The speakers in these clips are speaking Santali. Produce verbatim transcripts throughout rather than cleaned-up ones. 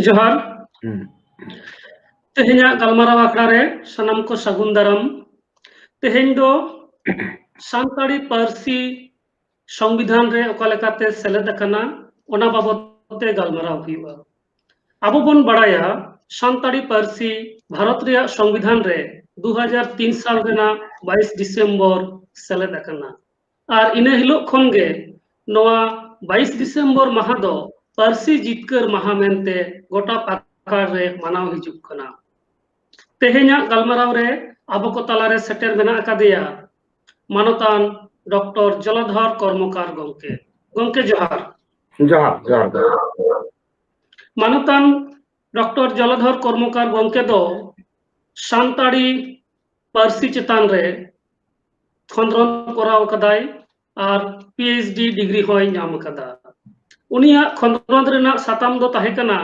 ᱡᱚᱦᱟᱨ᱾ ᱦᱩᱸ᱾ ᱛᱮᱦᱮᱧᱟᱜ ᱜᱟᱞᱢᱟᱨᱟᱣ ᱟᱠᱷᱲᱟ ᱨᱮ ᱥᱟᱱᱟᱢ ᱠᱚ ᱥᱟᱹᱜᱩᱱ ᱫᱟᱨᱟᱢ᱾ ᱛᱮᱦᱮᱧ ᱫᱚ ᱥᱟᱱᱛᱟᱲᱤ ᱯᱟᱹᱨᱥᱤ ᱥᱚᱝᱵᱤᱫᱷᱟᱱ ᱨᱮ ᱚᱠᱟ ᱞᱮᱠᱟᱛᱮ ᱥᱮᱞᱮᱫ ᱟᱠᱟᱱᱟ, ᱚᱱᱟ ᱵᱟᱵᱚᱛ ᱛᱮ ᱜᱟᱞᱢᱟᱨᱟᱣ ᱦᱩᱭᱩᱜᱼᱟ᱾ ᱟᱵᱚ ᱵᱚᱱ ᱵᱟᱲᱟᱭᱟ, ᱥᱟᱱᱛᱟᱲᱤ ᱯᱟᱹᱨᱥᱤ ᱵᱷᱟᱨᱚᱛ ᱨᱮᱭᱟᱜ ᱥᱚᱝᱵᱤᱫᱷᱟᱱ ᱨᱮ ᱫᱩ ᱦᱟᱡᱟᱨ ᱛᱤᱱ ᱥᱟᱞ ᱨᱮᱱᱟᱜ ᱵᱟᱭᱤᱥ ᱰᱤᱥᱮᱢᱵᱚᱨ ᱥᱮᱞᱮᱫ ᱟᱠᱟᱱᱟ᱾ ᱟᱨ ᱤᱱᱟᱹ ᱦᱤᱞᱳᱜ ᱠᱷᱚᱱ ᱜᱮ ᱱᱚᱣᱟ ᱵᱟᱭᱤᱥ ᱰᱤᱥᱮᱢᱵᱚᱨ ᱢᱟᱦᱟ ᱫᱚ ᱯᱟᱹᱨᱥᱤ ᱡᱤᱛᱠᱟᱹᱨ ᱢᱟᱦᱟ ᱢᱮᱱᱛᱮ ᱜᱚᱴᱟ ᱯᱟᱠᱟᱲ ᱨᱮ ᱢᱟᱱᱟᱣ ᱦᱤᱡᱩᱜ ᱠᱟᱱᱟ᱾ ᱛᱮᱦᱮᱧᱟᱜ ᱜᱟᱞᱢᱟᱨᱟᱣ ᱨᱮ ᱟᱵᱚ ᱠᱚ ᱛᱟᱞᱟᱨᱮ ᱥᱮᱴᱮᱨ ᱢᱮᱱᱟᱜ ᱟᱠᱟᱫᱮᱭᱟ ᱢᱟᱱᱚᱛᱟᱱ ᱰᱚᱠᱴᱚᱨ ᱡᱚᱞᱚᱫᱷᱚᱨ ᱠᱚᱨᱢᱚᱠᱟᱨ ᱜᱚᱢᱠᱮ᱾ ᱜᱚᱢᱠᱮ, ᱡᱚᱦᱟᱨ᱾ ᱡᱚᱦᱟᱨ, ᱡᱚᱦᱟᱨ, ᱡᱚᱦᱟᱨ᱾ ᱢᱟᱱᱚᱛᱟᱱ ᱰᱚᱠᱴᱚᱨ ᱡᱚᱞᱚᱫᱷᱚᱨ ᱠᱚᱨᱢᱚᱠᱟᱨ ᱜᱚᱢᱠᱮ ᱫᱚ ᱥᱟᱱᱛᱟᱲᱤ ᱯᱟᱹᱨᱥᱤ ᱪᱮᱛᱟᱱ ᱨᱮ ᱠᱷᱚᱸᱫᱽᱨᱚᱸᱫᱽ ᱠᱚᱨᱟᱣ ᱟᱠᱟᱫᱟᱭ ᱟᱨ ᱯᱤ ᱮᱭᱤᱪ ᱰᱤ ᱰᱤᱜᱽᱨᱤ ᱦᱚᱸᱭ ᱧᱟᱢ ᱟᱠᱟᱫᱟ᱾ ᱩᱱᱤᱭᱟᱜ ᱠᱷᱚᱸᱫᱽᱨᱚᱸᱫᱽ ᱨᱮᱱᱟᱜ ᱥᱟᱛᱟᱢ ᱫᱚ ᱛᱟᱦᱮᱸ ᱠᱟᱱᱟ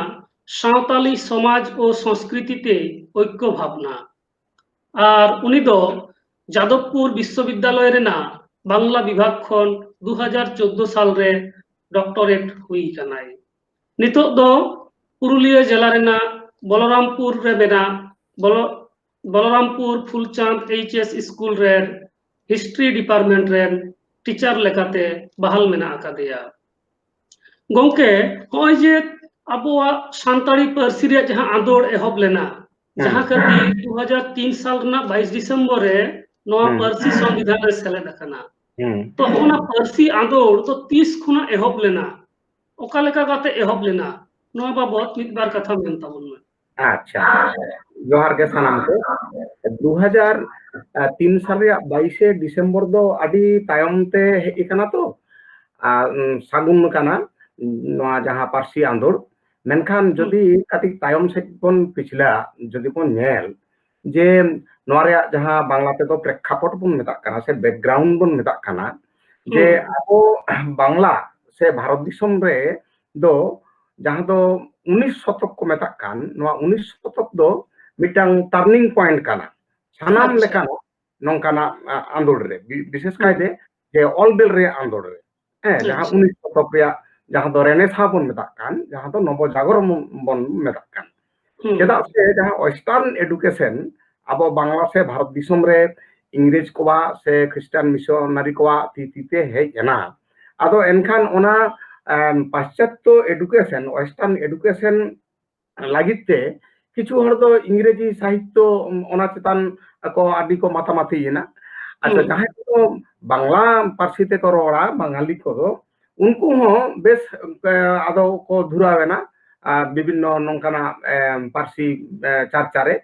ᱥᱟᱶᱛᱟᱞᱤ ᱥᱚᱢᱟᱡᱽ ᱳ ᱥᱚᱸᱥᱠᱨᱤᱛᱤ ᱛᱮ ᱳᱭᱠᱚ ᱵᱷᱟᱵᱽᱱᱟ᱾ ᱟᱨ ᱩᱱᱤ ᱫᱚ ᱡᱟᱫᱚᱵᱽᱯᱩᱨ ᱵᱤᱥᱥᱚᱵᱤᱫᱽᱫᱟᱞᱚᱭ ᱨᱮᱱᱟᱜ ᱵᱟᱝᱞᱟ ᱵᱤᱵᱷᱟᱜᱽ ᱠᱷᱚᱱ ᱫᱩ ᱦᱟᱡᱟᱨ ᱪᱳᱫᱽᱫᱳ ᱥᱟᱞ ᱨᱮ ᱰᱚᱠᱴᱚᱨᱮᱴ ᱦᱩᱭ ᱟᱠᱟᱱᱟᱭ᱾ ᱱᱤᱛᱚᱜ ᱫᱚ ᱯᱩᱨᱩᱞᱤᱭᱟᱹ ᱡᱮᱞᱟ ᱨᱮᱱᱟᱜ ᱵᱚᱞᱚᱨᱟᱢᱯᱩᱨ ᱨᱮ ᱢᱮᱱᱟᱜ ᱵᱚᱞᱚ-, Balarampur Phulchand H S school ᱨᱮᱱ ᱦᱤᱥᱴᱨᱤ ᱰᱤᱯᱟᱨᱴᱢᱮᱱᱴ ᱨᱮᱱ ᱴᱤᱪᱟᱨ ᱞᱮᱠᱟᱛᱮ ᱵᱟᱦᱟᱞ ᱢᱮᱱᱟᱜ ᱟᱠᱟᱫᱮᱭᱟ᱾ ᱜᱚᱢᱠᱮ, ᱱᱚᱜᱼᱚᱭ ᱡᱮ ᱟᱵᱚᱣᱟᱜ ᱥᱟᱱᱛᱟᱲᱤ ᱯᱟᱹᱨᱥᱤ ᱨᱮᱭᱟᱜ ᱡᱟᱦᱟᱸ ᱟᱸᱫᱳᱲ ᱮᱦᱚᱵ ᱞᱮᱱᱟ, ᱦᱮᱸ᱾ ᱡᱟᱦᱟᱸ ᱠᱷᱟᱹᱛᱤᱨ ᱫᱩ ᱦᱟᱡᱟᱨ ᱛᱤᱱ ᱥᱟᱞ ᱨᱮᱱᱟᱜ ᱵᱟᱭᱤᱥ ᱰᱤᱥᱮᱢᱵᱚᱨ ᱨᱮ ᱱᱚᱣᱟ ᱦᱮᱸ᱾ ᱯᱟᱹᱨᱥᱤ ᱥᱚᱝᱵᱤᱫᱷᱟᱱ ᱨᱮ ᱥᱮᱞᱮᱫ ᱟᱠᱟᱱᱟ᱾ ᱦᱮᱸ᱾ ᱛᱚ, ᱚᱱᱟ ᱯᱟᱹᱨᱥᱤ ᱟᱸᱫᱳᱲ ᱫᱚ ᱛᱤᱥ ᱠᱷᱚᱱᱟᱜ ᱮᱦᱚᱵ ᱞᱮᱱᱟ, ᱚᱠᱟ ᱞᱮᱠᱟ ᱠᱟᱛᱮ ᱮᱦᱚᱵ ᱞᱮᱱᱟ, ᱱᱚᱣᱟ ᱵᱟᱵᱚᱛ ᱢᱤᱫ ᱵᱟᱨ ᱠᱟᱛᱷᱟ ᱢᱮᱱ ᱛᱟᱵᱚᱱ ᱢᱮ᱾ ᱟᱪᱪᱷᱟ, ᱡᱚᱦᱟᱨ ᱜᱮ ᱥᱟᱱᱟᱢ ᱠᱚ᱾ ᱫᱩ ᱦᱟᱡᱟᱨ ᱛᱤᱱ ᱥᱟᱞ ᱨᱮᱭᱟᱜ ᱵᱟᱭᱤᱥᱮ ᱰᱤᱥᱮᱢᱵᱚᱨ ᱫᱚ ᱟᱹᱰᱤ ᱛᱟᱭᱚᱢ ᱛᱮ ᱦᱮᱡ ᱟᱠᱟᱱᱟ ᱛᱚ, ᱟᱨ, ᱩᱢ, ᱥᱟᱹᱜᱩᱱ ᱟᱠᱟᱱᱟ ᱱᱚᱣᱟ ᱡᱟᱦᱟᱸ ᱯᱟᱹᱨᱥᱤ ᱟᱸᱫᱳᱲ᱾ ᱢᱮᱱᱠᱷᱟᱱ ᱦᱩᱸ᱾ ᱡᱩᱫᱤ ᱠᱟᱹᱴᱤᱡ ᱛᱟᱭᱚᱢ ᱥᱮᱫ ᱵᱚᱱ ᱯᱤᱪᱷᱞᱟᱹ, ᱡᱩᱫᱤ ᱵᱚᱱ ᱧᱮᱞ, ᱡᱮ ᱱᱚᱣᱟ ᱨᱮᱭᱟᱜ ᱡᱟᱦᱟᱸ ᱵᱟᱝᱞᱟ ᱛᱮᱫᱚ ᱯᱨᱮᱠᱠᱷᱟᱯᱚᱴ ᱵᱚᱱ ᱢᱮᱛᱟᱜ ᱠᱟᱱᱟ ᱥᱮ ᱵᱮᱠᱜᱨᱟᱣᱩᱱᱰ ᱵᱚᱱ ᱢᱮᱛᱟᱜ ᱠᱟᱱᱟ, ᱡᱮ ᱦᱩᱸ᱾ ᱟᱵᱚ ᱵᱟᱝᱞᱟ ᱥᱮ ᱵᱷᱟᱨᱚᱛ ᱫᱤᱥᱚᱢ ᱨᱮ ᱫᱚ ᱡᱟᱦᱟᱸ ᱫᱚ ᱩᱱᱤᱥ ᱥᱚᱛᱚᱠ ᱠᱚ ᱢᱮᱛᱟᱜ ᱠᱟᱱ, ᱱᱚᱣᱟ ᱩᱱᱤᱥ ᱥᱚᱛᱚᱠ ᱫᱚ ᱢᱤᱫᱴᱟᱝ turning point ᱠᱟᱱᱟ ᱥᱟᱱᱟᱢ ᱟᱪᱪᱷᱟ᱾ ᱞᱮᱠᱟᱱᱟᱜ ᱱᱚᱝᱠᱟᱱᱟᱜ, ᱟ, ᱟᱸᱫᱳᱲ ᱨᱮ, ᱵᱤ-, ᱵᱤᱥᱮᱥ ᱦᱩᱸ᱾ ᱠᱟᱭᱛᱮ ᱡᱮ ᱚᱞ ᱵᱤᱞ ᱨᱮᱭᱟᱜ ᱟᱸᱫᱳᱲ ᱨᱮ, ᱦᱮᱸ, ᱡᱟᱦᱟᱸ ᱟᱪᱪᱷᱟ᱾ ᱩᱱᱤᱥ ᱥᱚᱛᱚᱠ ᱨᱮᱭᱟᱜ ᱡᱟᱦᱟᱸ ᱫᱚ ᱨᱮᱱᱮᱥᱟ ᱵᱚᱱ ᱢᱮᱛᱟᱜ ᱠᱟᱱ, ᱡᱟᱦᱟᱸ ᱫᱚ ᱱᱚᱵᱚ ᱡᱟᱜᱚᱨᱚᱱ ᱵᱚᱱ ᱢᱮᱛᱟᱜ ᱠᱟᱱ᱾ ᱦᱩᱸ᱾ ᱪᱮᱫᱟᱜ ᱥᱮ ᱡᱟᱦᱟᱸ Western education ᱟᱵᱚ ᱵᱟᱝᱞᱟ ᱥᱮ ᱵᱷᱟᱨᱚᱛ ᱫᱤᱥᱚᱢ ᱨᱮ ᱤᱝᱨᱮᱡᱽ ᱠᱚᱣᱟᱜ ᱥᱮ ᱠᱷᱨᱤᱥᱴᱟᱱ ᱢᱤᱥᱚᱱᱟᱨᱤ ᱠᱚᱣᱟᱜ ᱛᱤ ᱛᱤ ᱛᱮ ᱦᱮᱡ ᱮᱱᱟ᱾ ᱟᱫᱚ ᱮᱱᱠᱷᱟᱱ ᱚᱱᱟ, ᱮᱢ, ᱯᱟᱥᱪᱟᱛᱛᱚ education, Western education ᱞᱟᱹᱜᱤᱫ ᱛᱮ ᱠᱤᱪᱷᱩ ᱦᱚᱲ ᱫᱚ ᱤᱝᱨᱮᱡᱤ ᱥᱟᱦᱤᱛᱛᱚ, ᱚᱱᱟ ᱪᱮᱛᱟᱱ ᱠᱚ ᱟᱹᱰᱤ ᱠᱚ ᱢᱟᱛᱟᱢᱟᱛᱤᱭᱮᱱᱟ᱾ ᱟᱪᱪᱷᱟ, ᱦᱩᱸ᱾ ᱡᱟᱦᱟᱸᱭ ᱠᱚᱫᱚ ᱵᱟᱝᱞᱟ ᱯᱟᱹᱨᱥᱤ ᱛᱮᱠᱚ ᱨᱚᱲᱟ, ᱵᱟᱝᱟᱞᱤ ᱠᱚᱫᱚ, ᱩᱱᱠᱩ ᱦᱚᱸ ᱵᱮᱥ, ᱮ, ᱟᱫᱚ ᱠᱚ ᱫᱷᱩᱨᱟᱣ ᱮᱱᱟ, ᱟᱨ ᱵᱤᱵᱷᱤᱱᱱᱚ ᱱᱚᱝᱠᱟᱱᱟᱜ, ᱮ, ᱯᱟᱹᱨᱥᱤ, ᱮ, ᱪᱟᱨᱪᱟ ᱨᱮ᱾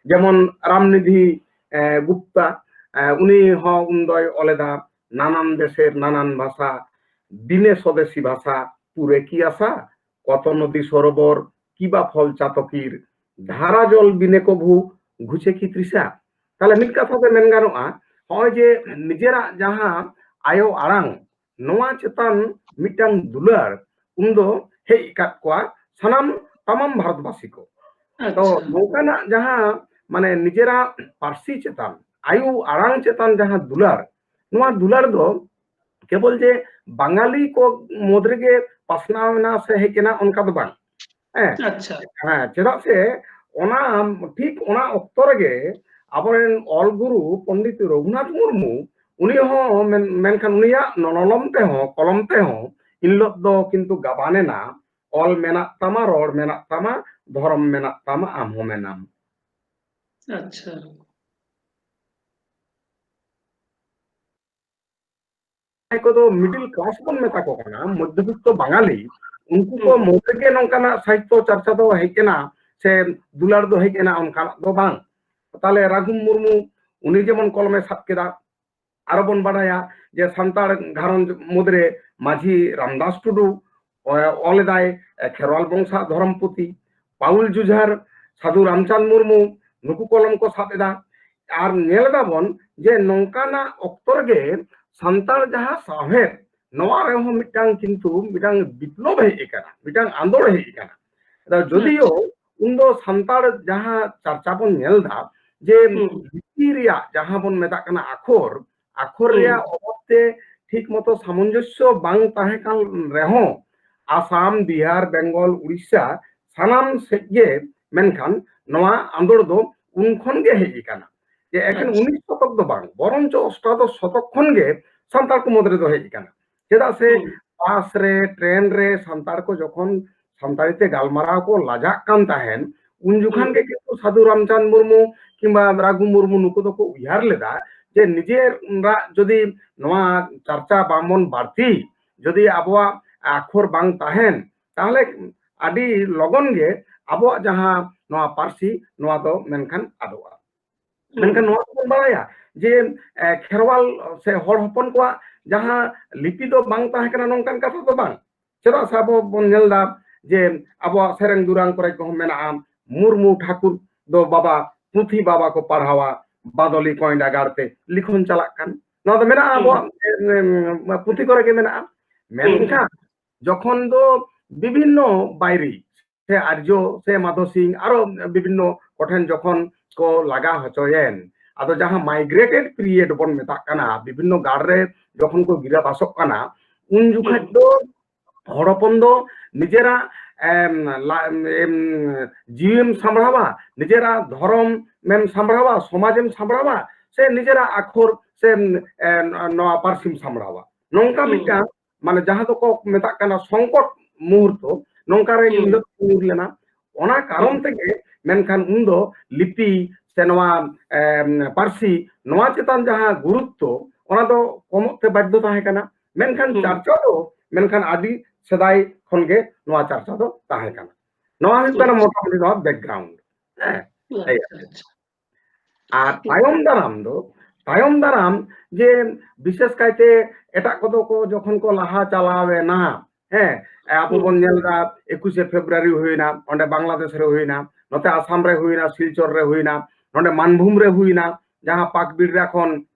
ᱡᱮᱢᱚᱱ ᱨᱟᱢᱱᱤᱫᱷᱤ, ᱮ, ᱜᱩᱯᱛᱟ, ᱮ, ᱩᱱᱤ ᱦᱚᱸ ᱩᱱ ᱫᱚᱭ ᱚᱞ ᱮᱫᱟ, নানান দেশের নানান ভাষা, বিনে স্বদেশী ভাষা, পুরে কি আশা, কত নদী সরোবর, কিবা ফল চাতকীর, ধারা জল বিনে কভু ঘুচে কি তৃষা? ᱛᱟᱦᱞᱮ ᱢᱤᱫ ᱠᱟᱛᱷᱟ ᱛᱮ ᱢᱮᱱ ᱜᱟᱱᱚᱜᱼᱟ, ᱱᱚᱜᱼᱚᱭ ᱡᱮ ᱱᱤᱡᱮᱨᱟᱜ ᱡᱟᱦᱟᱸ ᱟᱭᱳ ᱟᱲᱟᱝ, ᱱᱚᱣᱟ ᱪᱮᱛᱟᱱ ᱢᱤᱫᱴᱟᱝ ᱫᱩᱞᱟᱹᱲ ᱩᱱ ᱫᱚ ᱦᱮᱡ ᱟᱠᱟᱫ ᱠᱚᱣᱟ ᱥᱟᱱᱟᱢ ᱛᱟᱢᱟᱢ ᱵᱷᱟᱨᱚᱛᱵᱟᱥᱤ ᱠᱚ᱾ ᱛᱚ ᱟᱪᱪᱷᱟ᱾ ᱱᱚᱝᱠᱟᱱᱟᱜ ᱡᱟᱦᱟᱸ ᱢᱟᱱᱮ ᱱᱤᱡᱮᱨᱟᱜ ᱯᱟᱹᱨᱥᱤ ᱪᱮᱛᱟᱱ, ᱟᱭᱳ ᱟᱲᱟᱝ ᱪᱮᱛᱟᱱ ᱡᱟᱦᱟᱸ ᱫᱩᱞᱟᱹᱲ, ᱱᱚᱣᱟ ᱫᱩᱞᱟᱹᱲ ᱫᱚ ᱠᱮᱵᱚᱞ ᱡᱮ ᱵᱟᱝᱟᱞᱤ ᱠᱚ ᱢᱩᱫᱽ ᱨᱮᱜᱮ ᱯᱟᱥᱱᱟᱣ ᱮᱱᱟ ᱥᱮ ᱦᱮᱡ ᱮᱱᱟ ᱚᱱᱠᱟ ᱫᱚ ᱵᱟᱝ᱾ ᱦᱮᱸ᱾ ᱟᱪᱪᱷᱟ᱾ ᱦᱮᱸ, ᱪᱮᱫᱟᱜ ᱥᱮ ᱚᱱᱟ ᱴᱷᱤᱠ ᱚᱱᱟ ᱚᱠᱛᱚ ᱨᱮᱜᱮ ᱟᱵᱚᱨᱮᱱ ᱚᱞ ᱜᱩᱨᱩ ᱯᱚᱱᱰᱤᱛ ᱨᱚᱜᱷᱩᱱᱟᱛᱷ ᱢᱩᱨᱢᱩ, ᱩᱱᱤ ᱦᱚᱸ ᱢᱮᱱ-, ᱢᱮᱱᱠᱷᱟᱱ ᱩᱱᱤᱭᱟᱜ ᱱᱚᱱᱚᱞᱚᱢ ᱛᱮᱦᱚᱸ, ᱠᱚᱞᱚᱢ ᱛᱮᱦᱚᱸ ᱤᱱ ᱦᱤᱞᱳᱜ ᱫᱚ ᱠᱤᱱᱛᱩ ᱜᱟᱵᱟᱱ ᱮᱱᱟ, "ᱚᱞ ᱢᱮᱱᱟᱜ ᱛᱟᱢᱟ, ᱨᱚᱲ ᱢᱮᱱᱟᱜ ᱛᱟᱢᱟ, ᱫᱷᱚᱨᱚᱢ ᱢᱮᱱᱟᱜ ᱛᱟᱢᱟ, ᱟᱢ ᱦᱚᱸ ᱢᱮᱱᱟᱢ᱾" ᱟᱪᱪᱷᱟ᱾ ᱡᱟᱦᱟᱸᱭ ᱠᱚᱫᱚ middle class ᱵᱚᱱ ᱢᱮᱛᱟ ᱠᱚ ᱠᱟᱱᱟ, ᱢᱚᱫᱽᱫᱷᱚᱵᱤᱛᱛᱚ ᱵᱟᱝᱟᱞᱤ, ᱩᱱᱠᱩ ᱠᱚ ᱦᱩᱸ᱾ ᱢᱩᱫᱽ ᱨᱮᱜᱮ ᱱᱚᱝᱠᱟᱱᱟᱜ ᱥᱟᱦᱤᱛᱛᱚ ᱪᱟᱨᱪᱟ ᱫᱚ ᱦᱮᱡ ᱮᱱᱟ ᱥᱮ ᱫᱩᱞᱟᱹᱲ ᱫᱚ ᱦᱮᱡ ᱮᱱᱟ, ᱚᱱᱠᱟᱱᱟᱜ ᱫᱚ ᱵᱟᱝ᱾ ᱛᱟᱦᱞᱮ ᱨᱟᱜᱷᱩ ᱢᱩᱨᱢᱩ, ᱩᱱᱤ ᱡᱮᱢᱚᱱ ᱠᱚᱞᱚᱢᱮ ᱥᱟᱵ ᱠᱮᱫᱟ, ᱟᱨᱚ ᱵᱚᱱ ᱵᱟᱰᱟᱭᱟ ᱡᱮ ᱥᱟᱱᱛᱟᱲ ᱜᱷᱟᱨᱚᱸᱡᱽ ᱢᱩᱫᱽᱨᱮ ᱢᱟᱹᱡᱷᱤ ᱨᱟᱢᱫᱟᱥ ᱴᱩᱰᱩ, ᱚ-, ᱚᱞ ᱮᱫᱟᱭ, ᱮ, ᱠᱷᱮᱨᱣᱟᱞ ᱵᱚᱝᱥᱟ ᱫᱷᱚᱨᱚᱢ ᱯᱩᱛᱷᱤ, ᱯᱟᱣᱩᱞ ᱡᱩᱡᱷᱟᱨ, ᱥᱟᱹᱫᱷᱩ ᱨᱟᱢᱪᱟᱸᱫᱽ ᱢᱩᱨᱢᱩ, ᱱᱩᱠᱩ ᱠᱚᱞᱚᱢ ᱠᱚ ᱥᱟᱵ ᱮᱫᱟ᱾ ᱟᱨ ᱧᱮᱞ ᱮᱫᱟᱵᱚᱱ ᱡᱮ ᱱᱚᱝᱠᱟᱱᱟᱜ ᱚᱠᱛᱚ ᱨᱮᱜᱮ ᱥᱟᱱᱛᱟᱲ ᱡᱟᱦᱟᱸ ᱥᱟᱶᱦᱮᱫ, ᱱᱚᱣᱟ ᱨᱮᱦᱚᱸ ᱢᱤᱫᱴᱟᱝ ᱠᱤᱱᱛᱩ ᱢᱤᱫᱴᱟᱝ ᱵᱤᱯᱞᱚᱵ ᱦᱮᱡ ᱟᱠᱟᱱᱟ, ᱢᱤᱫᱴᱟᱝ ᱟᱸᱫᱳᱲ ᱦᱮᱡ ᱟᱠᱟᱱᱟ᱾ ᱟᱫᱚ ᱡᱚᱫᱤᱭᱳ ᱟᱪᱪᱷᱟ᱾ ᱩᱱᱫᱚ ᱥᱟᱱᱛᱟᱲ ᱡᱟᱦᱟᱸ ᱪᱟᱨᱪᱟ ᱵᱚᱱ ᱧᱮᱞ ᱮᱫᱟ ᱡᱮ ᱦᱩᱸ᱾ ᱞᱤᱯᱤ ᱨᱮᱭᱟᱜ ᱡᱟᱦᱟᱸ ᱵᱚᱱ ᱢᱮᱛᱟᱜ ᱠᱟᱱᱟ ᱟᱠᱷᱚᱨ, ᱟᱠᱷᱚᱨ ᱦᱩᱸ᱾ ᱨᱮᱭᱟᱜ ᱚᱵᱷᱟᱵ ᱛᱮ ᱴᱷᱤᱠ ᱢᱚᱛᱚ ᱥᱟᱢᱚᱧᱡᱚᱥᱥᱚ ᱵᱟᱝ ᱛᱟᱦᱮᱸ ᱠᱟᱱ ᱨᱮᱦᱚᱸ, ᱟᱥᱟᱢ, ᱵᱤᱦᱟᱨ, ᱵᱮᱝᱜᱚᱞ, ᱩᱲᱤᱥᱥᱟ, ᱥᱟᱱᱟᱢ ᱥᱮᱫ ᱜᱮ ᱢᱮᱱᱠᱷᱟᱱ ᱱᱚᱣᱟ ᱟᱸᱫᱳᱲ ᱫᱚ ᱩᱱ ᱠᱷᱚᱱ ᱜᱮ ᱦᱮᱡ ᱟᱠᱟᱱᱟ᱾ ᱡᱮ ᱮᱠᱮᱱ ᱟᱪᱪᱷᱟ᱾ ᱩᱱᱤᱥ ᱥᱚᱛᱚᱠ ᱫᱚ ᱵᱟᱝ, ᱵᱚᱨᱚᱱᱪᱚ ᱚᱥᱴᱟᱫᱚᱥ ᱥᱚᱛᱚᱠ ᱠᱷᱚᱱ ᱜᱮ ᱥᱟᱱᱛᱟᱲ ᱠᱚ ᱢᱩᱫᱽ ᱨᱮᱫᱚ ᱦᱮᱡ ᱟᱠᱟᱱᱟ᱾ ᱪᱮᱫᱟᱜ ᱥᱮ ᱦᱩᱸ᱾ ᱵᱟᱥ ᱨᱮ, ᱴᱨᱮᱱ ᱨᱮ ᱥᱟᱱᱛᱟᱲ ᱠᱚ ᱡᱚᱠᱷᱚᱱ ᱥᱟᱱᱛᱟᱲᱤ ᱛᱮ ᱜᱟᱞᱢᱟᱨᱟᱣ ᱠᱚ ᱞᱟᱡᱟᱜ ᱠᱟᱱ ᱛᱟᱦᱮᱸᱱ, ᱩᱱ ᱡᱚᱠᱷᱟᱱ ᱦᱩᱸ᱾ ᱜᱮ ᱠᱤᱱᱛᱩ ᱥᱟᱹᱫᱷᱩ ᱨᱟᱢᱪᱟᱸᱫᱽ ᱢᱩᱨᱢᱩ ᱠᱤᱝᱵᱟ ᱨᱟᱹᱜᱷᱩ ᱢᱩᱨᱢᱩ ᱱᱩᱠᱩ ᱫᱚᱠᱚ ᱩᱭᱦᱟᱹᱨ ᱞᱮᱫᱟ ᱡᱮ ᱱᱤᱡᱮᱨᱟᱜ ᱡᱩᱫᱤ ᱱᱚᱣᱟ ᱪᱟᱨᱪᱟ ᱵᱟᱝᱵᱚᱱ ᱵᱟᱹᱲᱛᱤ, ᱡᱩᱫᱤ ᱟᱵᱚᱣᱟᱜ ᱟᱠᱷᱚᱨ ᱵᱟᱝ ᱛᱟᱦᱮᱸᱱ, ᱛᱟᱦᱚᱞᱮ ᱟᱹᱰᱤ ᱞᱚᱜᱚᱱ ᱜᱮ ᱟᱵᱚᱣᱟᱜ ᱡᱟᱦᱟᱸ ᱱᱚᱣᱟ ᱯᱟᱹᱨᱥᱤ, ᱱᱚᱣᱟ ᱫᱚ ᱢᱮᱱᱠᱷᱟᱱ ᱟᱫᱚᱜᱼᱟ᱾ ᱦᱩᱸ᱾ ᱢᱮᱱᱠᱷᱟᱱ ᱱᱚᱣᱟ ᱫᱚᱵᱚᱱ ᱵᱟᱲᱟᱭᱟ ᱡᱮ, ᱮ, ᱠᱷᱮᱨᱣᱟᱞ ᱥᱮ ᱦᱚᱲ ᱦᱚᱯᱚᱱ ᱠᱚᱣᱟᱜ ᱡᱟᱦᱟᱸ ᱞᱤᱯᱤ ᱫᱚ ᱵᱟᱝ ᱛᱟᱦᱮᱸ ᱠᱟᱱᱟ, ᱱᱚᱝᱠᱟᱱ ᱠᱟᱛᱷᱟ ᱫᱚ ᱵᱟᱝ᱾ ᱪᱮᱫᱟᱜ ᱥᱮ ᱟᱵᱚ ᱵᱚᱱ ᱧᱮᱞ ᱮᱫᱟ ᱡᱮ ᱟᱵᱚᱣᱟᱜ ᱥᱮᱨᱮᱧ ᱫᱩᱨᱟᱝ ᱠᱚᱨᱮ ᱠᱚᱦᱚᱸ ᱢᱮᱱᱟᱜᱼᱟ, ᱢᱩᱨᱢᱩ ᱴᱷᱟᱹᱠᱩᱨ ᱫᱚ ᱵᱟᱵᱟ ᱯᱩᱛᱷᱤ ᱵᱟᱵᱟ ᱠᱚ ᱯᱟᱲᱦᱟᱣᱟ, ᱵᱟᱫᱚᱞᱤ ᱠᱚᱸᱭᱰᱟ ᱜᱟᱲ ᱛᱮ ᱞᱤᱠᱷᱚᱱ ᱪᱟᱞᱟᱜ ᱠᱟᱱ᱾ ᱱᱚᱣᱟ ᱫᱚ ᱢᱮᱱᱟᱜᱼᱟ, ᱦᱩᱸ᱾ ᱟᱵᱚᱣᱟᱜ, ᱮ, ᱮ, ᱯᱩᱛᱷᱤ ᱠᱚᱨᱮ ᱜᱮ ᱢᱮᱱᱟᱜᱼᱟ᱾ ᱦᱩᱸ᱾ ᱢᱮᱱᱠᱷᱟᱱ ᱡᱚᱠᱷᱚᱱ ᱫᱚ ᱵᱤᱵᱷᱤᱱᱱᱚ ᱵᱟᱭᱨᱤ ᱥᱮ ᱟᱨᱡᱚ ᱥᱮ ᱢᱟᱫᱷᱚ ᱥᱤᱝ ᱟᱨᱚ ᱵᱤᱵᱷᱤᱱᱱᱚ ᱠᱚᱴᱷᱮᱱ ᱡᱚᱠᱷᱚᱱ ᱠᱚ ᱞᱟᱜᱟ ᱦᱚᱪᱚᱭᱮᱱ, ᱟᱫᱚ ᱡᱟᱦᱟᱸ migrated period ᱵᱚᱱ ᱢᱮᱛᱟᱜ ᱠᱟᱱᱟ, ᱵᱤᱵᱷᱤᱱᱱᱚ ᱜᱟᱲ ᱨᱮ ᱡᱚᱠᱷᱚᱱ ᱠᱚ ᱜᱤᱨᱟᱹᱵᱟᱥᱚᱜ ᱠᱟᱱᱟ, ᱩᱱ ᱡᱚᱠᱷᱚᱱ ᱦᱩᱸ᱾ ᱫᱚ ᱦᱚᱲ ᱦᱚᱯᱚᱱ ᱫᱚ ᱱᱤᱡᱮᱨᱟᱜ, ᱮᱢ, ᱞᱟ-, ᱮᱢ, ᱡᱤᱣᱤᱢ ᱥᱟᱢᱵᱲᱟᱣᱟ, ᱱᱤᱡᱮᱨᱟᱜ ᱫᱷᱚᱨᱚᱢ ᱮᱢ ᱥᱟᱢᱵᱲᱟᱣᱟ, ᱥᱚᱢᱟᱡᱽ ᱮᱢ ᱥᱟᱢᱵᱲᱟᱣᱟ, ᱥᱮ ᱱᱤᱡᱮᱨᱟᱜ ᱟᱠᱷᱚᱨ ᱥᱮ, ᱮ, ᱱᱚᱣᱟ ᱯᱟᱹᱨᱥᱤᱢ ᱥᱟᱢᱵᱲᱟᱣᱟ᱾ ᱱᱚᱝᱠᱟ ᱦᱩᱸ᱾ ᱢᱤᱫᱴᱟᱝ, ᱢᱟᱱᱮ, ᱡᱟᱦᱟᱸ ᱫᱚᱠᱚ ᱢᱮᱛᱟᱜ ᱠᱟᱱᱟ ᱥᱚᱝᱠᱚᱴ ᱢᱩᱦᱩᱨᱛᱚ, ᱱᱚᱝᱠᱟ ᱨᱮ ᱦᱩᱸ᱾ ᱩᱱ ᱫᱚ ᱧᱩᱨ ᱞᱮᱱᱟ᱾ ᱚᱱᱟ ᱠᱟᱨᱚᱱ ᱦᱩᱸ᱾ ᱛᱮᱜᱮ ᱢᱮᱱᱠᱷᱟᱱ ᱩᱱ ᱫᱚ ᱞᱤᱯᱤ ᱥᱮ ᱱᱚᱣᱟ, ᱮᱢ, ᱯᱟᱹᱨᱥᱤ, ᱱᱚᱣᱟ ᱪᱮᱛᱟᱱ ᱡᱟᱦᱟᱸ ᱜᱩᱨᱩᱛᱛᱚ, ᱚᱱᱟ ᱫᱚ ᱠᱚᱢᱚᱜ ᱛᱮ ᱵᱟᱫᱽᱫᱷᱚ ᱛᱟᱦᱮᱸ ᱠᱟᱱᱟ᱾ ᱢᱮᱱᱠᱷᱟᱱ ᱦᱩᱸ᱾ ᱪᱟᱨᱪᱟ ᱫᱚ ᱢᱮᱱᱠᱷᱟᱱ ᱟᱹᱰᱤ ᱥᱮᱫᱟᱭ ᱠᱷᱚᱱ ᱜᱮ ᱱᱚᱣᱟ ᱪᱟᱨᱪᱟ ᱫᱚ ᱛᱟᱦᱮᱸ ᱠᱟᱱᱟ᱾ ᱱᱚᱣᱟ ᱦᱩᱭᱩᱜ ᱠᱟᱱᱟ ᱟᱪᱪᱷᱟ᱾ ᱢᱚᱴᱟᱢᱩᱴᱤ ᱱᱚᱣᱟ background᱾ ᱦᱮᱸ, ᱟᱪᱪᱷᱟ, ᱮᱭ ᱟᱨᱠᱤ᱾ ᱟᱪᱪᱷᱟ᱾ ᱟᱨ ᱛᱟᱭᱚᱢ ᱫᱟᱨᱟᱢ ᱫᱚ, ᱛᱟᱭᱚᱢ ᱫᱟᱨᱟᱢ ᱡᱮ ᱵᱤᱥᱮᱥ ᱠᱟᱭᱛᱮ ᱮᱴᱟᱜ ᱠᱚᱫᱚ ᱠᱚ ᱡᱚᱠᱷᱚᱱ ᱠᱚ ᱞᱟᱦᱟ ᱪᱟᱞᱟᱣ ᱮᱱᱟ, ᱦᱮᱸ, ᱟᱵᱚ ᱦᱩᱸ᱾ ᱵᱚᱱ ᱧᱮᱞ ᱮᱫᱟ ᱮᱠᱩᱥᱮ ᱯᱷᱮᱵᱽᱨᱩᱣᱟᱨᱤ ᱦᱩᱭᱱᱟ, ᱚᱸᱰᱮ ᱵᱟᱝᱞᱟᱫᱮᱥ ᱨᱮ ᱦᱩᱭᱱᱟ, ᱱᱚᱛᱮ ᱟᱥᱟᱢ ᱨᱮ ᱦᱩᱭᱱᱟ, ᱥᱤᱞᱪᱚᱨ ᱨᱮ ᱦᱩᱭᱱᱟ, ᱱᱚᱸᱰᱮ ᱢᱟᱱᱵᱷᱩᱢ ᱨᱮ ᱦᱩᱭᱱᱟ, ᱡᱟᱦᱟᱸ ᱯᱟᱠ ᱵᱤᱨᱰᱟ ᱠᱷᱚᱱ,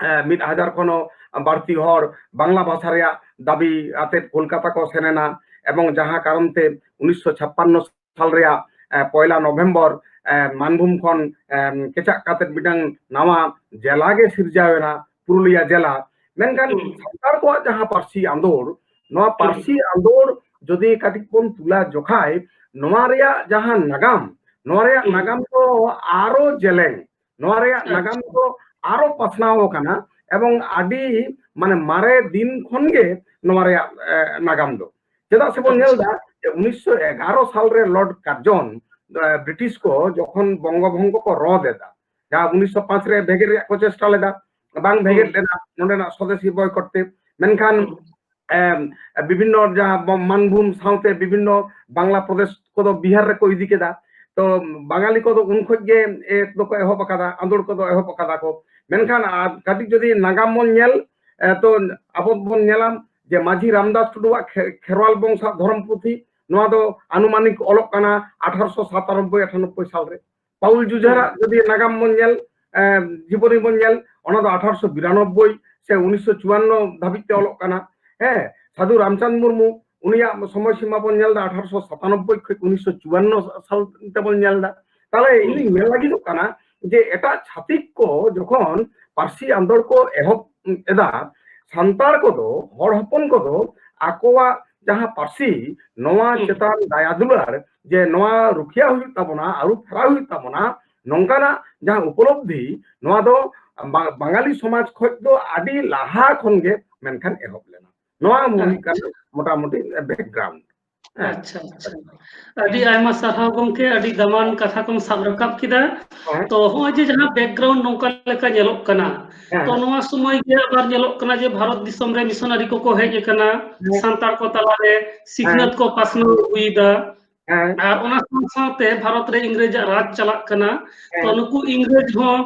ᱮ, ᱢᱤᱫ ᱦᱟᱡᱟᱨ ᱠᱷᱚᱱ ᱦᱚᱸ ᱵᱟᱹᱲᱛᱤ ᱦᱚᱲ ᱵᱟᱝᱞᱟ ᱵᱷᱟᱥᱟ ᱨᱮᱭᱟᱜ ᱫᱟᱹᱵᱤ ᱟᱛᱮᱫ ᱠᱳᱞᱠᱟᱛᱟ ᱠᱚ ᱥᱮᱱ ᱮᱱᱟ, ᱮᱵᱚᱝ ᱡᱟᱦᱟᱸ ᱠᱟᱨᱚᱱ ᱛᱮ ᱩᱱᱤᱥᱥᱚ ᱪᱷᱟᱯᱯᱟᱱᱱᱚ ᱥᱟᱞ ᱨᱮᱭᱟᱜ, ᱮ, ᱯᱚᱭᱞᱟ ᱱᱚᱵᱷᱮᱢᱵᱚᱨ, ᱮ, ᱢᱟᱱᱵᱷᱩᱢ ᱠᱷᱚᱱ, ᱮ, ᱠᱮᱪᱟᱜ ᱠᱟᱛᱮᱫ ᱢᱤᱫᱴᱟᱝ ᱱᱟᱣᱟ ᱡᱮᱞᱟ ᱜᱮ ᱥᱤᱨᱡᱟᱣ ᱮᱱᱟ, ᱯᱩᱨᱩᱞᱤᱭᱟ ᱡᱮᱞᱟ᱾ ᱢᱮᱱᱠᱷᱟᱱ ᱦᱩᱸ᱾ ᱥᱟᱱᱛᱟᱲ ᱠᱚᱣᱟᱜ ᱡᱟᱦᱟᱸ ᱯᱟᱹᱨᱥᱤ ᱟᱸᱫᱳᱲ, ᱱᱚᱣᱟ ᱦᱩᱸ᱾ ᱯᱟᱹᱨᱥᱤ ᱟᱸᱫᱳᱲ ᱡᱩᱫᱤ ᱠᱟᱹᱴᱤᱡ ᱵᱚᱱ ᱛᱩᱞᱟ ᱡᱚᱠᱷᱟᱭ, ᱱᱚᱣᱟ ᱨᱮᱭᱟᱜ ᱡᱟᱦᱟᱸ ᱱᱟᱜᱟᱢ, ᱱᱚᱣᱟ ᱨᱮᱭᱟᱜ ᱦᱩᱸ᱾ ᱱᱟᱜᱟᱢ ᱫᱚ ᱟᱨᱚ ᱡᱮᱞᱮᱧ, ᱱᱚᱣᱟ ᱨᱮᱭᱟᱜ ᱟᱪᱪᱷᱟ᱾ ᱱᱟᱜᱟᱢ ᱫᱚ ᱟᱨᱚ ᱯᱟᱥᱱᱟᱣ ᱟᱠᱟᱱᱟ, ᱮᱵᱚᱝ ᱟᱹᱰᱤ, ᱢᱟᱱᱮ, ᱢᱟᱨᱮ ᱫᱤᱱ ᱠᱷᱚᱱ ᱜᱮ ᱱᱚᱣᱟ ᱨᱮᱭᱟᱜ, ᱮ, ᱱᱟᱜᱟᱢ ᱫᱚ᱾ ᱪᱮᱫᱟᱜ ᱥᱮ ᱵᱚᱱ ᱧᱮᱞ ᱟᱪᱪᱷᱟ᱾ ᱮᱫᱟ ᱡᱮ ᱩᱱᱤᱥᱥᱚ ᱮᱜᱟᱨᱚ ᱥᱟᱞ ᱨᱮ ᱞᱚᱨᱰ ᱠᱟᱨᱡᱚᱱ, ᱮ, ᱵᱨᱤᱴᱤᱥ ᱠᱚ ᱡᱚᱠᱷᱚᱱ ᱵᱚᱝᱜᱚ ᱵᱷᱚᱝᱜᱚ ᱠᱚ ᱨᱚᱫ ᱮᱫᱟ, ᱡᱟᱦᱟᱸ ᱩᱱᱤᱥᱥᱚ ᱯᱟᱸᱪ ᱨᱮ ᱵᱷᱮᱜᱮᱫ ᱨᱮᱭᱟᱜ ᱠᱚ ᱪᱮᱥᱴᱟ ᱞᱮᱫᱟ, ᱵᱟᱝ ᱵᱷᱮᱜᱮᱫ ᱦᱩᱸ᱾ ᱞᱮᱱᱟ, ᱱᱚᱰᱮᱱᱟᱜ ᱥᱚᱫᱮᱥᱤ ᱵᱚᱭᱠᱚᱴ ᱛᱮ᱾ ᱢᱮᱱᱠᱷᱟᱱ, ᱦᱩᱸ᱾ ᱮᱢ, ᱵᱤᱵᱷᱤᱱᱱᱚ ᱡᱟᱦᱟᱸ ᱵᱚ-, ᱢᱟᱱᱵᱷᱩᱢ ᱥᱟᱶᱛᱮ ᱵᱤᱵᱷᱤᱱᱱᱚ ᱵᱟᱝᱞᱟ ᱯᱨᱚᱫᱮᱥ ᱠᱚᱫᱚ ᱵᱤᱦᱟᱨ ᱨᱮᱠᱚ ᱤᱫᱤ ᱠᱮᱫᱟ᱾ ᱛᱚ ᱵᱟᱝᱟᱞᱤ ᱠᱚᱫᱚ ᱩᱱ ᱠᱷᱚᱱ ᱜᱮ ᱮ ᱫᱚᱠᱚ ᱮᱦᱚᱵ ᱟᱠᱟᱫᱟ, ᱟᱸᱫᱳᱲ ᱠᱚᱫᱚ ᱮᱦᱚᱵ ᱟᱠᱟᱫᱟ ᱠᱚ᱾ ᱢᱮᱱᱠᱷᱟᱱ ᱟᱨ ᱠᱟᱹᱴᱤᱡ ᱡᱩᱫᱤ ᱱᱟᱜᱟᱢ ᱵᱚᱱ ᱧᱮᱞ, ᱮ, ᱛᱚ ᱟᱵᱚ ᱵᱚᱱ ᱧᱮᱞᱟ ᱡᱮ ᱢᱟᱹᱡᱷᱤ ᱨᱟᱢᱫᱟᱥ ᱴᱩᱰᱩᱣᱟᱜ ᱠᱷᱮ-, ᱠᱷᱮᱨᱣᱟᱞ ᱵᱚᱝᱥᱚ ᱫᱷᱚᱨᱚᱢ ᱯᱩᱛᱷᱤ, ᱱᱚᱣᱟ ᱫᱚ ᱟᱱᱩᱢᱟᱱᱤᱠ ᱚᱞᱚᱜ ᱠᱟᱱᱟ ᱟᱴᱷᱟᱨᱚᱥᱚ ᱥᱟᱛᱟᱱᱚᱵᱵᱳᱭ ᱟᱴᱷᱟᱱᱚᱵᱵᱳᱭ ᱥᱟᱞ ᱨᱮ᱾ ᱯᱟᱣᱩᱞ ᱡᱩᱡᱷᱟᱹᱨᱟᱜ ᱦᱩᱸ᱾ ᱡᱩᱫᱤ ᱱᱟᱜᱟᱢ ᱵᱚᱱ ᱧᱮᱞ, ᱮ, ᱡᱤᱵᱚᱱᱤ ᱵᱚᱱ ᱧᱮᱞ, ᱚᱱᱟ ᱫᱚ ᱟᱴᱷᱟᱨᱚᱥᱚ ᱵᱤᱨᱟᱱᱚᱵᱵᱳᱭ ᱥᱮ ᱩᱱᱤᱥᱥᱚ ᱪᱩᱣᱟᱱᱱᱚ ᱫᱷᱟᱹᱵᱤᱡ ᱛᱮ ᱚᱞᱚᱜ ᱠᱟᱱᱟ᱾ ᱦᱮᱸ, ᱥᱟᱹᱫᱷᱩ ᱨᱟᱢᱪᱟᱸᱫᱽ ᱢᱩᱨᱢᱩ, ᱩᱱᱤᱭᱟᱜ ᱥᱚᱢᱚᱭ ᱥᱤᱢᱟ ᱵᱚᱱ ᱧᱮᱞ ᱮᱫᱟ ᱟᱴᱷᱟᱨᱚᱥᱚ ᱥᱟᱛᱟᱱᱚᱵᱵᱳᱭ ᱠᱷᱚᱱ ᱩᱱᱤᱥᱥᱚ ᱪᱩᱣᱟᱱᱱᱚ ᱥᱟᱞ ᱛᱮᱵᱚᱱ ᱧᱮᱞ ᱮᱫᱟ᱾ ᱛᱟᱦᱞᱮ ᱦᱩᱸ᱾ ᱤᱧᱤᱧ ᱢᱮᱱ ᱞᱟᱹᱜᱤᱫᱚᱜ ᱠᱟᱱᱟ ᱡᱮ ᱮᱴᱟᱜ ᱪᱷᱟᱹᱛᱤᱠ ᱠᱚ ᱡᱚᱠᱷᱚᱱ ᱯᱟᱹᱨᱥᱤ ᱟᱸᱫᱳᱲ ᱠᱚ ᱮᱦᱚᱵ ᱮᱫᱟ, ᱥᱟᱱᱛᱟᱲ ᱠᱚᱫᱚ, ᱦᱚᱲ ᱦᱚᱯᱚᱱ ᱠᱚᱫᱚ ᱟᱠᱚᱣᱟᱜ ᱡᱟᱦᱟᱸ ᱯᱟᱹᱨᱥᱤ, ᱱᱚᱣᱟ ᱦᱩᱸ᱾ ᱪᱮᱛᱟᱱ ᱫᱟᱭᱟ ᱫᱩᱞᱟᱹᱲ, ᱡᱮ ᱱᱚᱣᱟ ᱨᱩᱠᱷᱤᱭᱟᱹ ᱦᱩᱭᱩᱜ ᱛᱟᱵᱚᱱᱟ, ᱟᱹᱨᱩ ᱯᱷᱮᱨᱟᱣ ᱦᱩᱭᱩᱜ ᱛᱟᱵᱚᱱᱟ, ᱱᱚᱝᱠᱟᱱᱟᱜ ᱡᱟᱦᱟᱸ ᱩᱯᱚᱞᱚᱵᱽᱫᱷᱤ, ᱱᱚᱣᱟ ᱫᱚ ᱵᱟ-, ᱵᱟᱝᱟᱞᱤ ᱥᱚᱢᱟᱡᱽ ᱠᱷᱚᱱ ᱫᱚ ᱟᱹᱰᱤ ᱞᱟᱦᱟ ᱠᱷᱚᱱ ᱜᱮ ᱢᱮᱱᱠᱷᱟᱱ ᱮᱦᱚᱵ ᱞᱮᱱᱟ᱾ ᱱᱚᱣᱟ ᱦᱩᱭᱩᱜ ᱠᱟᱱᱟ ᱟᱪᱪᱷᱟ᱾ ᱢᱚᱴᱟᱢᱩᱴᱤ background᱾ ᱦᱮᱸ᱾ ᱟᱪᱪᱷᱟ, ᱟᱪᱪᱷᱟ᱾ ᱟᱹᱰᱤ ᱟᱭᱢᱟ ᱥᱟᱨᱦᱟᱣ ᱜᱚᱢᱠᱮ, ᱟᱹᱰᱤ ᱫᱟᱢᱟᱱ ᱠᱟᱛᱷᱟ ᱠᱚᱢ ᱥᱟᱵ ᱨᱟᱠᱟᱵ ᱠᱮᱫᱟ᱾ ᱦᱮᱸ᱾ ᱛᱚ ᱦᱚᱸᱜᱼᱚᱭ ᱡᱮ ᱡᱟᱦᱟᱸ background ᱱᱚᱝᱠᱟ ᱞᱮᱠᱟ ᱧᱮᱞᱚᱜ ᱠᱟᱱᱟ, ᱦᱮᱸ, ᱛᱚ ᱦᱮᱸ᱾ ᱱᱚᱣᱟ ᱥᱚᱢᱚᱭ ᱜᱮ ᱟᱵᱟᱨ ᱧᱮᱞᱚᱜ ᱠᱟᱱᱟ ᱡᱮ ᱵᱷᱟᱨᱚᱛ ᱫᱤᱥᱚᱢ ᱨᱮ ᱢᱤᱥᱚᱱᱟᱨᱤ ᱠᱚᱠᱚ ᱦᱮᱡ ᱟᱠᱟᱱᱟ, ᱦᱮᱸ᱾ ᱥᱟᱱᱛᱟᱲ ᱠᱚ ᱛᱟᱞᱟᱨᱮ ᱦᱮᱸ᱾ ᱥᱤᱠᱷᱱᱟᱹᱛ ᱠᱚ ᱯᱟᱥᱱᱟᱣ ᱟᱹᱜᱩᱭᱮᱫᱟ᱾ ᱦᱮᱸ᱾ ᱟᱨ ᱚᱱᱟ ᱥᱟᱶ ᱥᱟᱶᱛᱮ ᱵᱷᱟᱨᱚᱛ ᱨᱮ ᱤᱝᱨᱮᱡᱟᱜ ᱨᱟᱡᱽ ᱪᱟᱞᱟᱜ ᱠᱟᱱᱟ᱾ ᱛᱚ ᱦᱮᱸ᱾ ᱱᱩᱠᱩ ᱤᱝᱨᱮᱡᱽ ᱦᱚᱸ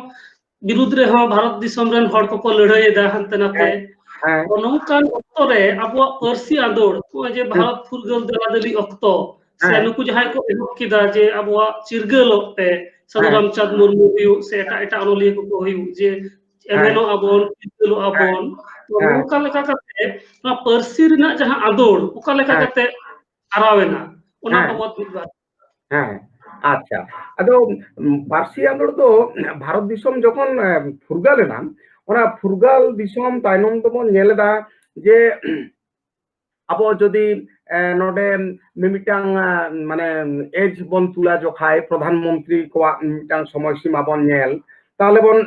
ᱵᱤᱨᱩᱫᱽ ᱨᱮᱦᱚᱸ ᱵᱷᱟᱨᱚᱛ ᱫᱤᱥᱚᱢ ᱨᱮᱱ ᱦᱚᱲ ᱠᱚᱠᱚ ᱞᱟᱹᱲᱦᱟᱹᱭ ᱮᱫᱟ ᱦᱟᱱᱛᱮ ᱱᱟᱛᱮ᱾ ᱦᱮᱸ, ᱦᱮᱸ᱾ ᱛᱚ ᱱᱚᱝᱠᱟᱱ ᱚᱠᱛᱚ ᱨᱮ ᱟᱵᱚᱣᱟᱜ ᱯᱟᱹᱨᱥᱤ ᱟᱸᱫᱳᱲ, ᱱᱚᱜᱼᱚᱭ ᱡᱮ ᱦᱮᱸ᱾ ᱵᱷᱟᱨᱚᱛ ᱯᱷᱩᱨᱜᱟᱹᱞ ᱫᱟᱞᱟᱫᱟᱞᱤ ᱚᱠᱛᱚ, ᱥᱮ ᱦᱮᱸ᱾ ᱱᱩᱠᱩ ᱡᱟᱦᱟᱸᱭ ᱠᱚ ᱮᱦᱚᱵ ᱠᱮᱫᱟ ᱡᱮ ᱟᱵᱚᱣᱟᱜ ᱪᱤᱨᱜᱟᱹᱞᱚᱜ ᱯᱮ, ᱥᱟᱹᱫᱷᱩ ᱦᱮᱸ᱾ ᱨᱟᱢᱪᱟᱸᱫᱽ ᱢᱩᱨᱢᱩ ᱦᱩᱭᱩᱜ ᱥᱮ ᱮᱴᱟᱜ ᱮᱴᱟᱜ ᱚᱱᱚᱞᱤᱭᱟᱹ ᱠᱚᱠᱚ ᱦᱩᱭᱩᱜ, ᱡᱮ ᱦᱮᱸ᱾ ᱮᱵᱷᱮᱱᱚᱜ ᱟᱵᱚᱱ, ᱪᱤᱨᱜᱟᱹᱞᱚᱜ ᱦᱮᱸ᱾ ᱟᱵᱚᱱ᱾ ᱛᱚ ᱦᱮᱸ᱾ ᱱᱚᱝᱠᱟ ᱞᱮᱠᱟ ᱠᱟᱛᱮ ᱱᱚᱣᱟ ᱯᱟᱹᱨᱥᱤ ᱨᱮᱱᱟᱜ ᱡᱟᱦᱟᱸ ᱟᱸᱫᱳᱲ, ᱚᱠᱟ ᱞᱮᱠᱟ ᱦᱮᱸ᱾ ᱠᱟᱛᱮ ᱦᱟᱨᱟᱣ ᱮᱱᱟ, ᱚᱱᱟ ᱦᱮᱸ᱾ ᱵᱟᱵᱚᱫ ᱢᱤᱫ ᱵᱟᱨ᱾ ᱦᱮᱸ, ᱟᱪᱪᱷᱟ᱾ ᱟᱫᱚ, ᱩᱢ, ᱯᱟᱹᱨᱥᱤ ᱟᱸᱫᱳᱲ ᱫᱚ ᱵᱷᱟᱨᱚᱛ ᱫᱤᱥᱚᱢ ᱡᱚᱠᱷᱚᱱ, ᱮ, ᱯᱷᱩᱨᱜᱟᱹᱞ ᱮᱱᱟ, ᱚᱱᱟ ᱯᱷᱩᱨᱜᱟᱹᱞ ᱫᱤᱥᱚᱢ ᱛᱟᱭᱱᱚᱢ ᱫᱚᱵᱚᱱ ᱧᱮᱞ ᱮᱫᱟ ᱡᱮ, ᱟᱵᱚ ᱡᱩᱫᱤ, ᱮ, ᱱᱚᱰᱮ ᱢᱤᱢᱤᱫᱴᱟᱝ, ᱮ, ᱢᱟᱱᱮ ᱮᱡᱽ ᱵᱚᱱ ᱛᱩᱞᱟ ᱡᱚᱠᱷᱟᱭ ᱯᱨᱚᱫᱷᱟᱱ ᱢᱚᱱᱛᱨᱤ ᱠᱚᱣᱟᱜ ᱢᱤᱫᱴᱟᱝ ᱥᱚᱢᱚᱭ ᱥᱤᱢᱟ ᱵᱚᱱ ᱧᱮᱞ, ᱛᱟᱦᱚᱞᱮ ᱵᱚᱱ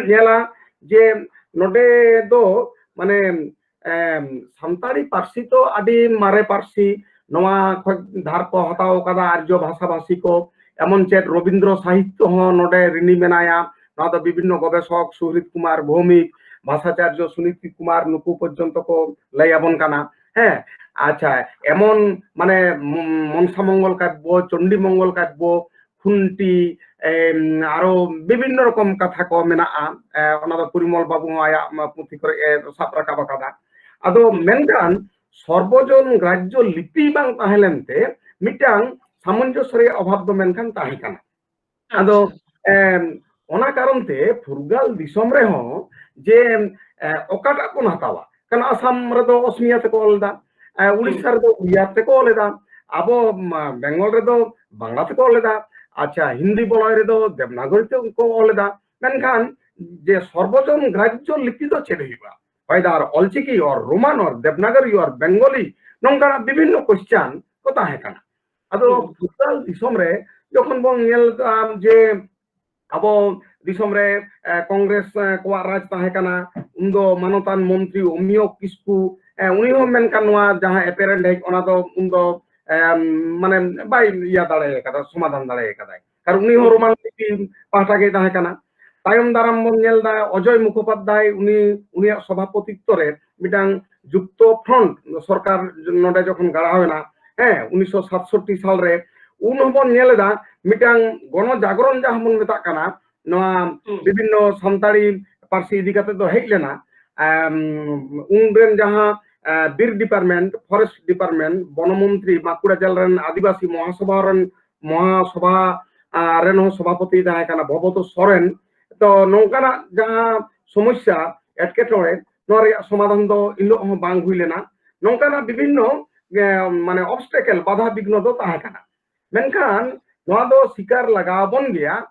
ᱧᱮᱞᱟ ᱡᱮ ᱱᱚᱰᱮ ᱫᱚ ᱢᱟᱱᱮ, ᱮᱢ, ᱥᱟᱱᱛᱟᱲᱤ ᱯᱟᱹᱨᱥᱤ ᱫᱚ ᱟᱹᱰᱤ ᱢᱟᱨᱮ ᱯᱟᱹᱨᱥᱤ, ᱱᱚᱣᱟ ᱠᱷᱚᱡ ᱫᱷᱟᱨ ᱠᱚ ᱦᱟᱛᱟᱣ ᱟᱠᱟᱫᱟ ᱟᱨᱡᱚ ᱵᱷᱟᱥᱟ ᱵᱷᱟᱥᱤ ᱠᱚ, ᱮᱢᱚᱱ ᱪᱮᱫ ᱨᱚᱵᱤᱱᱫᱨᱚ ᱥᱟᱦᱤᱛᱛᱚ ᱦᱚᱸ ᱱᱚᱰᱮ ᱨᱤᱱᱤ ᱢᱮᱱᱟᱭᱟ᱾ ᱱᱚᱣᱟ ᱫᱚ ᱵᱤᱵᱷᱤᱱᱱᱚ ᱜᱚᱵᱮᱥᱚᱠ, ᱥᱩᱦᱨᱤᱛ ᱠᱩᱢᱟᱨ ᱵᱷᱳᱣᱢᱤᱠ, ᱵᱷᱟᱥᱟᱪᱟᱨᱡᱚ ᱥᱩᱱᱤᱛᱤ ᱠᱩᱢᱟᱨ, ᱱᱩᱠᱩ ᱯᱚᱨᱡᱚᱱᱛᱚ ᱠᱚ ᱞᱟᱹᱭ ᱟᱵᱚᱱ ᱠᱟᱱᱟ᱾ ᱦᱮᱸ, ᱟᱪᱪᱷᱟ, ᱮᱢᱚᱱ ᱢᱟᱱᱮ ᱢᱚ-, ᱢᱚᱱᱥᱟ ᱢᱚᱝᱜᱚᱞ ᱠᱟᱵᱽᱵᱚ, ᱪᱚᱱᱰᱤ ᱢᱚᱝᱜᱚᱞ ᱠᱟᱵᱽᱵᱚ, ᱠᱷᱩᱱᱴᱤ, ᱮᱢ, ᱟᱨᱚ ᱵᱤᱵᱷᱤᱱᱱᱚ ᱨᱚᱠᱚᱢ ᱠᱟᱛᱷᱟ ᱠᱚ ᱢᱮᱱᱟᱜᱼᱟ᱾ ᱮ, ᱚᱱᱟ ᱫᱚ ᱯᱚᱨᱤᱢᱚᱞ ᱵᱟᱵᱩ ᱦᱚᱸ ᱟᱭᱟᱜ, ᱢᱟ, ᱯᱩᱛᱷᱤ ᱠᱚᱨᱮ ᱮ ᱥᱟᱵ ᱨᱟᱠᱟᱵ ᱟᱠᱟᱫᱟ᱾ ᱟᱫᱚ ᱦᱩᱸ᱾ ᱢᱮᱱᱠᱷᱟᱱ ᱥᱚᱨᱵᱚᱡᱚᱱ ᱜᱨᱟᱡᱽᱡᱚ ᱞᱤᱯᱤ ᱵᱟᱝ ᱛᱟᱦᱮᱸ ᱞᱮᱱᱛᱮ ᱢᱤᱫᱴᱟᱝ ᱥᱟᱢᱚᱧᱡᱚᱥᱥᱚ ᱨᱮᱭᱟᱜ ᱚᱵᱷᱟᱵ ᱫᱚ ᱢᱮᱱᱠᱷᱟᱱ ᱛᱟᱦᱮᱸ ᱠᱟᱱᱟ᱾ ᱟᱫᱚ, ᱟᱪᱪᱷᱟ᱾ ᱮᱢ, ᱚᱱᱟ ᱠᱟᱨᱚᱱ ᱛᱮ ᱯᱷᱩᱨᱜᱟᱞ ᱫᱤᱥᱚᱢ ᱨᱮᱦᱚᱸ ᱡᱮ, ᱮ, ᱚᱠᱟᱴᱟᱜ ᱵᱚᱱ ᱦᱟᱛᱟᱣᱟ? ᱠᱟᱨᱚᱱ ᱟᱥᱟᱢ ᱨᱮᱫᱚ ᱚᱥᱢᱤᱭᱟ ᱛᱮᱠᱚ ᱚᱞ ᱮᱫᱟ, ᱮ, ᱩᱲᱤᱥᱥᱟ ᱦᱩᱸ᱾ ᱨᱮᱫᱚ ᱩᱲᱤᱭᱟ ᱛᱮᱠᱚ ᱚᱞ ᱮᱫᱟ, ᱟᱵᱚ, ᱢᱟ, ᱵᱮᱝᱜᱚᱞ ᱨᱮᱫᱚ ᱵᱟᱝᱞᱟ ᱛᱮᱠᱚ ᱚᱞ ᱮᱫᱟ, ᱟᱪᱪᱷᱟ, ᱦᱤᱱᱫᱤ ᱵᱚᱞᱚᱭ ᱨᱮᱫᱚ ᱫᱮᱵᱽᱱᱟᱜᱚᱨᱤ ᱛᱮᱠᱚ ᱚᱞ ᱮᱫᱟ᱾ ᱢᱮᱱᱠᱷᱟᱱ ᱡᱮ ᱥᱚᱨᱵᱚᱡᱚᱱ ᱜᱨᱟᱡᱽᱡᱚ ᱞᱤᱯᱤ ᱫᱚ ᱪᱮᱫ ᱦᱩᱭᱩᱜᱼᱟ? Whether Ol Chiki or Roman or Devanagari or Bengali, ᱱᱚᱝᱠᱟᱱᱟᱜ ᱵᱤᱵᱷᱤᱱᱱᱚ question ᱠᱚ ᱛᱟᱦᱮᱸ ᱠᱟᱱᱟ᱾ ᱟᱫᱚ ᱦᱩᱸ᱾ ᱯᱷᱩᱨᱜᱟᱞ ᱫᱤᱥᱚᱢ ᱨᱮ ᱡᱚᱠᱷᱚᱱ ᱵᱚᱱ ᱧᱮᱞ ᱮᱫᱟ ᱡᱮ ᱟᱵᱚ ᱫᱤᱥᱚᱢ ᱨᱮ, ᱮ, ᱠᱚᱝᱜᱨᱮᱥ, ᱮ, ᱠᱚᱣᱟᱜ ᱨᱟᱡᱽ ᱛᱟᱦᱮᱸ ᱠᱟᱱᱟ, ᱩᱱᱫᱚ ᱢᱟᱱᱚᱛᱟᱱ ᱢᱚᱱᱛᱨᱤ ᱚᱢᱤᱭᱚ ᱠᱤᱥᱠᱩ, ᱮ, ᱩᱱᱤ ᱦᱚᱸ ᱢᱮᱱᱠᱷᱟᱱ ᱱᱚᱣᱟ ᱡᱟᱦᱟᱸ ᱮᱯᱮᱨ ᱦᱮᱸᱰᱮᱡ, ᱚᱱᱟ ᱫᱚ ᱩᱱᱫᱚ, ᱮᱢ, ᱢᱟᱱᱮ ᱵᱟᱭ ᱤᱭᱟᱹ ᱫᱟᱲᱮ ᱟᱠᱟᱫᱟ, ᱥᱚᱢᱟᱫᱷᱟᱱ ᱫᱟᱲᱮ ᱟᱠᱟᱫᱟᱭ, ᱠᱟᱨᱚᱱ ᱩᱱᱤ ᱦᱚᱸ ᱦᱩᱸ᱾ ᱨᱳᱢᱟᱱ ᱞᱤᱯᱤ ᱯᱟᱦᱴᱟ ᱜᱮᱭ ᱛᱟᱦᱮᱸ ᱠᱟᱱᱟ᱾ ᱛᱟᱭᱚᱢ ᱫᱟᱨᱟᱢ ᱵᱚᱱ ᱧᱮᱞ ᱮᱫᱟ ᱚᱡᱚᱭ ᱢᱩᱠᱷᱳᱯᱟᱫᱽᱫᱷᱟᱭ, ᱩᱱᱤ, ᱩᱱᱤᱭᱟᱜ ᱥᱚᱵᱷᱟᱯᱚᱛᱤᱛᱛᱚ ᱨᱮ ᱢᱤᱫᱴᱟᱝ ᱡᱩᱠᱛᱚ ᱯᱷᱨᱚᱱᱴ ᱥᱚᱨᱠᱟᱨ ᱱᱚᱰᱮ ᱡᱚᱠᱷᱚᱱ ᱜᱟᱲᱟᱣ ᱮᱱᱟ, ᱦᱮᱸ, ᱩᱱᱤᱥᱥᱚ ᱥᱟᱛᱥᱚᱴᱴᱤ ᱥᱟᱞ ᱨᱮ, ᱩᱱ ᱦᱚᱸᱵᱚᱱ ᱧᱮᱞ ᱮᱫᱟ ᱢᱤᱫᱴᱟᱝ ᱜᱚᱱᱚ ᱡᱟᱜᱽᱨᱚᱱ ᱡᱟᱦᱟᱸ ᱵᱚᱱ ᱢᱮᱛᱟᱜ ᱠᱟᱱᱟ, ᱱᱚᱣᱟ ᱦᱩᱸ᱾ ᱵᱤᱵᱷᱤᱱᱱᱚ ᱥᱟᱱᱛᱟᱲᱤ ᱯᱟᱹᱨᱥᱤ ᱤᱫᱤ ᱠᱟᱛᱮ ᱫᱚ ᱦᱮᱡ ᱞᱮᱱᱟ᱾ ᱮᱢ, ᱩᱱ ᱨᱮᱱ ᱡᱟᱦᱟᱸ, ᱮ, ᱵᱤᱨ ᱰᱤᱯᱟᱨᱴᱢᱮᱱᱴ, ᱯᱷᱚᱨᱮᱥᱴ ᱰᱤᱯᱟᱨᱴᱢᱮᱱᱴ, ᱵᱚᱱᱚᱢᱚᱱᱛᱨᱤ, ᱵᱟᱸᱠᱩᱲᱟ ᱡᱮᱞᱟ ᱨᱮᱱ ᱟᱹᱫᱤᱵᱟᱹᱥᱤ ᱢᱚᱦᱟᱥᱚᱵᱷᱟ ᱨᱮᱱ, ᱢᱚᱦᱟᱥᱚᱵᱷᱟ, ᱟ, ᱨᱮᱱ ᱦᱚᱸ ᱥᱚᱵᱷᱟᱯᱚᱛᱤ ᱛᱟᱦᱮᱸ ᱠᱟᱱᱟ ᱵᱷᱚᱵᱚᱛᱳ ᱥᱚᱨᱮᱱ᱾ ᱛᱚ ᱱᱚᱝᱠᱟᱱᱟᱜ ᱡᱟᱦᱟᱸ ᱥᱚᱢᱚᱥᱥᱟ, ᱮᱴᱠᱮᱴᱚᱬᱮ, ᱱᱚᱣᱟ ᱨᱮᱭᱟᱜ ᱥᱚᱢᱟᱫᱷᱟᱱ ᱫᱚ ᱤᱱ ᱦᱤᱞᱳᱜ ᱦᱚᱸ ᱵᱟᱝ ᱦᱩᱭ ᱞᱮᱱᱟ᱾ ᱱᱚᱝᱠᱟᱱᱟᱜ ᱵᱤᱵᱷᱤᱱᱱᱚ, ᱮ, ᱢᱟᱱᱮ obstacle, ᱵᱟᱫᱷᱟ ᱵᱤᱜᱷᱱᱚ ᱫᱚ ᱛᱟᱦᱮᱸ ᱠᱟᱱᱟ᱾ ᱢᱮᱱᱠᱷᱟᱱ ᱱᱚᱣᱟ ᱫᱚ ᱥᱤᱠᱟᱨ ᱞᱟᱜᱟᱣ ᱟᱵᱚᱱ ᱜᱮᱭᱟ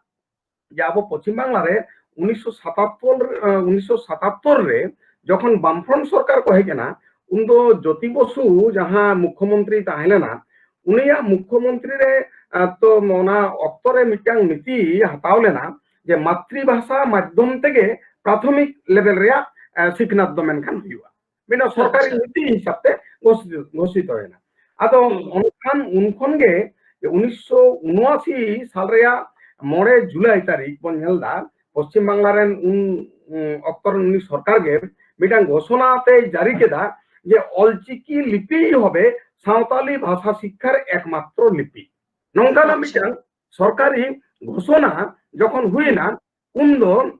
ᱡᱮ ᱟᱵᱚ ᱯᱚᱪᱷᱤᱢ ᱵᱟᱝᱞᱟ ᱨᱮ ᱩᱱᱤᱥᱥᱚ ᱥᱟᱛᱟᱛᱛᱚᱨ, ᱮ, ᱩᱱᱤᱥᱥᱚ ᱥᱟᱛᱟᱛᱛᱚᱨ ᱨᱮ ᱡᱚᱠᱷᱚᱱ ᱵᱟᱢᱯᱷᱨᱚᱱᱴ ᱥᱚᱨᱠᱟᱨ ᱠᱚ ᱦᱮᱡ ᱮᱱᱟ, ᱩᱱᱫᱚ ᱡᱳᱛᱤ ᱵᱚᱥᱩ ᱡᱟᱦᱟᱸ ᱢᱩᱠᱷᱭᱚᱢᱚᱱᱛᱨᱤ ᱛᱟᱦᱮᱸ ᱞᱮᱱᱟ, ᱩᱱᱤᱭᱟᱜ ᱢᱩᱠᱷᱭᱚᱢᱚᱱᱛᱨᱤ ᱨᱮ, ᱟᱸ, ᱛᱚ ᱚᱱᱟ ᱚᱠᱛᱚ ᱨᱮ ᱢᱤᱫᱴᱟᱝ ᱱᱤᱛᱤ ᱦᱟᱛᱟᱣ ᱞᱮᱱᱟ ᱡᱮ ᱢᱟᱛᱨᱤᱵᱷᱟᱥᱟ ᱢᱟᱫᱽᱫᱷᱚᱢ ᱛᱮᱜᱮ ᱯᱨᱟᱛᱷᱚᱢᱤᱠ ᱞᱮᱵᱮᱞ ᱨᱮᱭᱟᱜ, ᱟᱸ, ᱥᱤᱠᱷᱱᱟᱹᱛ ᱫᱚ ᱢᱮᱱᱠᱷᱟᱱ ᱦᱩᱭᱩᱜᱼᱟ᱾ ᱢᱤᱫᱴᱟᱝ ᱥᱚᱨᱠᱟᱨᱤ ᱟᱪᱪᱷᱟ᱾ ᱱᱤᱛᱤ ᱦᱤᱥᱟᱹᱵ ᱛᱮ ᱜᱷᱳᱥᱤᱛ, ᱜᱷᱳᱥᱤᱛᱚᱭᱮᱱᱟ᱾ ᱟᱫᱚ ᱦᱩᱸ᱾ ᱚᱱᱠᱷᱟᱱ, ᱩᱱ ᱠᱷᱚᱱ ᱜᱮ ᱡᱮ ᱩᱱᱤᱥᱥᱚ ᱩᱱᱚᱟᱥᱤ ᱥᱟᱞ ᱨᱮᱭᱟᱜ ᱢᱚᱬᱮ ᱡᱩᱞᱟᱭ ᱛᱟᱹᱨᱤᱠᱷ ᱵᱚᱱ ᱧᱮᱞ ᱮᱫᱟ, ᱯᱚᱥᱪᱤᱢ ᱵᱟᱝᱞᱟ ᱨᱮᱱ ᱩᱱ, ᱩᱱ ᱚᱠᱛᱚ ᱨᱮᱱ ᱩᱱᱤ ᱥᱚᱨᱠᱟᱨ ᱜᱮ ᱢᱤᱫᱴᱟᱝ ᱜᱷᱳᱥᱚᱱᱟ ᱛᱮᱭ ᱡᱟᱹᱨᱤ ᱠᱮᱫᱟ ᱡᱮ ᱚᱞᱪᱤᱠᱤ ᱞᱤᱯᱤ ᱦᱚᱵᱮ ᱥᱟᱶᱛᱟᱞᱤ ᱵᱷᱟᱥᱟ ᱥᱤᱠᱠᱷᱟᱨ ᱮᱠᱢᱟᱛᱨᱚ ᱞᱤᱯᱤ᱾ ᱱᱚᱝᱠᱟᱱᱟᱜ ᱟᱪᱪᱷᱟ᱾ ᱢᱤᱫᱴᱟᱝ ᱥᱚᱨᱠᱟᱨᱤ ᱜᱷᱳᱥᱚᱱᱟ ᱡᱚᱠᱷᱚᱱ ᱦᱩᱭᱮᱱᱟ, ᱩᱱᱫᱚ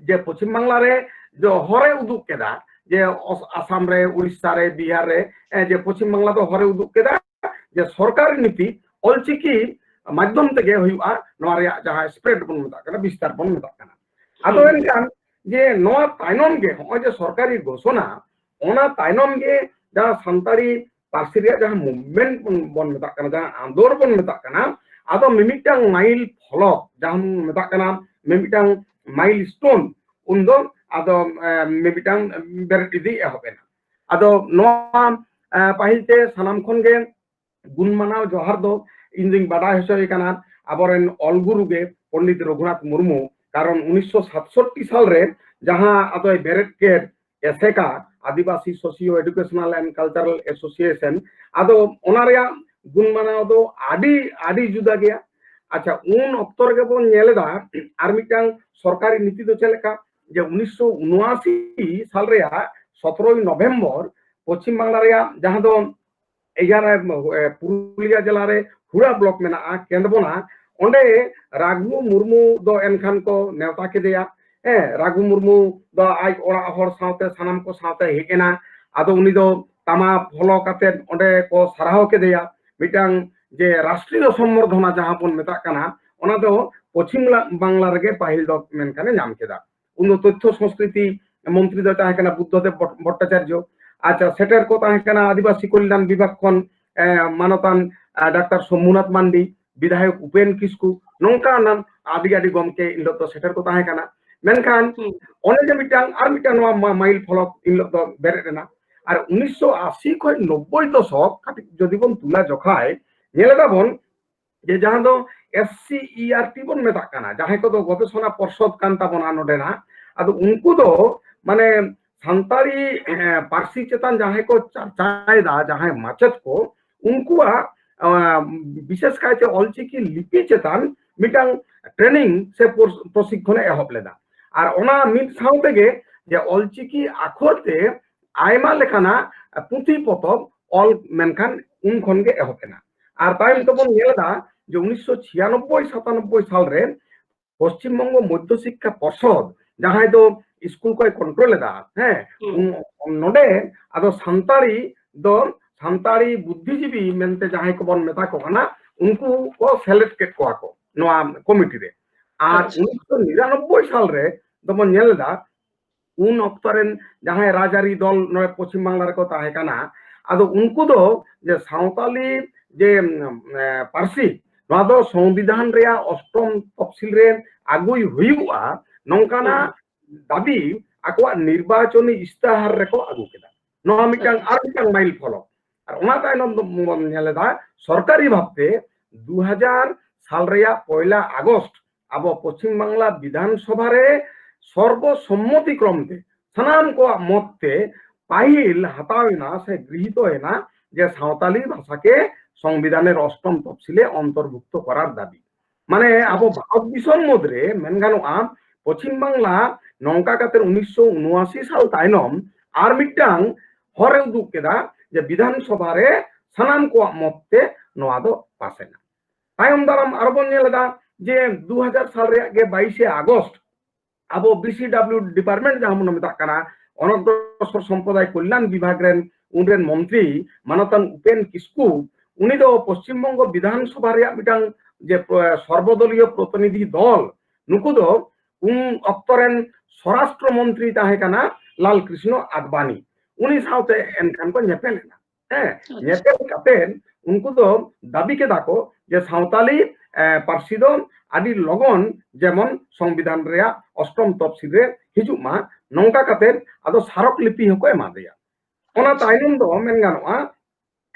ᱡᱮ ᱯᱚᱪᱷᱤᱢ ᱵᱟᱝᱞᱟ ᱨᱮ ᱡᱮ ᱦᱚᱨᱮ ᱩᱫᱩᱜ ᱠᱮᱫᱟ, ᱡᱮ ᱚᱥ-, ᱟᱥᱟᱢ ᱨᱮ, ᱩᱲᱤᱥᱥᱟ ᱨᱮ, ᱵᱤᱦᱟᱨ ᱨᱮ, ᱮ, ᱡᱮ ᱯᱚᱪᱷᱤᱢ ᱵᱟᱝᱞᱟ ᱫᱚ ᱦᱚᱨᱮ ᱩᱫᱩᱜ ᱠᱮᱫᱟ, ᱡᱮ ᱥᱚᱨᱠᱟᱨᱤ ᱱᱤᱛᱤ ᱚᱞᱪᱤᱠᱤ ᱢᱟᱫᱽᱫᱷᱚᱢ ᱛᱮᱜᱮ ᱦᱩᱭᱩᱜᱼᱟ, ᱱᱚᱣᱟ ᱨᱮᱭᱟᱜ ᱡᱟᱦᱟᱸ spread ᱵᱚᱱ ᱢᱮᱛᱟᱜ ᱠᱟᱱᱟ, ᱵᱤᱥᱛᱟᱨ ᱵᱚᱱ ᱢᱮᱛᱟᱜ ᱠᱟᱱᱟ᱾ ᱟᱫᱚ ᱦᱩᱸ᱾ ᱮᱱᱠᱷᱟᱱ ᱡᱮ ᱱᱚᱣᱟ ᱛᱟᱭᱱᱚᱢ ᱜᱮ ᱱᱚᱜᱼᱚᱭ ᱡᱮ ᱥᱚᱨᱠᱟᱨᱤ ᱜᱷᱳᱥᱚᱱᱟ, ᱚᱱᱟ ᱛᱟᱭᱱᱚᱢ ᱜᱮ ᱡᱟᱦᱟᱸ ᱥᱟᱱᱛᱟᱲᱤ ᱯᱟᱹᱨᱥᱤ ᱨᱮᱭᱟᱜ ᱡᱟᱦᱟᱸ movement ᱵᱚᱱ, ᱵᱚᱱ ᱢᱮᱛᱟᱜ ᱠᱟᱱᱟ, ᱡᱟᱦᱟᱸ ᱟᱸᱫᱳᱲ ᱵᱚᱱ ᱢᱮᱛᱟᱜ ᱠᱟᱱᱟ, ᱟᱫᱚ ᱢᱤᱢᱤᱫᱴᱟᱝ ᱢᱟᱭᱤᱞ ᱯᱷᱚᱞᱚᱠ ᱡᱟᱦᱟᱸ ᱵᱚᱱ ᱢᱮᱛᱟᱜ ᱠᱟᱱᱟ, ᱢᱤᱢᱤᱫᱴᱟᱝ milestone, ᱩᱱᱫᱚ ᱟᱫᱚ, ᱮ, ᱢᱤᱢᱤᱫᱴᱟᱝ ᱵᱮᱨᱮᱫ ᱤᱫᱤ ᱮᱦᱚᱵ ᱮᱱᱟ᱾ ᱟᱫᱚ ᱱᱚᱣᱟ, ᱮ, ᱯᱟᱹᱦᱤᱞ ᱛᱮ ᱥᱟᱱᱟᱢ ᱠᱷᱚᱱ ᱜᱮ ᱜᱩᱱ ᱢᱟᱱᱟᱣ ᱡᱚᱦᱟᱨ ᱫᱚ ᱤᱧ ᱫᱩᱧ ᱵᱟᱰᱟᱭ ᱦᱚᱪᱚᱭᱮ ᱠᱟᱱᱟ ᱟᱵᱚᱨᱮᱱ ᱚᱞ ᱜᱩᱨᱩ ᱜᱮ ᱯᱚᱱᱰᱤᱛ ᱨᱚᱜᱷᱩᱱᱟᱛᱷ ᱢᱩᱨᱢᱩ, ᱠᱟᱨᱚᱱ ᱩᱱᱤᱥᱥᱚ ᱥᱟᱛᱥᱚᱴᱴᱤ ᱥᱟᱞ ᱨᱮ ᱡᱟᱦᱟᱸ ᱟᱫᱚᱭ ᱵᱮᱨᱮᱫ ᱠᱮᱫ ᱮᱥᱮᱠᱟ, ᱟᱹᱫᱤᱵᱟᱹᱥᱤ Socio Educational and Cultural Association, ᱟᱫᱚ ᱚᱱᱟ ᱨᱮᱭᱟᱜ ᱜᱩᱱ ᱢᱟᱱᱟᱣ ᱫᱚ ᱟᱹᱰᱤ, ᱟᱹᱰᱤ ᱡᱩᱫᱟᱹ ᱜᱮᱭᱟ᱾ ᱟᱪᱪᱷᱟ, ᱩᱱ ᱚᱠᱛᱚ ᱨᱮᱜᱮ ᱵᱚᱱ ᱧᱮᱞ ᱮᱫᱟ ᱟᱨ ᱢᱤᱫᱴᱟᱝ ᱥᱚᱨᱠᱟᱨᱤ ᱱᱤᱛᱤ ᱫᱚ ᱪᱮᱫ ᱞᱮᱠᱟ, ᱡᱮ ᱩᱱᱤᱥᱥᱚ ᱩᱱᱚᱟᱥᱤ ᱥᱟᱞ ᱨᱮᱭᱟᱜ ᱥᱚᱛᱨᱚᱭ ᱱᱚᱵᱷᱮᱢᱵᱚᱨ ᱯᱚᱪᱷᱤᱢ ᱵᱟᱝᱞᱟ ᱨᱮᱭᱟᱜ ᱡᱟᱦᱟᱸ ᱫᱚ ᱮᱭᱟᱨ, ᱮ, ᱯᱩᱨᱩᱞᱤᱭᱟ ᱡᱮᱞᱟ ᱨᱮ ᱦᱩᱲᱟ block ᱢᱮᱱᱟᱜᱼᱟ, ᱠᱮᱸᱫᱵᱚᱱᱟ, ᱚᱸᱰᱮ ᱨᱟᱜᱷᱩ ᱢᱩᱨᱢᱩ ᱫᱚ ᱮᱱᱠᱷᱟᱱ ᱠᱚ ᱱᱮᱣᱛᱟ ᱠᱮᱫᱮᱭᱟ᱾ ᱦᱮᱸ, ᱨᱟᱜᱷᱩ ᱢᱩᱨᱢᱩ ᱫᱚ ᱟᱡ ᱚᱲᱟᱜ ᱦᱚᱲ ᱥᱟᱶᱛᱮ, ᱥᱟᱱᱟᱢ ᱠᱚ ᱥᱟᱶᱛᱮ ᱦᱮᱡ ᱮᱱᱟ᱾ ᱟᱫᱚ ᱩᱱᱤ ᱫᱚ ᱛᱟᱢᱟ ᱯᱷᱚᱞᱚ ᱠᱟᱛᱮ ᱚᱸᱰᱮ ᱠᱚ ᱥᱟᱨᱦᱟᱣ ᱠᱮᱫᱮᱭᱟ᱾ ᱢᱤᱫᱴᱟᱝ ᱡᱮ ᱨᱟᱥᱴᱨᱤᱭᱚ ᱥᱚᱢᱵᱚᱨᱫᱷᱚᱱᱟ ᱡᱟᱦᱟᱸ ᱵᱚᱱ ᱢᱮᱛᱟᱜ ᱠᱟᱱᱟ, ᱚᱱᱟ ᱫᱚ ᱯᱚᱪᱷᱤᱢ ᱞᱟ-, ᱵᱟᱝᱞᱟ ᱨᱮᱜᱮ ᱯᱟᱹᱦᱤᱞ ᱫᱚ ᱢᱮᱱᱠᱷᱟᱱᱮ ᱧᱟᱢ ᱠᱮᱫᱟ᱾ ᱩᱱ ᱫᱚ ᱛᱚᱛᱛᱷᱚ ᱥᱚᱝᱥᱠᱨᱤᱛᱤ ᱢᱚᱱᱛᱨᱤ ᱫᱚ ᱛᱟᱦᱮᱸ ᱠᱟᱱᱟ ᱵᱩᱫᱽᱫᱷᱚᱫᱮᱵ ᱵᱷᱚᱴ-, ᱵᱷᱚᱴᱴᱟᱪᱟᱨᱡᱚ᱾ ᱟᱪᱪᱷᱟ, ᱥᱮᱴᱮᱨ ᱠᱚ ᱛᱟᱦᱮᱸ ᱠᱟᱱᱟ ᱟᱹᱫᱤᱵᱟᱹᱥᱤ ᱠᱚᱞᱭᱟᱱ ᱵᱤᱵᱷᱟᱜᱽ ᱠᱷᱚᱱ, ᱮ, ᱢᱟᱱᱚᱛᱟᱱ, ᱮ, ᱰᱟᱠᱛᱟᱨ ᱥᱳᱢᱢᱩᱱᱟᱛᱷ ᱢᱟᱱᱰᱤ, ᱵᱤᱫᱷᱟᱭᱚᱠ ᱩᱯᱮᱱ ᱠᱤᱥᱠᱩ, ᱱᱚᱝᱠᱟᱱᱟᱱ ᱟᱹᱰᱤ, ᱟᱹᱰᱤ ᱜᱚᱢᱠᱮ ᱤᱱ ᱦᱤᱞᱳᱜ ᱫᱚ ᱥᱮᱴᱮᱨ ᱠᱚ ᱛᱟᱦᱮᱸ ᱠᱟᱱᱟ᱾ ᱢᱮᱱᱠᱷᱟᱱ ᱦᱩᱸ᱾ ᱚᱱᱮ ᱡᱮ ᱢᱤᱫᱴᱟᱝ, ᱟᱨ ᱢᱤᱫᱴᱟᱝ ᱱᱚᱣᱟ ᱢᱟ-, ᱢᱟᱭᱤᱞ ᱯᱷᱚᱞᱚᱠ ᱤᱱ ᱦᱤᱞᱳᱜ ᱫᱚ ᱵᱮᱨᱮᱫ ᱮᱱᱟ᱾ ᱟᱨ ᱩᱱᱤᱥᱥᱚ ᱟᱥᱤ ᱠᱷᱚᱱ ᱱᱚᱵᱵᱳᱭ ᱫᱚᱥᱚᱠ ᱠᱟᱹᱴᱤᱡ ᱡᱩᱫᱤ ᱵᱚᱱ ᱛᱩᱞᱟ ᱡᱚᱠᱷᱟᱭ, ᱧᱮᱞ ᱮᱫᱟ ᱵᱚᱱ ᱡᱮ ᱡᱟᱦᱟᱸ ᱫᱚ ᱮᱥ ᱥᱤ ᱤ ᱟᱨ ᱴᱤ ᱵᱚᱱ ᱢᱮᱛᱟᱜ ᱠᱟᱱᱟ, ᱡᱟᱦᱟᱸᱭ ᱠᱚᱫᱚ ᱜᱚᱵᱮᱥᱚᱱᱟ ᱯᱚᱨᱥᱚᱫ ᱠᱟᱱ ᱛᱟᱵᱚᱱᱟ ᱱᱚᱰᱮᱱᱟᱜ, ᱟᱫᱚ ᱩᱱᱠᱩ ᱫᱚ ᱢᱟᱱᱮ ᱥᱟᱱᱛᱟᱲᱤ, ᱮ, ᱯᱟᱹᱨᱥᱤ ᱪᱮᱛᱟᱱ ᱡᱟᱦᱟᱸᱭ ᱠᱚ ᱪᱟᱨᱪᱟᱭᱮᱫᱟ, ᱡᱟᱦᱟᱸᱭ ᱢᱟᱪᱮᱫ ᱠᱚ, ᱩᱱᱠᱩᱣᱟᱜ, ᱟ, ᱵᱤᱥᱮᱥ ᱠᱟᱭᱛᱮ ᱚᱞᱪᱤᱠᱤ ᱞᱤᱯᱤ ᱪᱮᱛᱟᱱ ᱢᱤᱫᱴᱟᱝ ᱴᱨᱮᱱᱤᱝ ᱥᱮ ᱯᱨᱚᱥ-, ᱯᱨᱚᱥᱤᱠᱠᱷᱚᱱᱮ ᱮᱦᱚᱵ ᱞᱮᱫᱟ᱾ ᱟᱨ ᱚᱱᱟ ᱢᱤᱫ ᱥᱟᱶ ᱛᱮᱜᱮ ᱡᱮ ᱚᱞᱪᱤᱠᱤ ᱟᱠᱷᱚᱨ ᱛᱮ ᱟᱭᱢᱟ ᱞᱮᱠᱟᱱᱟᱜ ᱯᱩᱛᱷᱤ ᱯᱚᱛᱚᱵ ᱚᱞ ᱢᱮᱱᱠᱷᱟᱱ ᱩᱱ ᱠᱷᱚᱱ ᱜᱮ ᱮᱦᱚᱵ ᱮᱱᱟ᱾ ᱟᱨ ᱛᱟᱭᱚᱢ ᱛᱮᱵᱚᱱ ᱧᱮᱞ ᱮᱫᱟ ᱡᱮ ᱩᱱᱤᱥᱥᱚ ᱪᱷᱤᱭᱟᱱᱚᱵᱵᱳᱭ ᱥᱟᱛᱟᱱᱚᱵᱵᱳᱭ ᱥᱟᱞ ᱨᱮ ᱯᱚᱥᱪᱤᱢ ᱵᱚᱝᱜᱚ ᱢᱚᱫᱽᱫᱷᱚ ᱥᱤᱠᱠᱷᱟ ᱯᱚᱨᱥᱚᱫ, ᱡᱟᱦᱟᱸᱭ ᱫᱚ ᱥᱠᱩᱞ ᱠᱚᱭ ᱠᱚᱱᱴᱨᱳᱞ ᱮᱫᱟ, ᱦᱮᱸ, ᱦᱩᱸ᱾ ᱩᱱ-, ᱱᱚᱰᱮ ᱟᱫᱚ ᱥᱟᱱᱛᱟᱲᱤ ᱫᱚ, ᱥᱟᱱᱛᱟᱲᱤ ᱵᱩᱫᱽᱫᱷᱤᱡᱤᱵᱤ ᱢᱮᱱᱛᱮ ᱡᱟᱦᱟᱸᱭ ᱠᱚᱵᱚᱱ ᱢᱮᱛᱟ ᱠᱚ ᱠᱟᱱᱟ, ᱩᱱᱠᱩ ᱠᱚ ᱥᱮᱞᱮᱫ ᱠᱮᱫ ᱠᱚᱣᱟ ᱠᱚ ᱱᱚᱣᱟ ᱠᱚᱢᱤᱴᱤ ᱨᱮ᱾ ᱟᱨ ᱟᱪᱪᱷᱟ᱾ ᱩᱱᱤᱥᱥᱚ ᱱᱤᱨᱟᱱᱚᱵᱵᱳᱭ ᱥᱟᱞ ᱨᱮ ᱫᱚᱵᱚᱱ ᱧᱮᱞ ᱮᱫᱟ, ᱩᱱ ᱚᱠᱛᱚ ᱨᱮᱱ ᱡᱟᱦᱟᱸᱭ ᱨᱟᱡᱽᱟᱹᱨᱤ ᱫᱚᱞ ᱱᱚᱰᱮ ᱯᱚᱪᱷᱤᱢ ᱵᱟᱝᱞᱟ ᱨᱮᱠᱚ ᱛᱟᱦᱮᱸ ᱠᱟᱱᱟ, ᱟᱫᱚ ᱩᱱᱠᱩ ᱫᱚ ᱡᱮ ᱥᱟᱶᱛᱟᱞᱤ ᱡᱮ, ᱩᱢ, ᱮ, ᱯᱟᱹᱨᱥᱤ, ᱱᱚᱣᱟ ᱫᱚ ᱥᱚᱝᱵᱤᱫᱷᱟᱱ ᱨᱮᱭᱟᱜ ᱚᱥᱴᱚᱢ ᱛᱚᱯᱥᱤᱞ ᱨᱮ ᱟᱹᱜᱩᱭ ᱦᱩᱭᱩᱜᱼᱟ, ᱱᱚᱝᱠᱟᱱᱟᱜ ᱦᱩᱸ᱾ ᱫᱟᱹᱵᱤ ᱟᱠᱚᱣᱟᱜ ᱱᱤᱨᱵᱟᱪᱚᱱᱤ ᱤᱥᱛᱟᱦᱟᱨ ᱨᱮᱠᱚ ᱟᱹᱜᱩ ᱠᱮᱫᱟ᱾ ᱱᱚᱣᱟ ᱢᱤᱫᱴᱟᱝ, ᱟᱪᱪᱷᱟ᱾ ᱟᱨ ᱢᱤᱫᱴᱟᱝ ᱢᱟᱭᱤᱞ ᱯᱷᱚᱞᱚᱠ᱾ ᱟᱨ ᱚᱱᱟ ᱛᱟᱭᱱᱚᱢ ᱫᱚ ᱵᱚᱱ ᱧᱮᱞ ᱮᱫᱟ ᱥᱚᱨᱠᱟᱨᱤ ᱵᱷᱟᱵᱛᱮ ᱫᱩ ᱦᱟᱡᱟᱨ ᱥᱟᱞ ᱨᱮᱭᱟᱜ ᱯᱚᱭᱞᱟ ᱟᱜᱚᱥᱴ ᱟᱵᱚ ᱯᱚᱪᱷᱤᱢ ᱵᱟᱝᱞᱟ ᱵᱤᱫᱷᱟᱱ ᱥᱚᱵᱷᱟ ᱨᱮ ᱥᱚᱨᱵᱚ ᱥᱚᱢᱢᱚᱛᱤ ᱠᱨᱚᱢ ᱛᱮ ᱥᱟᱱᱟᱢ ᱠᱚᱣᱟᱜ ᱢᱚᱛ ᱛᱮ ᱯᱟᱹᱦᱤᱞ ᱦᱟᱛᱟᱣ ᱮᱱᱟ ᱥᱮ ᱜᱨᱤᱦᱤᱛᱚ ᱮᱱᱟ ᱡᱮ ᱥᱟᱶᱛᱟᱞᱤ ᱵᱷᱟᱥᱟ ᱠᱮ ᱥᱚᱝᱵᱤᱫᱷᱟᱱᱮᱨ ᱚᱥᱴᱚᱢ ᱛᱚᱯᱥᱤᱞᱮ ᱚᱱᱛᱚᱨᱵᱷᱩᱠᱛᱚ ᱠᱚᱨᱟᱨ ᱫᱟᱹᱵᱤ᱾ ᱢᱟᱱᱮ ᱟᱵᱚ ᱟᱪᱪᱷᱟ᱾ ᱵᱷᱟᱨᱚᱛ ᱫᱤᱥᱚᱢ ᱢᱩᱫᱽᱨᱮ ᱢᱮᱱ ᱜᱟᱱᱚᱜᱼᱟ, ᱯᱚᱪᱷᱤᱢ ᱵᱟᱝᱞᱟ ᱱᱚᱝᱠᱟ ᱠᱟᱛᱮ ᱩᱱᱤᱥᱥᱚ ᱩᱱᱚᱟᱥᱤ ᱥᱟᱞ ᱛᱟᱭᱱᱚᱢ ᱟᱨ ᱢᱤᱫᱴᱟᱝ ᱦᱚᱨ ᱮ ᱩᱫᱩᱜ ᱠᱮᱫᱟ ᱡᱮ ᱵᱤᱫᱷᱟᱱ ᱥᱚᱵᱷᱟ ᱨᱮ ᱥᱟᱱᱟᱢ ᱠᱚᱣᱟᱜ ᱢᱚᱛ ᱛᱮ ᱱᱚᱣᱟ ᱫᱚ ᱯᱟᱥ ᱮᱱᱟ᱾ ᱛᱟᱭᱚᱢ ᱫᱟᱨᱟᱢ ᱟᱨᱚ ᱵᱚᱱ ᱧᱮᱞ ᱮᱫᱟ ᱡᱮ ᱫᱩ ᱦᱟᱡᱟᱨ ᱥᱟᱞ ᱨᱮᱭᱟᱜ ᱜᱮ ᱵᱟᱭᱤᱥᱮ ᱟᱜᱚᱥᱴ ᱟᱵᱚ ᱵᱤ ᱥᱤ ᱰᱟᱵᱞᱤᱭᱩ ᱰᱤᱯᱟᱨᱴᱢᱮᱱᱴ ᱡᱟᱦᱟᱸ ᱵᱚᱱ ᱢᱮᱛᱟᱜ ᱠᱟᱱᱟ, ᱚᱱᱚᱜᱨᱚᱥᱚᱨ ᱥᱚᱢᱯᱨᱚᱫᱟᱭ ᱠᱚᱞᱭᱟᱱ ᱵᱤᱵᱷᱟᱜᱽ ᱨᱮᱱ ᱩᱱᱨᱮᱱ ᱢᱚᱱᱛᱨᱤ ᱢᱟᱱᱚᱛᱟᱱ ᱩᱯᱮᱱ ᱠᱤᱥᱠᱩ, ᱩᱱᱤ ᱫᱚ ᱯᱚᱥᱪᱤᱢ ᱵᱚᱝᱜᱚ ᱵᱤᱫᱷᱟᱱ ᱥᱚᱵᱷᱟ ᱨᱮᱭᱟᱜ ᱢᱤᱫᱴᱟᱝ ᱡᱮ, ᱮ, ᱥᱚᱨᱵᱚᱫᱚᱞᱤᱭᱚ ᱯᱨᱚᱛᱤᱱᱤᱫᱷᱤ ᱫᱚᱞ, ᱱᱩᱠᱩ ᱫᱚ ᱩᱱ ᱚᱠᱛᱚ ᱨᱮᱱ ᱥᱚᱨᱟᱥᱴᱨᱚ ᱢᱚᱱᱛᱨᱤ ᱛᱟᱦᱮᱸ ᱠᱟᱱᱟ ᱞᱟᱞ ᱠᱨᱤᱥᱱᱚ ᱟᱫᱵᱟᱱᱤ, ᱩᱱᱤ ᱥᱟᱶᱛᱮ ᱮᱱᱠᱷᱟᱱ ᱠᱚ ᱧᱮᱯᱮᱞ ᱮᱱᱟ᱾ ᱦᱮᱸ, ᱟᱪᱪᱷᱟ᱾ ᱧᱮᱯᱮᱞ ᱠᱟᱛᱮ ᱩᱱᱠᱩ ᱫᱚ ᱫᱟᱹᱵᱤ ᱠᱮᱫᱟ ᱠᱚ ᱡᱮ ᱥᱟᱶᱛᱟᱞᱤ, ᱮ, ᱯᱟᱹᱨᱥᱤ ᱫᱚ ᱟᱹᱰᱤ ᱞᱚᱜᱚᱱ ᱡᱮᱢᱚᱱ ᱥᱚᱝᱵᱤᱫᱷᱟᱱ ᱨᱮᱭᱟᱜ ᱚᱥᱴᱚᱢ ᱛᱚᱯᱥᱤᱞ ᱨᱮ ᱦᱤᱡᱩᱜ ᱢᱟ, ᱱᱚᱝᱠᱟ ᱠᱟᱛᱮ ᱟᱫᱚ ᱥᱟᱨᱚᱠ ᱞᱤᱯᱤ ᱦᱚᱸᱠᱚ ᱮᱢᱟ ᱫᱮᱭᱟ᱾ ᱚᱱᱟ ᱛᱟᱭᱱᱚᱢ ᱫᱚ ᱢᱮᱱ ᱜᱟᱱᱚᱜᱼᱟ,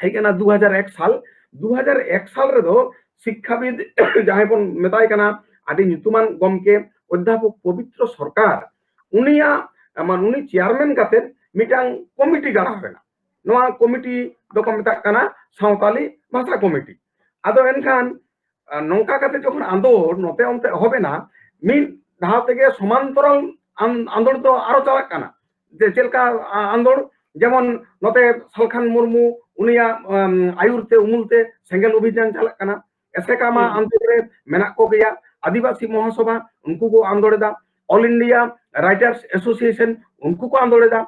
ᱦᱮᱡ ᱠᱟᱱᱟ ᱫᱩ ᱦᱟᱡᱟᱨ ᱮᱠ ᱥᱟᱞ᱾ ᱫᱩ ᱦᱟᱡᱟᱨ ᱮᱠ ᱥᱟᱞ ᱨᱮᱫᱚ ᱥᱤᱠᱠᱷᱟᱵᱤᱫ ᱡᱟᱦᱟᱸᱭ ᱵᱚᱱ ᱢᱮᱛᱟᱭ ᱠᱟᱱᱟ, ᱟᱹᱰᱤ ᱧᱩᱛᱩᱢᱟᱱ ᱜᱚᱢᱠᱮ ᱚᱫᱽᱫᱷᱟᱯᱚᱠ ᱯᱚᱵᱤᱛᱨᱚ ᱥᱚᱨᱠᱟᱨ, ᱩᱱᱤᱭᱟᱜ, ᱢᱟᱱᱮ, ᱩᱱᱤ ᱪᱮᱭᱟᱨᱢᱮᱱ ᱠᱟᱛᱮ ᱢᱤᱫᱴᱟᱝ ᱠᱚᱢᱤᱴᱤ ᱜᱟᱲᱟᱣ ᱮᱱᱟ᱾ ᱱᱚᱣᱟ ᱠᱚᱢᱤᱴᱤ ᱫᱚᱠᱚ ᱢᱮᱛᱟᱜ ᱠᱟᱱᱟ ᱥᱟᱶᱛᱟᱞᱤ ᱵᱷᱟᱥᱟ ᱠᱚᱢᱤᱴᱤ᱾ ᱟᱫᱚ ᱮᱱᱠᱷᱟᱱ, ᱟᱨ ᱱᱚᱝᱠᱟ ᱠᱟᱛᱮ ᱡᱚᱠᱷᱚᱱ ᱟᱸᱫᱳᱲ ᱱᱚᱛᱮ ᱚᱱᱛᱮ ᱮᱦᱚᱵ ᱮᱱᱟ, ᱢᱤᱫ ᱫᱷᱟᱣ ᱛᱮᱜᱮ ᱥᱚᱢᱟᱱᱛᱚᱨᱟᱞ ᱟᱱ-, ᱟᱸᱫᱳᱲ ᱫᱚ ᱟᱨᱚ ᱪᱟᱞᱟᱜ ᱠᱟᱱᱟ᱾ ᱡᱮ ᱪᱮᱫ ᱞᱮᱠᱟ, ᱟ-, ᱟᱸᱫᱳᱲ, ᱡᱮᱢᱚᱱ ᱱᱚᱛᱮ ᱥᱟᱞᱠᱷᱟᱱ ᱢᱩᱨᱢᱩ, ᱩᱱᱤᱭᱟᱜ, ᱟᱢ, ᱟᱭᱩᱨ ᱛᱮ ᱩᱢᱩᱞ ᱛᱮ ᱥᱮᱸᱜᱮᱞ ᱚᱵᱷᱤᱡᱟᱱ ᱪᱟᱞᱟᱜ ᱠᱟᱱᱟ᱾ ᱮᱥᱮᱠᱟ ᱢᱟ ᱦᱩᱸ᱾ ᱟᱸᱫᱳᱲ ᱨᱮ ᱢᱮᱱᱟᱜ ᱠᱚᱜᱮᱭᱟ, ᱟᱹᱫᱤᱵᱟᱹᱥᱤ ᱢᱚᱦᱟᱥᱚᱵᱷᱟ, ᱩᱱᱠᱩ ᱠᱚ ᱟᱸᱫᱳᱲ ᱮᱫᱟ, All India Writers Association, ᱩᱱᱠᱩ ᱠᱚ ᱟᱸᱫᱳᱲ ᱮᱫᱟ᱾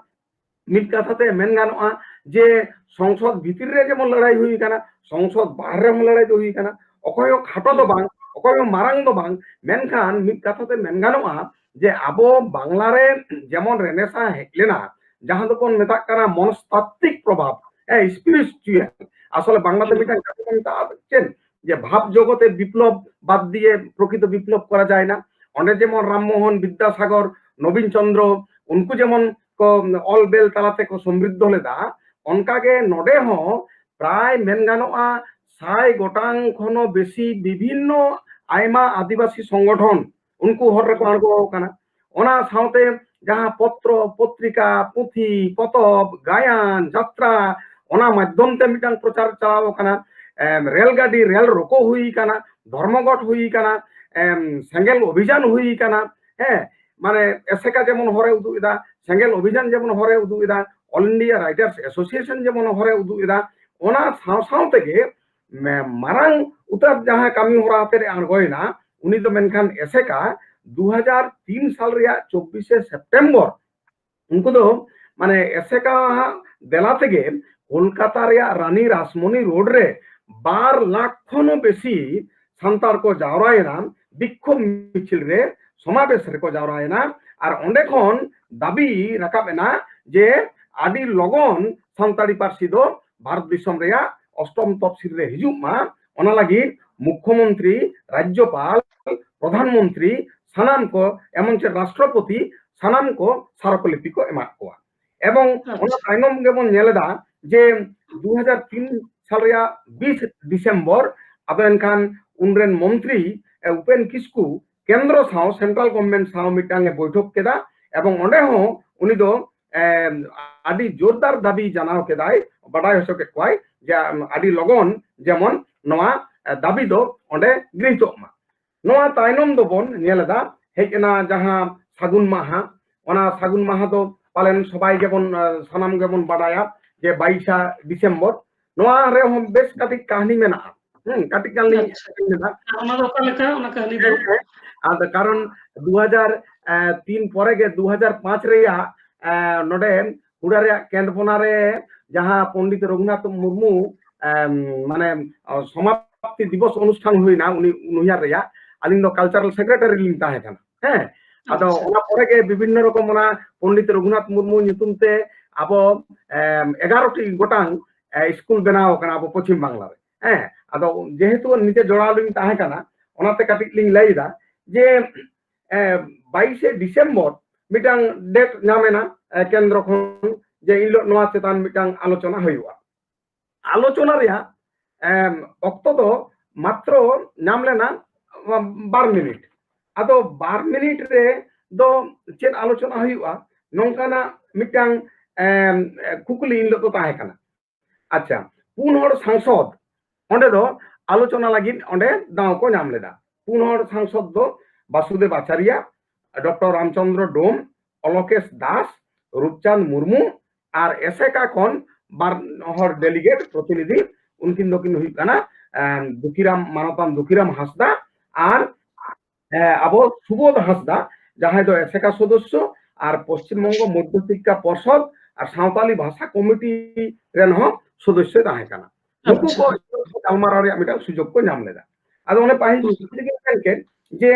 ᱢᱤᱫ ᱠᱟᱛᱷᱟ ᱛᱮ ᱢᱮᱱ ᱜᱟᱱᱚᱜᱼᱟ ᱡᱮ ᱥᱚᱝᱥᱚᱫ ᱵᱷᱤᱛᱤᱨ ᱨᱮ ᱡᱮᱢᱚᱱ ᱞᱟᱹᱲᱦᱟᱹᱭ ᱦᱩᱭ ᱠᱟᱱᱟ, ᱥᱚᱝᱥᱚᱫ ᱵᱟᱦᱨᱮ ᱨᱮᱦᱚᱸ ᱞᱟᱹᱲᱦᱟᱹᱭ ᱫᱚ ᱦᱩᱭ ᱠᱟᱱᱟ᱾ ᱚᱠᱚᱭ ᱦᱚᱸ ᱠᱷᱟᱴᱚ ᱫᱚ ᱵᱟᱝ, ᱚᱠᱚᱭ ᱦᱚᱸ ᱢᱟᱨᱟᱝ ᱫᱚ ᱵᱟᱝ, ᱢᱮᱱᱠᱷᱟᱱ ᱢᱤᱫ ᱠᱟᱛᱷᱟ ᱛᱮ ᱢᱮᱱ ᱜᱟᱱᱚᱜᱼᱟ ᱡᱮ ᱟᱵᱚ ᱵᱟᱝᱞᱟ ᱨᱮ ᱡᱮᱢᱚᱱ ᱨᱮᱱᱮᱥᱟ ᱦᱮᱡ ᱞᱮᱱᱟ, ᱡᱟᱦᱟᱸ ᱫᱚᱵᱚᱱ ᱢᱮᱛᱟᱜ ᱠᱟᱱᱟ ᱢᱚᱱᱚᱥᱛᱟᱛᱛᱤᱠ ᱯᱨᱚᱵᱷᱟᱵᱽ, ᱦᱮᱸ, spiritual᱾ ᱟᱥᱚᱞᱮ ᱵᱟᱝᱞᱟᱛᱮ ᱢᱤᱫᱴᱟᱝ ᱠᱟᱛᱷᱟ ᱠᱚ ᱢᱮᱛᱟᱜᱼᱟ ᱪᱮᱫ, ᱡᱮ ᱵᱷᱟᱵᱽ ᱡᱚᱜᱚᱛᱮ ᱵᱤᱯᱞᱚᱵ ᱵᱟᱫ ᱫᱤᱭᱮ ᱯᱨᱚᱠᱤᱛᱚ ᱵᱤᱯᱞᱚᱵ ᱠᱚᱨᱟ ᱡᱟᱭ ᱱᱟ᱾ ᱚᱸᱰᱮ ᱡᱮᱢᱚᱱ ᱨᱟᱢ ᱢᱳᱦᱚᱱ, ᱵᱤᱫᱽᱫᱟᱥᱟᱜᱚᱨ, ᱱᱚᱵᱤᱱ ᱪᱚᱸᱫᱽᱨᱚ, ᱩᱱᱠᱩ ᱡᱮᱢᱚᱱ ᱠᱚ ᱚᱞ ᱵᱮᱞ ᱛᱟᱞᱟ ᱛᱮᱠᱚ ᱥᱚᱢᱨᱤᱫᱽᱫᱷᱚ ᱞᱮᱫᱟ, ᱚᱱᱠᱟᱜᱮ ᱱᱚᱰᱮ ᱦᱚᱸ ᱯᱨᱟᱭ ᱢᱮᱱ ᱜᱟᱱᱚᱜᱼᱟ ᱥᱟᱭ ᱜᱚᱴᱟᱝ ᱠᱷᱚᱱ ᱦᱚᱸ ᱵᱮᱥᱤ ᱵᱤᱵᱷᱤᱱᱱᱚ ᱟᱭᱢᱟ ᱟᱹᱫᱤᱵᱟᱹᱥᱤ ᱥᱚᱝᱜᱚᱴᱷᱚᱱ ᱩᱱᱠᱩ ᱦᱚᱨ ᱨᱮᱠᱚ ᱟᱬᱜᱚ ᱟᱠᱟᱱᱟ᱾ ᱚᱱᱟ ᱥᱟᱶᱛᱮ ᱡᱟᱦᱟᱸ ᱯᱚᱛᱨᱚ, ᱯᱚᱛᱨᱤᱠᱟ, ᱯᱩᱛᱷᱤ, ᱯᱚᱛᱚᱵ, ᱜᱟᱭᱟᱱ, ᱡᱟᱛᱨᱟ, ᱚᱱᱟ ᱢᱟᱫᱽᱫᱷᱚᱢ ᱛᱮ ᱢᱤᱫᱴᱟᱝ ᱯᱨᱚᱪᱟᱨ ᱪᱟᱞᱟᱣ ᱟᱠᱟᱱᱟ᱾ ᱮᱢ, ᱨᱮᱞ ᱜᱟᱹᱰᱤ, ᱨᱮᱞ ᱨᱳᱠᱳ ᱦᱩᱭ ᱟᱠᱟᱱᱟ, ᱫᱷᱚᱨᱢᱚᱜᱷᱚᱴ ᱦᱩᱭ ᱟᱠᱟᱱᱟ, ᱮᱢ, ᱥᱮᱸᱜᱮᱞ ᱚᱵᱷᱤᱡᱟᱱ ᱦᱩᱭ ᱟᱠᱟᱱᱟ᱾ ᱦᱮᱸ, ᱢᱟᱱᱮ ᱮᱥᱮᱠᱟ ᱡᱮᱢᱚᱱ ᱦᱚᱨᱮ ᱩᱫᱩᱜ ᱮᱫᱟ, ᱥᱮᱸᱜᱮᱞ ᱚᱵᱷᱤᱡᱟᱱ ᱡᱮᱢᱚᱱ ᱦᱚᱨᱮ ᱩᱫᱩᱜ ᱮᱫᱟ, All India Writers Association ᱡᱮᱢᱚᱱ ᱦᱚᱨᱮ ᱩᱫᱩᱜ ᱮᱫᱟ, ᱚᱱᱟ ᱥᱟᱶ ᱥᱟᱶ ᱛᱮᱜᱮ ᱢᱮ-, ᱢᱟᱨᱟᱝ ᱩᱛᱟᱹᱨ ᱡᱟᱦᱟᱸ ᱠᱟᱹᱢᱤ ᱦᱚᱨᱟ ᱟᱛᱮ ᱮ ᱟᱬᱜᱚᱭᱮᱱᱟ, ᱩᱱᱤ ᱫᱚ ᱢᱮᱱᱠᱷᱟᱱ ᱮᱥᱮᱠᱟ ᱫᱩ ᱦᱟᱡᱟᱨ ᱛᱤᱱ ᱥᱟᱞ ᱨᱮᱭᱟᱜ ᱪᱚᱵᱵᱤᱥᱮ ᱥᱮᱯᱴᱮᱢᱵᱚᱨ, ᱩᱱᱠᱩ ᱫᱚ ᱢᱟᱱᱮ ᱮᱥᱮᱠᱟ ᱦᱟᱸᱜ ᱫᱮᱞᱟ ᱛᱮᱜᱮ ᱠᱳᱞᱠᱟᱛᱟ ᱨᱮᱭᱟᱜ ᱨᱟᱱᱤ ᱨᱟᱥᱢᱚᱱᱤ ᱨᱳᱰ ᱨᱮ ᱵᱟᱨ ᱞᱟᱠᱷ ᱠᱷᱚᱱ ᱦᱚᱸ ᱵᱮᱥᱤ ᱥᱟᱱᱛᱟᱲ ᱠᱚ ᱡᱟᱣᱨᱟᱭᱮᱱᱟ, ᱵᱤᱠᱠᱷᱳᱵ ᱢᱤᱪᱷᱤᱞ ᱨᱮ, ᱥᱚᱢᱟᱵᱮᱥ ᱨᱮᱠᱚ ᱡᱟᱣᱨᱟᱭᱮᱱᱟ᱾ ᱟᱨ ᱚᱸᱰᱮ ᱠᱷᱚᱱ ᱫᱟᱹᱵᱤ ᱨᱟᱠᱟᱵ ᱮᱱᱟ ᱡᱮ ᱟᱹᱰᱤ ᱞᱚᱜᱚᱱ ᱥᱟᱱᱛᱟᱲᱤ ᱯᱟᱹᱨᱥᱤ ᱫᱚ ᱵᱷᱟᱨᱚᱛ ᱫᱤᱥᱚᱢ ᱨᱮᱭᱟᱜ ᱚᱥᱴᱚᱢ ᱛᱚᱯᱥᱤᱞ ᱨᱮ ᱦᱤᱡᱩᱜ ᱢᱟ, ᱚᱱᱟ ᱞᱟᱹᱜᱤᱫ ᱢᱩᱠᱷᱭᱚᱢᱚᱱᱛᱨᱤ, ᱨᱟᱡᱽᱡᱚᱯᱟᱞ, ᱯᱨᱚᱫᱷᱟᱱ ᱢᱚᱱᱛᱨᱤ, ᱥᱟᱱᱟᱢ ᱠᱚ, ᱮᱢᱚᱱ ᱪᱮᱫ ᱨᱟᱥᱴᱨᱚᱯᱚᱛᱤ, ᱥᱟᱱᱟᱢ ᱠᱚ ᱥᱟᱨᱚᱠᱚᱞᱤᱯᱤ ᱠᱚ ᱮᱢᱟᱜ ᱠᱚᱣᱟ᱾ ᱮᱵᱚᱝ ᱚᱱᱟ ᱛᱟᱭᱱᱚᱢ ᱜᱮᱵᱚᱱ ᱧᱮᱞ ᱮᱫᱟ ᱡᱮ ᱫᱩ ᱦᱟᱡᱟᱨ ᱛᱤᱱ ᱥᱟᱞ ᱨᱮᱭᱟᱜ ᱵᱤᱥ ᱰᱤᱥᱮᱢᱵᱚᱨ ᱟᱫᱚ ᱮᱱᱠᱷᱟᱱ ᱩᱱᱨᱮᱱ ᱢᱚᱱᱛᱨᱤ ᱩᱯᱮᱱ ᱠᱤᱥᱠᱩ ᱠᱮᱱᱫᱨᱚ ᱥᱟᱶ, ᱥᱮᱱᱴᱨᱟᱞ ᱜᱚᱵᱷᱚᱨᱱᱢᱮᱱᱴ ᱥᱟᱶ ᱢᱤᱫᱴᱟᱝ ᱮ ᱵᱳᱭᱴᱷᱚᱠ ᱠᱮᱫᱟ ᱮᱵᱚᱝ ᱚᱸᱰᱮ ᱦᱚᱸ ᱩᱱᱤ ᱫᱚ ᱟᱹᱰᱤ ᱡᱳᱨᱫᱟᱨ ᱫᱟᱹᱵᱤ ᱡᱟᱱᱟᱣ ᱠᱮᱫᱟᱭ, ᱵᱟᱰᱟᱭ ᱦᱚᱪᱚ ᱠᱮᱫ ᱠᱚᱣᱟᱭ ᱡᱮ ᱟᱹᱰᱤ ᱞᱚᱜᱚᱱ ᱡᱮᱢᱚᱱ ᱱᱚᱣᱟ ᱫᱟᱹᱵᱤ ᱫᱚ ᱚᱸᱰᱮ ᱜᱨᱤᱦᱤᱛᱚᱜ ᱢᱟ᱾ ᱱᱚᱣᱟ ᱛᱟᱭᱱᱚᱢ ᱫᱚᱵᱚᱱ ᱧᱮᱞ ᱮᱫᱟ ᱦᱮᱡ ᱮᱱᱟ ᱡᱟᱦᱟᱸ ᱥᱟᱹᱜᱩᱱ ᱢᱟᱦᱟ, ᱚᱱᱟ ᱥᱟᱹᱜᱩᱱ ᱢᱟᱦᱟ ᱫᱚ ᱯᱟᱞᱮᱱ ᱥᱚᱵᱟᱭ ᱜᱮᱵᱚᱱ ᱥᱟᱱᱟᱢ ᱜᱮᱵᱚᱱ ᱵᱟᱰᱟᱭᱟ ᱡᱮ ᱵᱟᱭᱤᱥᱟ ᱰᱤᱥᱮᱢᱵᱚᱨ᱾ ᱱᱚᱣᱟ ᱨᱮᱦᱚᱸ ᱵᱮᱥ ᱠᱟᱹᱴᱤᱡ ᱠᱟᱹᱦᱱᱤ ᱢᱮᱱᱟᱜᱼᱟ᱾ ᱦᱩᱸ, ᱠᱟᱹᱴᱤᱡ ᱜᱟᱱ ᱞᱤᱧ ᱞᱟᱹᱭ ᱞᱮᱫᱟ᱾ ᱚᱱᱟ ᱫᱚ ᱚᱠᱟ ᱞᱮᱠᱟ ᱚᱱᱟ ᱠᱟᱹᱦᱱᱤ ᱫᱚ? ᱟᱫᱚ ᱠᱟᱨᱚᱱ ᱫᱩ ᱦᱟᱡᱟᱨ ᱛᱤᱱ ᱯᱚᱨᱮ ᱜᱮ ᱫᱩ ᱦᱟᱡᱟᱨ ᱯᱟᱸᱪ ᱨᱮᱭᱟᱜ ᱱᱚᱰᱮ ᱦᱩᱲᱟ ᱨᱮᱭᱟᱜ ᱠᱮᱸᱫᱽᱵᱚᱱᱟ ᱨᱮ ᱡᱟᱦᱟᱸ ᱯᱚᱱᱰᱤᱛ ᱨᱚᱜᱷᱩᱱᱟᱛᱷ ᱢᱩᱨᱢᱩ ᱢᱟᱱᱮ ᱥᱚᱢᱟᱯᱛᱤ ᱫᱤᱵᱚᱥ ᱚᱱᱩᱥᱴᱷᱟᱱ ᱦᱩᱭᱱᱟ ᱩᱱᱤ ᱩᱱᱩᱭᱦᱟᱨ ᱨᱮᱭᱟᱜ, ᱟᱹᱞᱤᱧ ᱫᱚ ᱠᱟᱞᱪᱟᱨᱟᱞ ᱥᱮᱠᱨᱮᱴᱟᱨᱤ ᱞᱤᱧ ᱛᱟᱦᱮᱸ ᱠᱟᱱᱟ᱾ ᱦᱮᱸ, ᱟᱫᱚ ᱚᱱᱟ ᱯᱚᱨᱮ ᱜᱮ ᱵᱤᱵᱷᱤᱱᱱᱚ ᱨᱚᱠᱚᱢ ᱚᱱᱟ ᱯᱚᱱᱰᱤᱛ ᱨᱚᱜᱷᱩᱱᱟᱛᱷ ᱢᱩᱨᱢᱩ ᱧᱩᱛᱩᱢ ᱛᱮ ᱟᱵᱚ ᱮᱜᱟᱨᱚ ᱴᱤ ᱜᱚᱴᱟᱝ ᱥᱠᱩᱞ ᱵᱮᱱᱟᱣ ᱟᱠᱟᱱᱟ ᱟᱵᱚ ᱯᱚᱪᱷᱤᱢ ᱵᱟᱝᱞᱟ ᱨᱮ᱾ ᱦᱮᱸ, ᱟᱫᱚ ᱡᱮᱦᱮᱛᱩ ᱱᱤᱡᱮ ᱡᱚᱲᱟᱣ ᱞᱤᱧ ᱛᱟᱦᱮᱸ ᱠᱟᱱᱟ, ᱚᱱᱟᱛᱮ ᱠᱟᱹᱴᱤᱡ ᱞᱤᱧ ᱞᱟᱹᱭ ᱮᱫᱟ ᱡᱮ ᱵᱟᱭᱤᱥᱮ ᱰᱤᱥᱮᱢᱵᱚᱨ ᱢᱤᱫᱴᱟᱝ ᱰᱮᱴ ᱧᱟᱢ ᱮᱱᱟ ᱠᱮᱱᱫᱨᱚ ᱠᱷᱚᱱ ᱡᱮ ᱤᱱ ᱦᱤᱞᱳᱜ ᱱᱚᱣᱟ ᱪᱮᱛᱟᱱ ᱢᱤᱫᱴᱟᱝ ᱟᱞᱳᱪᱚᱱᱟ ᱦᱩᱭᱩᱜᱼᱟ᱾ ᱟᱞᱳᱪᱚᱱᱟ ᱨᱮᱭᱟᱜ ᱚᱠᱛᱚ ᱫᱚ ᱢᱟᱛᱨᱚ ᱧᱟᱢ ᱞᱮᱱᱟ ᱵᱟᱨ ᱢᱤᱱᱤᱴ᱾ ᱟᱫᱚ ᱵᱟᱨ ᱢᱤᱱᱤᱴ ᱨᱮ ᱫᱚ ᱪᱮᱫ ᱟᱞᱳᱪᱚᱱᱟ ᱦᱩᱭᱩᱜᱼᱟ, ᱱᱚᱝᱠᱟᱱᱟᱜ ᱢᱤᱫᱴᱟᱝ ᱠᱩᱠᱞᱤ ᱤᱱ ᱦᱤᱞᱳᱜ ᱫᱚ ᱛᱟᱦᱮᱸ ᱠᱟᱱᱟ᱾ ᱟᱪᱪᱷᱟ, ᱯᱩᱱ ᱦᱚᱲ ᱥᱟᱝᱥᱚᱫ ᱚᱸᱰᱮ ᱫᱚ ᱟᱞᱳᱪᱚᱱᱟ ᱞᱟᱹᱜᱤᱫ ᱚᱸᱰᱮ ᱫᱟᱣ ᱠᱚ ᱧᱟᱢ ᱞᱮᱫᱟ᱾ ᱯᱩᱱ ᱦᱚᱲ ᱥᱟᱝᱥᱚᱫ ᱫᱚ ᱵᱟᱥᱩᱫᱮᱵ ᱟᱪᱟᱨᱭᱟ, ᱰᱚᱠᱴᱚᱨ ᱨᱟᱢᱪᱚᱸᱫᱽᱨᱚ ᱰᱳᱢ, ᱚᱞᱚᱠᱮᱥ ᱫᱟᱥ, ᱨᱩᱯᱪᱟᱸᱫᱽ ᱢᱩᱨᱢᱩ ᱟᱨ ᱮᱥᱮᱠᱟ ᱠᱷᱚᱱ ᱵᱟᱨ ᱦᱚᱲ ᱰᱮᱞᱤᱜᱮᱴ ᱯᱨᱚᱛᱤᱱᱤᱫᱷᱤ, ᱩᱱᱠᱤᱱ ᱫᱚᱠᱤᱱ ᱦᱩᱭᱩᱜ ᱠᱟᱱᱟ ᱫᱩᱠᱷᱤᱨᱟᱢ, ᱢᱟᱱᱚᱛᱟᱱ ᱫᱩᱠᱷᱤᱨᱟᱢ ᱦᱟᱸᱥᱫᱟ ᱟᱨ ᱟᱵᱚ ᱥᱩᱵᱳᱫᱷ ᱦᱟᱸᱥᱫᱟ, ᱡᱟᱦᱟᱸᱭ ᱫᱚ ᱮᱥᱮᱠᱟ ᱥᱚᱫᱚᱥᱥᱚ ᱟᱨ ᱯᱚᱥᱪᱤᱢ ᱵᱚᱝᱜᱚ ᱢᱚᱫᱽᱫᱷᱚ ᱥᱤᱠᱠᱷᱟ ᱯᱚᱨᱥᱚᱫ ᱟᱨ ᱥᱟᱶᱛᱟᱞᱤ ᱵᱷᱟᱥᱟ ᱠᱚᱢᱤᱴᱤ ᱨᱮᱱ ᱦᱚᱸ ᱥᱚᱫᱚᱥᱥᱚᱭ ᱛᱟᱦᱮᱸ ᱠᱟᱱᱟ᱾ ᱱᱩᱠᱩ ᱠᱚ ᱜᱟᱞᱢᱟᱨᱟᱣ ᱨᱮᱭᱟᱜ ᱢᱤᱫᱴᱟᱝ ᱥᱩᱡᱳᱜᱽ ᱠᱚ ᱧᱟᱢ ᱞᱮᱫᱟ᱾ ᱟᱫᱚ ᱚᱱᱮ ᱯᱟᱹᱦᱤᱞ ᱡᱩᱜᱽ ᱨᱮᱜᱮ ᱢᱮᱱ ᱠᱮᱫ ᱡᱮ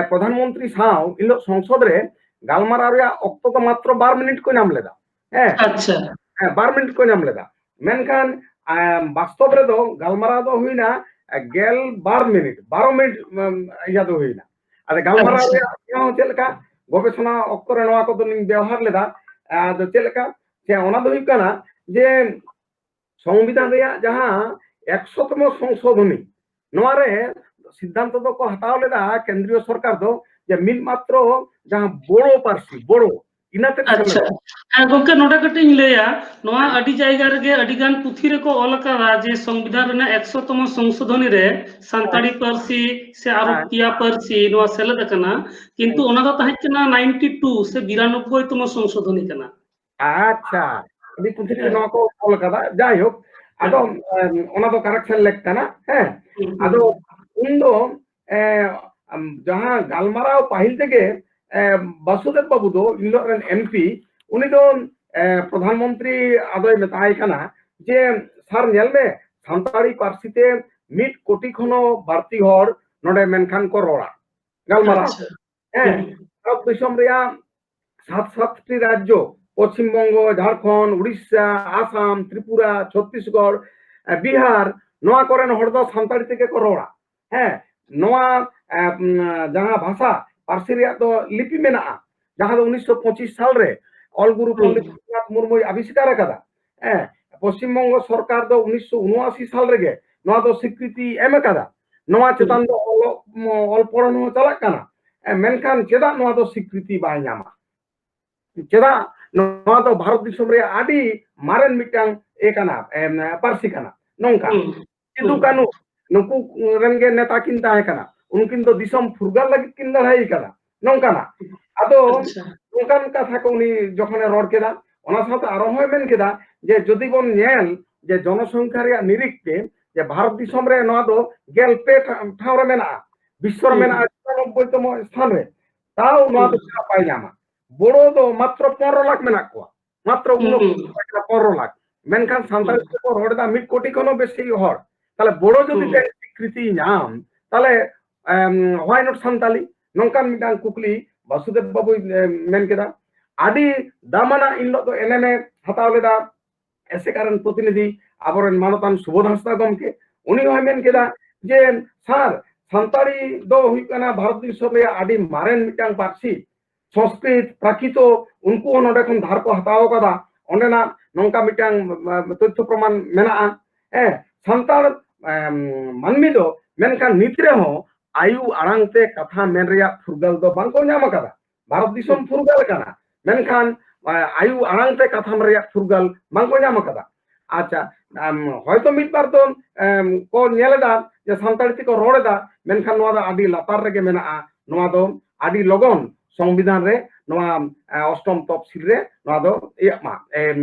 ᱯᱨᱚᱫᱷᱟᱱ ᱢᱚᱱᱛᱨᱤ ᱥᱟᱶ ᱤᱱ ᱦᱤᱞᱳᱜ ᱥᱚᱝᱥᱚᱫ ᱨᱮ ᱜᱟᱞᱢᱟᱨᱟᱣ ᱨᱮᱭᱟᱜ ᱚᱠᱛᱚ ᱫᱚ ᱢᱟᱛᱨᱚ ᱵᱟᱨ ᱢᱤᱱᱤᱴ ᱠᱚ ᱧᱟᱢ ᱞᱮᱫᱟ᱾ ᱦᱮᱸ, ᱦᱮᱸ, ᱵᱟᱨ ᱢᱤᱱᱤᱴ ᱠᱚ ᱧᱟᱢ ᱞᱮᱫᱟ᱾ ᱢᱮᱱᱠᱷᱟᱱ ᱵᱟᱥᱛᱚᱵ ᱨᱮᱫᱚ ᱜᱟᱞᱢᱟᱨᱟᱣ ᱫᱚ ᱦᱩᱭᱱᱟ ᱜᱮᱞ ᱵᱟᱨ ᱢᱤᱱᱤᱴ, ᱵᱟᱨᱚ ᱢᱤᱱᱤᱴ ᱤᱭᱟᱹ ᱫᱚ ᱦᱩᱭᱱᱟ᱾ ᱟᱫᱚ ᱜᱟᱞᱢᱟᱨᱟᱣ ᱨᱮᱭᱟᱜ ᱦᱚᱸ ᱪᱮᱫ ᱞᱮᱠᱟ, ᱜᱚᱵᱮᱥᱚᱱᱟ ᱚᱠᱛᱚ ᱨᱮ ᱱᱚᱣᱟ ᱠᱚᱫᱚ ᱞᱤᱧ ᱵᱮᱣᱦᱟᱨ ᱞᱮᱫᱟ᱾ ᱟᱫᱚ ᱪᱮᱫ ᱞᱮᱠᱟ? ᱥᱮ ᱚᱱᱟ ᱫᱚ ᱦᱩᱭᱩᱜ ᱠᱟᱱᱟ ᱡᱮ ᱥᱚᱝᱵᱤᱫᱷᱟᱱ ᱨᱮᱭᱟᱜ ᱡᱟᱦᱟᱸ ᱮᱠᱥᱚ ᱛᱚᱢᱚ ᱥᱚᱝᱥᱳᱫᱷᱚᱱᱤ, ᱱᱚᱣᱟ ᱨᱮ ᱥᱤᱫᱽᱫᱷᱟᱱᱛᱚ ᱫᱚᱠᱚ ᱦᱟᱛᱟᱣ ᱞᱮᱫᱟ ᱠᱮᱱᱫᱨᱤᱭᱚ ᱥᱚᱨᱠᱟᱨ ᱫᱚ, ᱡᱮ ᱢᱤᱫ ᱢᱟᱛᱨᱚ ᱡᱟᱦᱟᱸ ᱵᱳᱲᱳ ᱯᱟᱹᱨᱥᱤ, ᱵᱳᱲᱳ, ᱤᱱᱟᱹ ᱛᱮᱫ ᱟᱪᱪᱷᱟ᱾ ᱥᱮᱞᱮᱫᱚᱜ᱾ ᱦᱮᱸ ᱜᱚᱝᱠᱮ, ᱱᱚᱰᱮ ᱠᱟᱹᱴᱤᱡ ᱤᱧ ᱞᱟᱹᱭᱟ, ᱱᱚᱣᱟ ᱦᱮᱸ᱾ ᱟᱹᱰᱤ ᱡᱟᱭᱜᱟ ᱨᱮᱜᱮ ᱟᱹᱰᱤ ᱜᱟᱱ ᱯᱩᱛᱷᱤ ᱨᱮᱠᱚ ᱚᱞ ᱟᱠᱟᱫᱟ ᱡᱮ ᱥᱚᱝᱵᱤᱫᱷᱟᱱ ᱨᱮᱱᱟᱜ ᱮᱠᱥᱚ ᱛᱚᱢᱚ ᱥᱚᱝᱥᱳᱫᱷᱚᱱᱤ ᱨᱮ ᱥᱟᱱᱛᱟᱲᱤ ᱦᱮᱸ᱾ ᱯᱟᱹᱨᱥᱤ ᱥᱮ ᱟᱨᱚ ᱦᱮᱸ᱾ ᱯᱮᱭᱟ ᱯᱟᱹᱨᱥᱤ ᱱᱚᱣᱟ ᱥᱮᱞᱮᱫ ᱟᱠᱟᱱᱟ, ᱠᱤᱱᱛᱩ ᱦᱮᱸ᱾ ᱚᱱᱟ ᱫᱚ ᱛᱟᱦᱮᱸ ᱠᱟᱱᱟ ᱱᱟᱭᱤᱱᱴᱤ ᱴᱩ ᱥᱮ ᱵᱤᱨᱟᱱᱚᱵᱵᱳᱭ ᱛᱚᱢᱚ ᱥᱚᱝᱥᱳᱫᱷᱚᱱᱤ ᱠᱟᱱᱟ᱾ ᱟᱪᱪᱷᱟ, ᱟᱹᱰᱤ ᱯᱩᱛᱷᱤ ᱨᱮ ᱦᱮᱸ᱾ ᱱᱚᱣᱟ ᱠᱚ ᱚᱞ ᱟᱠᱟᱫᱟ᱾ ᱡᱟᱭᱦᱳᱠ, ᱟᱫᱚ, ᱦᱮᱸ᱾ ᱮᱢ, ᱚᱱᱟ ᱫᱚ correction ᱞᱮᱠ ᱠᱟᱱᱟ, ᱦᱮᱸ᱾ ᱦᱩᱸ, ᱦᱩᱸ, ᱟᱫᱚ ᱦᱩᱸ᱾ ᱩᱱᱫᱚ, ᱮ, ᱟᱢ, ᱡᱟᱦᱟᱸ ᱜᱟᱞᱢᱟᱨᱟᱣ ᱯᱟᱹᱦᱤᱞ ᱛᱮᱜᱮ, ᱮ, ᱵᱟᱥᱩᱫᱮᱵ ᱵᱟᱵᱩ ᱫᱚ, ᱤᱱ ᱦᱤᱞᱳᱜ ᱨᱮᱱ ᱮᱢ ᱯᱤ, ᱩᱱᱤ ᱫᱚ, ᱮ, ᱯᱨᱚᱫᱷᱟᱱ ᱢᱚᱱᱛᱨᱤ ᱟᱫᱚᱭ ᱢᱮᱛᱟᱭ ᱠᱟᱱᱟ ᱡᱮ, "ᱥᱟᱨ, ᱧᱮᱞ ᱢᱮ, ᱥᱟᱱᱛᱟᱲᱤ ᱯᱟᱹᱨᱥᱤ ᱛᱮ ᱢᱤᱫ ᱠᱳᱴᱤ ᱠᱷᱚᱱ ᱦᱚᱸ ᱵᱟᱹᱲᱛᱤ ᱦᱚᱲ ᱱᱚᱰᱮ ᱢᱮᱱᱠᱷᱟᱱ ᱠᱚ ᱨᱚᱲᱟ, ᱜᱟᱞᱢᱟᱨᱟᱣ᱾ ᱟᱪᱪᱷᱟ᱾ ᱦᱮᱸ, ᱦᱩᱸ᱾ ᱵᱷᱟᱨᱚᱛ ᱫᱤᱥᱚᱢ ᱨᱮᱭᱟᱜ ᱥᱟᱛ ᱥᱟᱛᱴᱤ ᱨᱟᱡᱽᱡᱚ, ᱯᱚᱥᱪᱤᱢ ᱵᱚᱝᱜᱚ, ᱡᱷᱟᱲᱠᱷᱚᱸᱰ, ᱩᱲᱤᱥᱥᱟ, ᱟᱥᱟᱢ, ᱛᱨᱤᱯᱩᱨᱟ, ᱪᱷᱚᱛᱛᱤᱥᱜᱚᱲ, ᱮ, ᱵᱤᱦᱟᱨ, ᱱᱚᱣᱟ ᱠᱚᱨᱮᱱ ᱦᱚᱲ ᱫᱚ ᱥᱟᱱᱛᱟᱲᱤ ᱛᱮᱜᱮ ᱠᱚ ᱨᱚᱲᱟ᱾" ᱦᱮᱸ, ᱱᱚᱣᱟ, ᱮ, ᱩᱢ, ᱡᱟᱦᱟᱸ ᱵᱷᱟᱥᱟ, ᱯᱟᱹᱨᱥᱤ ᱨᱮᱭᱟᱜ ᱫᱚ ᱞᱤᱯᱤ ᱢᱮᱱᱟᱜᱼᱟ, ᱡᱟᱦᱟᱸ ᱫᱚ ᱩᱱᱤᱥᱥᱚ ᱯᱚᱸᱪᱤᱥ ᱥᱟᱞ ᱨᱮ ᱚᱞ ᱜᱩᱨᱩ ᱦᱩᱸ᱾ ᱯᱚᱱᱰᱤᱛ ᱨᱚᱜᱷᱩᱱᱟᱛᱷ ᱢᱩᱨᱢᱩᱭ ᱟᱵᱤᱥᱠᱟᱨ ᱟᱠᱟᱫᱟ᱾ ᱦᱮᱸ, ᱯᱚᱥᱪᱤᱢ ᱵᱚᱝᱜᱚ ᱥᱚᱨᱠᱟᱨ ᱫᱚ ᱩᱱᱤᱥᱥᱚ ᱩᱱᱚᱟᱥᱤ ᱥᱟᱞ ᱨᱮᱜᱮ ᱱᱚᱣᱟ ᱫᱚ ᱥᱤᱠᱨᱤᱛᱤ ᱮᱢ ᱟᱠᱟᱫᱟ᱾ ᱱᱚᱣᱟ ᱦᱩᱸ᱾ ᱪᱮᱛᱟᱱ ᱫᱚ ᱚᱞᱚᱜ, ᱚᱞ ᱯᱚᱲᱦᱚᱱ ᱦᱚᱸ ᱪᱟᱞᱟᱜ ᱠᱟᱱᱟ᱾ ᱮ, ᱢᱮᱱᱠᱷᱟᱱ ᱪᱮᱫᱟᱜ ᱱᱚᱣᱟ ᱫᱚ ᱥᱤᱠᱨᱤᱛᱤ ᱵᱟᱭ ᱧᱟᱢᱟ? ᱪᱮᱫᱟᱜ? ᱱᱚᱣᱟ ᱫᱚ ᱵᱷᱟᱨᱚᱛ ᱫᱤᱥᱚᱢ ᱨᱮᱭᱟᱜ ᱟᱹᱰᱤ ᱢᱟᱨᱮᱱ ᱢᱤᱫᱴᱟᱝ ᱮ ᱠᱟᱱᱟ, ᱮᱢ, ᱯᱟᱹᱨᱥᱤ ᱠᱟᱱᱟ᱾ ᱱᱚᱝᱠᱟ᱾ ᱦᱩᱸ, ᱥᱤᱫᱩ ᱦᱩᱸ᱾ ᱠᱟᱹᱱᱦᱩ ᱱᱩᱠᱩ ᱨᱮᱱ ᱜᱮ ᱱᱮᱛᱟ ᱠᱤᱱ ᱛᱟᱦᱮᱸ ᱠᱟᱱᱟ᱾ ᱩᱱᱠᱤᱱ ᱫᱚ ᱫᱤᱥᱚᱢ ᱯᱷᱩᱨᱜᱟᱹᱞ ᱞᱟᱹᱜᱤᱫ ᱠᱤᱱ ᱞᱟᱹᱲᱦᱟᱹᱭ ᱠᱟᱫᱟ᱾ ᱱᱚᱝᱠᱟᱱᱟᱜ᱾ ᱟᱫᱚ ᱟᱪᱪᱷᱟ᱾ ᱱᱚᱝᱠᱟᱱ ᱠᱟᱛᱷᱟ ᱠᱚ ᱩᱱᱤ ᱡᱚᱠᱷᱚᱱᱮ ᱨᱚᱲ ᱠᱮᱫᱟ, ᱚᱱᱟ ᱥᱟᱶᱛᱮ ᱟᱨᱚ ᱦᱚᱸᱭ ᱢᱮᱱ ᱠᱮᱫᱟ ᱡᱮ ᱡᱩᱫᱤ ᱵᱚᱱ ᱧᱮᱞ ᱡᱮ ᱡᱚᱱᱚᱥᱚᱝᱠᱷᱟ ᱨᱮᱭᱟᱜ ᱱᱤᱨᱤᱠ ᱛᱮ ᱡᱮ ᱵᱷᱟᱨᱚᱛ ᱫᱤᱥᱚᱢ ᱨᱮ ᱱᱚᱣᱟ ᱫᱚ ᱜᱮᱞ ᱯᱮ ᱴᱷᱟ-, ᱴᱷᱟᱶ ᱨᱮ ᱢᱮᱱᱟᱜᱼᱟ, ᱵᱤᱥᱥᱚ ᱨᱮ ᱦᱩᱸ᱾ ᱢᱮᱱᱟᱜᱼᱟ ᱪᱩᱨᱟᱱᱚᱵᱵᱳᱭ ᱛᱚᱢᱚ ᱥᱛᱷᱟᱱ ᱨᱮ, ᱛᱟᱣ ᱱᱚᱣᱟ ᱫᱚ ᱦᱩᱸ᱾ ᱪᱮᱫᱟᱜ ᱵᱟᱭ ᱧᱟᱢᱟ? ᱵᱳᱲᱳ ᱫᱚ ᱢᱟᱛᱨᱚ ᱯᱚᱱᱨᱚ ᱞᱟᱠᱷ ᱢᱮᱱᱟᱜ ᱠᱚᱣᱟ, ᱢᱟᱛᱨᱚ ᱩᱱ ᱦᱩᱸ, ᱚᱠᱛᱚ ᱦᱩᱸ᱾ ᱛᱟᱦᱮᱸ ᱠᱟᱱᱟ ᱯᱚᱱᱨᱚ ᱞᱟᱠᱷ, ᱢᱮᱱᱠᱷᱟᱱ ᱥᱟᱱᱛᱟᱲᱤ ᱦᱩᱸ᱾ ᱛᱮᱠᱚ ᱨᱚᱲ ᱮᱫᱟ ᱢᱤᱫ ᱠᱳᱴᱤ ᱠᱷᱚᱱ ᱦᱚᱸ ᱵᱮᱥᱤ ᱦᱚᱲ᱾ ᱛᱟᱦᱞᱮ ᱵᱳᱲᱳ ᱡᱩᱫᱤ ᱦᱩᱸ᱾ ᱛᱮ ᱥᱤᱠᱨᱤᱛᱤ ᱧᱟᱢ, ᱛᱟᱦᱞᱮ, ᱮᱢ, why not ᱥᱟᱱᱛᱟᱞᱤ? ᱱᱚᱝᱠᱟᱱ ᱢᱤᱫᱴᱟᱝ ᱠᱩᱠᱞᱤ ᱵᱟᱥᱩᱫᱮᱵ ᱵᱟᱵᱩᱭ, ᱮᱢ, ᱢᱮᱱ ᱠᱮᱫᱟ᱾ ᱟᱹᱰᱤ ᱫᱟᱢᱟᱱᱟᱜ ᱤᱱ ᱦᱤᱞᱳᱜ ᱫᱚ ᱮᱱᱮᱢᱮ ᱦᱟᱛᱟᱣ ᱞᱮᱫᱟ ᱮᱥᱮᱠᱟ ᱨᱮᱱ ᱯᱨᱚᱛᱤᱱᱤᱫᱷᱤ ᱟᱵᱚᱨᱮᱱ ᱢᱟᱱᱚᱛᱟᱱ ᱥᱩᱵᱳᱫᱷ ᱦᱟᱸᱥᱫᱟ ᱜᱚᱢᱠᱮ᱾ ᱩᱱᱤ ᱦᱚᱸᱭ ᱢᱮᱱ ᱠᱮᱫᱟ ᱡᱮ, "ᱥᱟᱨ, ᱥᱟᱱᱛᱟᱲᱤ ᱫᱚ ᱦᱩᱭᱩᱜ ᱠᱟᱱᱟ ᱵᱷᱟᱨᱚᱛ ᱫᱤᱥᱚᱢ ᱨᱮᱭᱟᱜ ᱟᱹᱰᱤ ᱢᱟᱨᱮᱱ ᱢᱤᱫᱴᱟᱝ ᱯᱟᱹᱨᱥᱤ, ᱥᱚᱝᱥᱠᱨᱤᱛ, ᱯᱨᱟᱠᱨᱤᱛᱚ, ᱩᱱᱠᱩ ᱦᱚᱸ ᱱᱚᱰᱮ ᱠᱷᱚᱱ ᱫᱷᱟᱨ ᱠᱚ ᱦᱟᱛᱟᱣ ᱟᱠᱟᱫᱟ᱾ ᱚᱸᱰᱮᱱᱟᱜ ᱱᱚᱝᱠᱟ ᱢᱤᱫᱴᱟᱝ, ᱮ, ᱛᱚᱛᱛᱷᱚ ᱯᱨᱚᱢᱟᱱ ᱢᱮᱱᱟᱜᱼᱟ᱾ ᱦᱮᱸ, ᱥᱟᱱᱛᱟᱲ, ᱮᱢ, ᱢᱟᱹᱱᱢᱤ ᱫᱚ ᱢᱮᱱᱠᱷᱟᱱ ᱱᱤᱛ ᱨᱮᱦᱚᱸ ᱟᱭᱩ ᱟᱲᱟᱝ ᱛᱮ ᱠᱟᱛᱷᱟ ᱢᱮᱱ ᱨᱮᱭᱟᱜ ᱯᱷᱩᱨᱜᱟᱹᱞ ᱫᱚ ᱵᱟᱝᱠᱚ ᱧᱟᱢ ᱟᱠᱟᱫᱟ᱾ ᱵᱷᱟᱨᱚᱛ ᱫᱤᱥᱚᱢ ᱯᱷᱩᱨᱜᱟᱹᱞ ᱠᱟᱱᱟ, ᱢᱮᱱᱠᱷᱟᱱ, ᱮ, ᱟᱭᱩ ᱟᱲᱟᱝ ᱛᱮ ᱠᱟᱛᱷᱟ ᱢᱮᱱ ᱨᱮᱭᱟᱜ ᱯᱷᱩᱨᱜᱟᱹᱞ ᱵᱟᱝᱠᱚ ᱧᱟᱢ ᱟᱠᱟᱫᱟ᱾ ᱟᱪᱪᱷᱟ, ᱮᱢ, ᱦᱚᱭᱛᱚ ᱢᱤᱫ ᱵᱟᱨ ᱫᱚ, ᱮᱢ, ᱠᱚ ᱧᱮᱞ ᱮᱫᱟ ᱡᱮ ᱥᱟᱱᱛᱟᱲᱤ ᱛᱮᱠᱚ ᱨᱚᱲ ᱮᱫᱟ, ᱢᱮᱱᱠᱷᱟᱱ ᱱᱚᱣᱟ ᱫᱚ ᱟᱹᱰᱤ ᱞᱟᱛᱟᱨ ᱨᱮᱜᱮ ᱢᱮᱱᱟᱜᱼᱟ᱾ ᱱᱚᱣᱟ ᱫᱚ ᱟᱹᱰᱤ ᱞᱚᱜᱚᱱ ᱥᱚᱝᱵᱤᱫᱷᱟᱱ ᱨᱮ ᱱᱚᱣᱟ, ᱮ, ᱚᱥᱴᱚᱢ ᱛᱚᱯᱥᱤᱞ ᱨᱮ ᱱᱚᱣᱟ ᱫᱚ ᱤᱭᱟᱹᱜ ᱢᱟ, ᱮᱢ,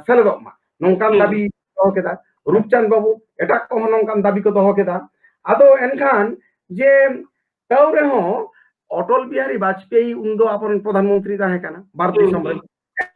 ᱥᱮᱞᱮᱫᱚᱜ ᱢᱟ, ᱱᱚᱝᱠᱟᱱ ᱦᱩᱸ᱾ ᱫᱟᱹᱵᱤ ᱫᱚᱦᱚ ᱠᱮᱫᱟ᱾ ᱨᱩᱯᱪᱟᱸᱫᱽ ᱵᱟᱹᱵᱩ, ᱮᱴᱟᱜ ᱠᱚᱦᱚᱸ ᱱᱚᱝᱠᱟᱱ ᱫᱟᱹᱵᱤ ᱠᱚ ᱫᱚᱦᱚ ᱠᱮᱫᱟ᱾ ᱟᱫᱚ ᱮᱱᱠᱷᱟᱱ ᱡᱮ ᱛᱟᱹᱣ ᱨᱮᱦᱚᱸ ᱚᱴᱚᱞ ᱵᱤᱦᱟᱨᱤ ᱵᱟᱡᱯᱮᱭᱤ ᱩᱱᱫᱚ ᱟᱵᱚᱨᱮᱱ ᱯᱨᱚᱫᱷᱟᱱ ᱢᱚᱱᱛᱨᱤ ᱛᱟᱦᱮᱸ ᱠᱟᱱᱟ ᱵᱷᱟᱨᱚᱛ ᱦᱩᱸ, ᱫᱤᱥᱚᱢ ᱨᱮ᱾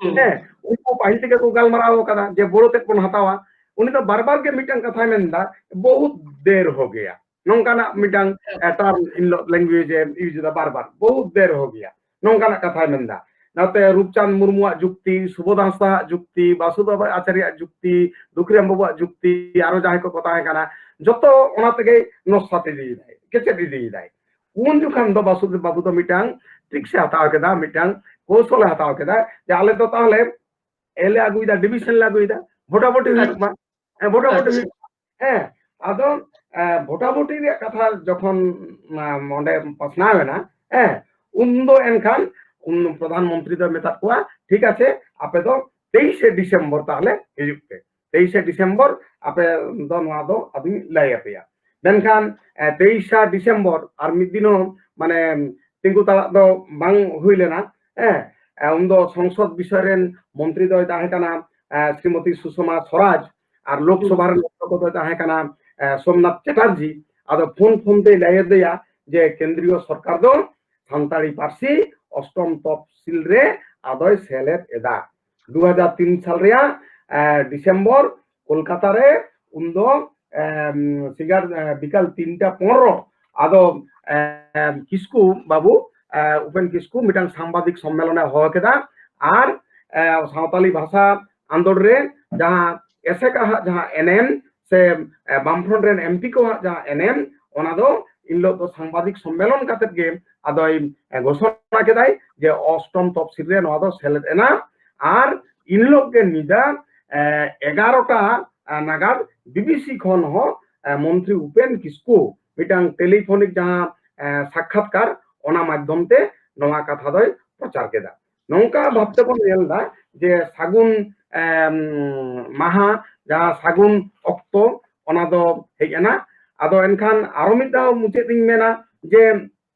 ᱦᱩᱸ᱾ ᱦᱮᱸ, ᱩᱱᱠᱩ ᱯᱟᱹᱦᱤᱞ ᱛᱮᱜᱮ ᱠᱚ ᱜᱟᱞᱢᱟᱨᱟᱣ ᱟᱠᱟᱫᱟ ᱡᱮ ᱵᱳᱰᱳ ᱛᱮᱫ ᱵᱚᱱ ᱦᱟᱛᱟᱣᱟ᱾ ᱩᱱᱤ ᱫᱚ ᱵᱟᱨ ᱵᱟᱨ ᱜᱮ ᱢᱤᱫᱴᱟᱝ ᱠᱟᱛᱷᱟᱭ ᱢᱮᱱᱫᱟ, "ᱵᱚᱦᱩᱛ ᱫᱮᱨ ᱦᱳ ᱜᱮᱭᱟ", ᱱᱚᱝᱠᱟᱱᱟᱜ ᱢᱤᱫᱴᱟᱝ, ᱦᱮᱸ᱾ ᱮ, term ᱤᱱ ᱦᱤᱞᱳᱜ language ᱮ use ᱮᱫᱟ ᱵᱟᱨ ᱵᱟᱨ, "ᱵᱚᱦᱩᱛ ᱫᱮᱨ ᱦᱳ ᱜᱮᱭᱟ", ᱱᱚᱝᱠᱟᱱᱟᱜ ᱠᱟᱛᱷᱟᱭ ᱢᱮᱱᱫᱟ᱾ ᱱᱚᱛᱮ ᱨᱩᱯᱪᱟᱸᱫᱽ ᱢᱩᱨᱢᱩᱣᱟᱜ ᱡᱩᱠᱛᱤ, ᱥᱩᱵᱳᱫᱷ ᱦᱟᱸᱥᱫᱟᱣᱟᱜ ᱡᱩᱠᱛᱤ, ᱵᱟᱥᱩᱫᱮᱵ ᱟᱪᱟᱨᱭᱟᱜ ᱡᱩᱠᱛᱤ, ᱫᱩᱠᱷᱤᱨᱟᱢ ᱵᱟᱵᱩᱣᱟᱜ ᱡᱩᱠᱛᱤ, ᱟᱨᱚ ᱡᱟᱦᱟᱸᱭ ᱠᱚᱠᱚ ᱛᱟᱦᱮᱸ ᱠᱟᱱᱟ, ᱡᱚᱛᱚ ᱚᱱᱟ ᱛᱮᱜᱮ ᱱᱚᱥᱟᱛ ᱤᱫᱤᱭᱮᱫᱟᱭ, ᱠᱮᱪᱮᱫ ᱤᱫᱤᱭᱮᱫᱟᱭ᱾ ᱩᱱ ᱡᱚᱠᱷᱟᱱ ᱫᱚ ᱵᱟᱥᱩᱫᱮᱵ ᱵᱟᱵᱩ ᱫᱚ ᱢᱤᱫᱴᱟᱝ tricks ᱮ ᱦᱟᱛᱟᱣ ᱠᱮᱫᱟ, ᱢᱤᱫᱴᱟᱝ ᱠᱳᱣᱥᱚᱞ ᱮ ᱦᱟᱛᱟᱣ ᱠᱮᱫᱟ ᱡᱮ ᱟᱞᱮ ᱫᱚ ᱛᱟᱦᱚᱞᱮ ᱮ ᱞᱮ ᱟᱹᱜᱩᱭᱮᱫᱟ, division ᱞᱮ ᱟᱹᱜᱩᱭᱮᱫᱟ, ᱵᱷᱳᱴᱟᱵᱷᱩᱴᱤ ᱦᱩᱭᱩᱜ ᱢᱟ᱾ ᱦᱮᱸ, ᱵᱷᱳᱴᱟᱵᱷᱩᱴᱤ ᱟᱪᱪᱷᱟ᱾ ᱦᱩᱭᱩᱜ ᱢᱟ᱾ ᱦᱮᱸ, ᱟᱫᱚ, ᱮ, ᱵᱷᱳᱴᱟᱵᱷᱩᱴᱤ ᱨᱮᱭᱟᱜ ᱠᱟᱛᱷᱟ ᱡᱚᱠᱷᱚᱱ, ᱟ, ᱚᱸᱰᱮ ᱯᱟᱥᱱᱟᱣ ᱮᱱᱟ, ᱦᱮᱸ, ᱩᱱᱫᱚ ᱮᱱᱠᱷᱟᱱ ᱩᱱ ᱯᱨᱚᱫᱷᱟᱱ ᱢᱚᱱᱛᱨᱤ ᱫᱚᱭ ᱢᱮᱛᱟᱫ ᱠᱚᱣᱟ, "ᱴᱷᱤᱠ ᱟᱪᱷᱮ, ᱟᱯᱮ ᱫᱚ ᱛᱮᱭᱤᱥᱮ ᱰᱤᱥᱮᱢᱵᱚᱨ ᱛᱟᱦᱞᱮ ᱦᱤᱡᱩᱜ ᱯᱮ, ᱛᱮᱭᱤᱥᱮ ᱰᱤᱥᱮᱢᱵᱚᱨ ᱟᱯᱮ ᱫᱚ ᱱᱚᱣᱟ ᱫᱚ ᱟᱫᱚᱧ ᱞᱟᱹᱭ ᱟᱯᱮᱭᱟ᱾" ᱢᱮᱱᱠᱷᱟᱱ, ᱮ, ᱛᱮᱭᱤᱥᱟ ᱰᱤᱥᱮᱢᱵᱚᱨ ᱟᱨ ᱢᱤᱫ ᱫᱤᱱ ᱦᱚᱸ, ᱢᱟᱱᱮ, ᱛᱤᱸᱜᱩ ᱛᱟᱲᱟᱜ ᱫᱚ ᱵᱟᱝ ᱦᱩᱭ ᱞᱮᱱᱟ᱾ ᱦᱮᱸ, ᱮ, ᱩᱱᱫᱚ ᱥᱚᱝᱥᱚᱫ ᱵᱤᱥᱚᱭ ᱨᱮᱱ ᱢᱚᱱᱛᱨᱤ ᱫᱚᱭ ᱛᱟᱦᱮᱸ ᱠᱟᱱᱟ, ᱮ, ᱥᱨᱤᱢᱚᱛᱤ ᱥᱩᱥᱚᱢᱟ ᱥᱚᱨᱟᱡᱽ, ᱟᱨ ᱞᱳᱠᱥᱚᱵᱷᱟ ᱨᱮᱱ ᱢᱚᱱᱛᱨᱤ ᱫᱚᱭ ᱛᱟᱦᱮᱸ ᱠᱟᱱᱟ, ᱮ, ᱥᱳᱢᱱᱟᱛᱷ ᱪᱮᱴᱟᱨᱡᱤ᱾ ᱟᱫᱚ ᱯᱷᱳᱱ ᱯᱷᱳᱱ ᱛᱮᱭ ᱞᱟᱹᱭ ᱟᱫᱮᱭᱟ ᱡᱮ ᱠᱮᱱᱫᱨᱤᱭᱚ ᱥᱚᱨᱠᱟᱨ ᱫᱚ ᱥᱟᱱᱛᱟᱲᱤ ᱯᱟᱹᱨᱥᱤ ᱚᱥᱴᱚᱢ ᱛᱚᱯᱥᱤᱞ ᱨᱮ ᱟᱫᱚᱭ ᱥᱮᱞᱮᱫ ᱮᱫᱟ᱾ ᱫᱩ ᱦᱟᱡᱟᱨ ᱛᱤᱱ ᱥᱟᱞ ᱨᱮᱭᱟᱜ, ᱮ, ᱰᱤᱥᱮᱢᱵᱚᱨ ᱠᱳᱞᱠᱟᱛᱟ ᱨᱮ ᱩᱱᱫᱚ, ᱮᱢ, ᱥᱤᱸᱜᱟᱲ, ᱮ, ᱵᱤᱠᱟᱞ ᱛᱤᱱᱴᱟ ᱯᱚᱱᱨᱚ ᱟᱫᱚ, ᱮᱢ, ᱠᱤᱥᱠᱩ ᱵᱟᱵᱩ, ᱮ, ᱩᱯᱮᱱ ᱠᱤᱥᱠᱩ ᱢᱤᱫᱴᱟᱝ ᱥᱟᱢᱵᱟᱫᱤᱠ ᱥᱚᱢᱢᱮᱞᱚᱱᱮ ᱦᱚᱦᱚ ᱠᱮᱫᱟ᱾ ᱟᱨ, ᱮ, ᱥᱟᱶᱛᱟᱞᱤ ᱵᱷᱟᱥᱟ ᱟᱱᱫᱳᱲ ᱨᱮ ᱡᱟᱦᱟᱸ ᱮᱥᱮᱠᱟ ᱦᱟᱜ ᱡᱟᱦᱟᱸ ᱮᱱᱮᱢ ᱥᱮ, ᱮ, ᱵᱟᱢᱯᱷᱨᱚᱱᱴ ᱨᱮᱱ ᱮᱢᱯᱤ ᱠᱚᱣᱟᱜ ᱡᱟᱦᱟᱸ ᱮᱱᱮᱢ, ᱚᱱᱟ ᱫᱚ ᱮᱱ ᱦᱤᱞᱳᱜ ᱫᱚ ᱥᱟᱝᱵᱟᱫᱤᱠ ᱥᱚᱢᱢᱮᱞᱚᱱ ᱠᱟᱛᱮᱫ ᱜᱮ ᱟᱫᱚᱭ, ᱮ, ᱜᱷᱳᱥᱚᱱᱟ ᱠᱮᱫᱟᱭ ᱡᱮ ᱚᱥᱴᱚᱢ ᱛᱚᱯᱥᱤᱞ ᱨᱮ ᱱᱚᱣᱟ ᱫᱚ ᱥᱮᱞᱮᱫ ᱮᱱᱟ᱾ ᱟᱨ ᱮᱱ ᱦᱤᱞᱳᱜ ᱜᱮ ᱧᱤᱫᱟᱹ, ᱮ, ᱮᱜᱟᱨᱚᱴᱟ, ᱮ, ᱱᱟᱜᱟᱫ ᱵᱤᱵᱤᱥᱤ ᱠᱷᱚᱱ ᱦᱚᱸ, ᱮ, ᱢᱚᱱᱛᱨᱤ ᱩᱯᱮᱱ ᱠᱤᱥᱠᱩ ᱢᱤᱫᱴᱟᱝ ᱴᱮᱞᱤᱯᱷᱳᱱᱤᱠ ᱡᱟᱦᱟᱸ, ᱮ, ᱥᱟᱠᱠᱷᱟᱛᱠᱟᱨ, ᱚᱱᱟ ᱢᱟᱫᱽᱫᱷᱚᱢ ᱛᱮ ᱱᱚᱣᱟ ᱠᱟᱛᱷᱟ ᱫᱚᱭ ᱯᱨᱚᱪᱟᱨ ᱠᱮᱫᱟ᱾ ᱱᱚᱝᱠᱟ ᱵᱷᱟᱵ ᱛᱮᱵᱚᱱ ᱧᱮᱞ ᱮᱫᱟ ᱡᱮ ᱥᱟᱹᱜᱩᱱ, ᱮᱢ, ᱢᱟᱦᱟ, ᱡᱟᱦᱟᱸ ᱥᱟᱹᱜᱩᱱ ᱚᱠᱛᱚ, ᱚᱱᱟ ᱫᱚ ᱦᱮᱡ ᱮᱱᱟ᱾ ᱟᱫᱚ ᱮᱱᱠᱷᱟᱱ ᱟᱨᱚ ᱢᱤᱫ ᱫᱷᱟᱣ ᱢᱩᱪᱟᱹᱫ ᱤᱧ ᱢᱮᱱᱟ ᱡᱮ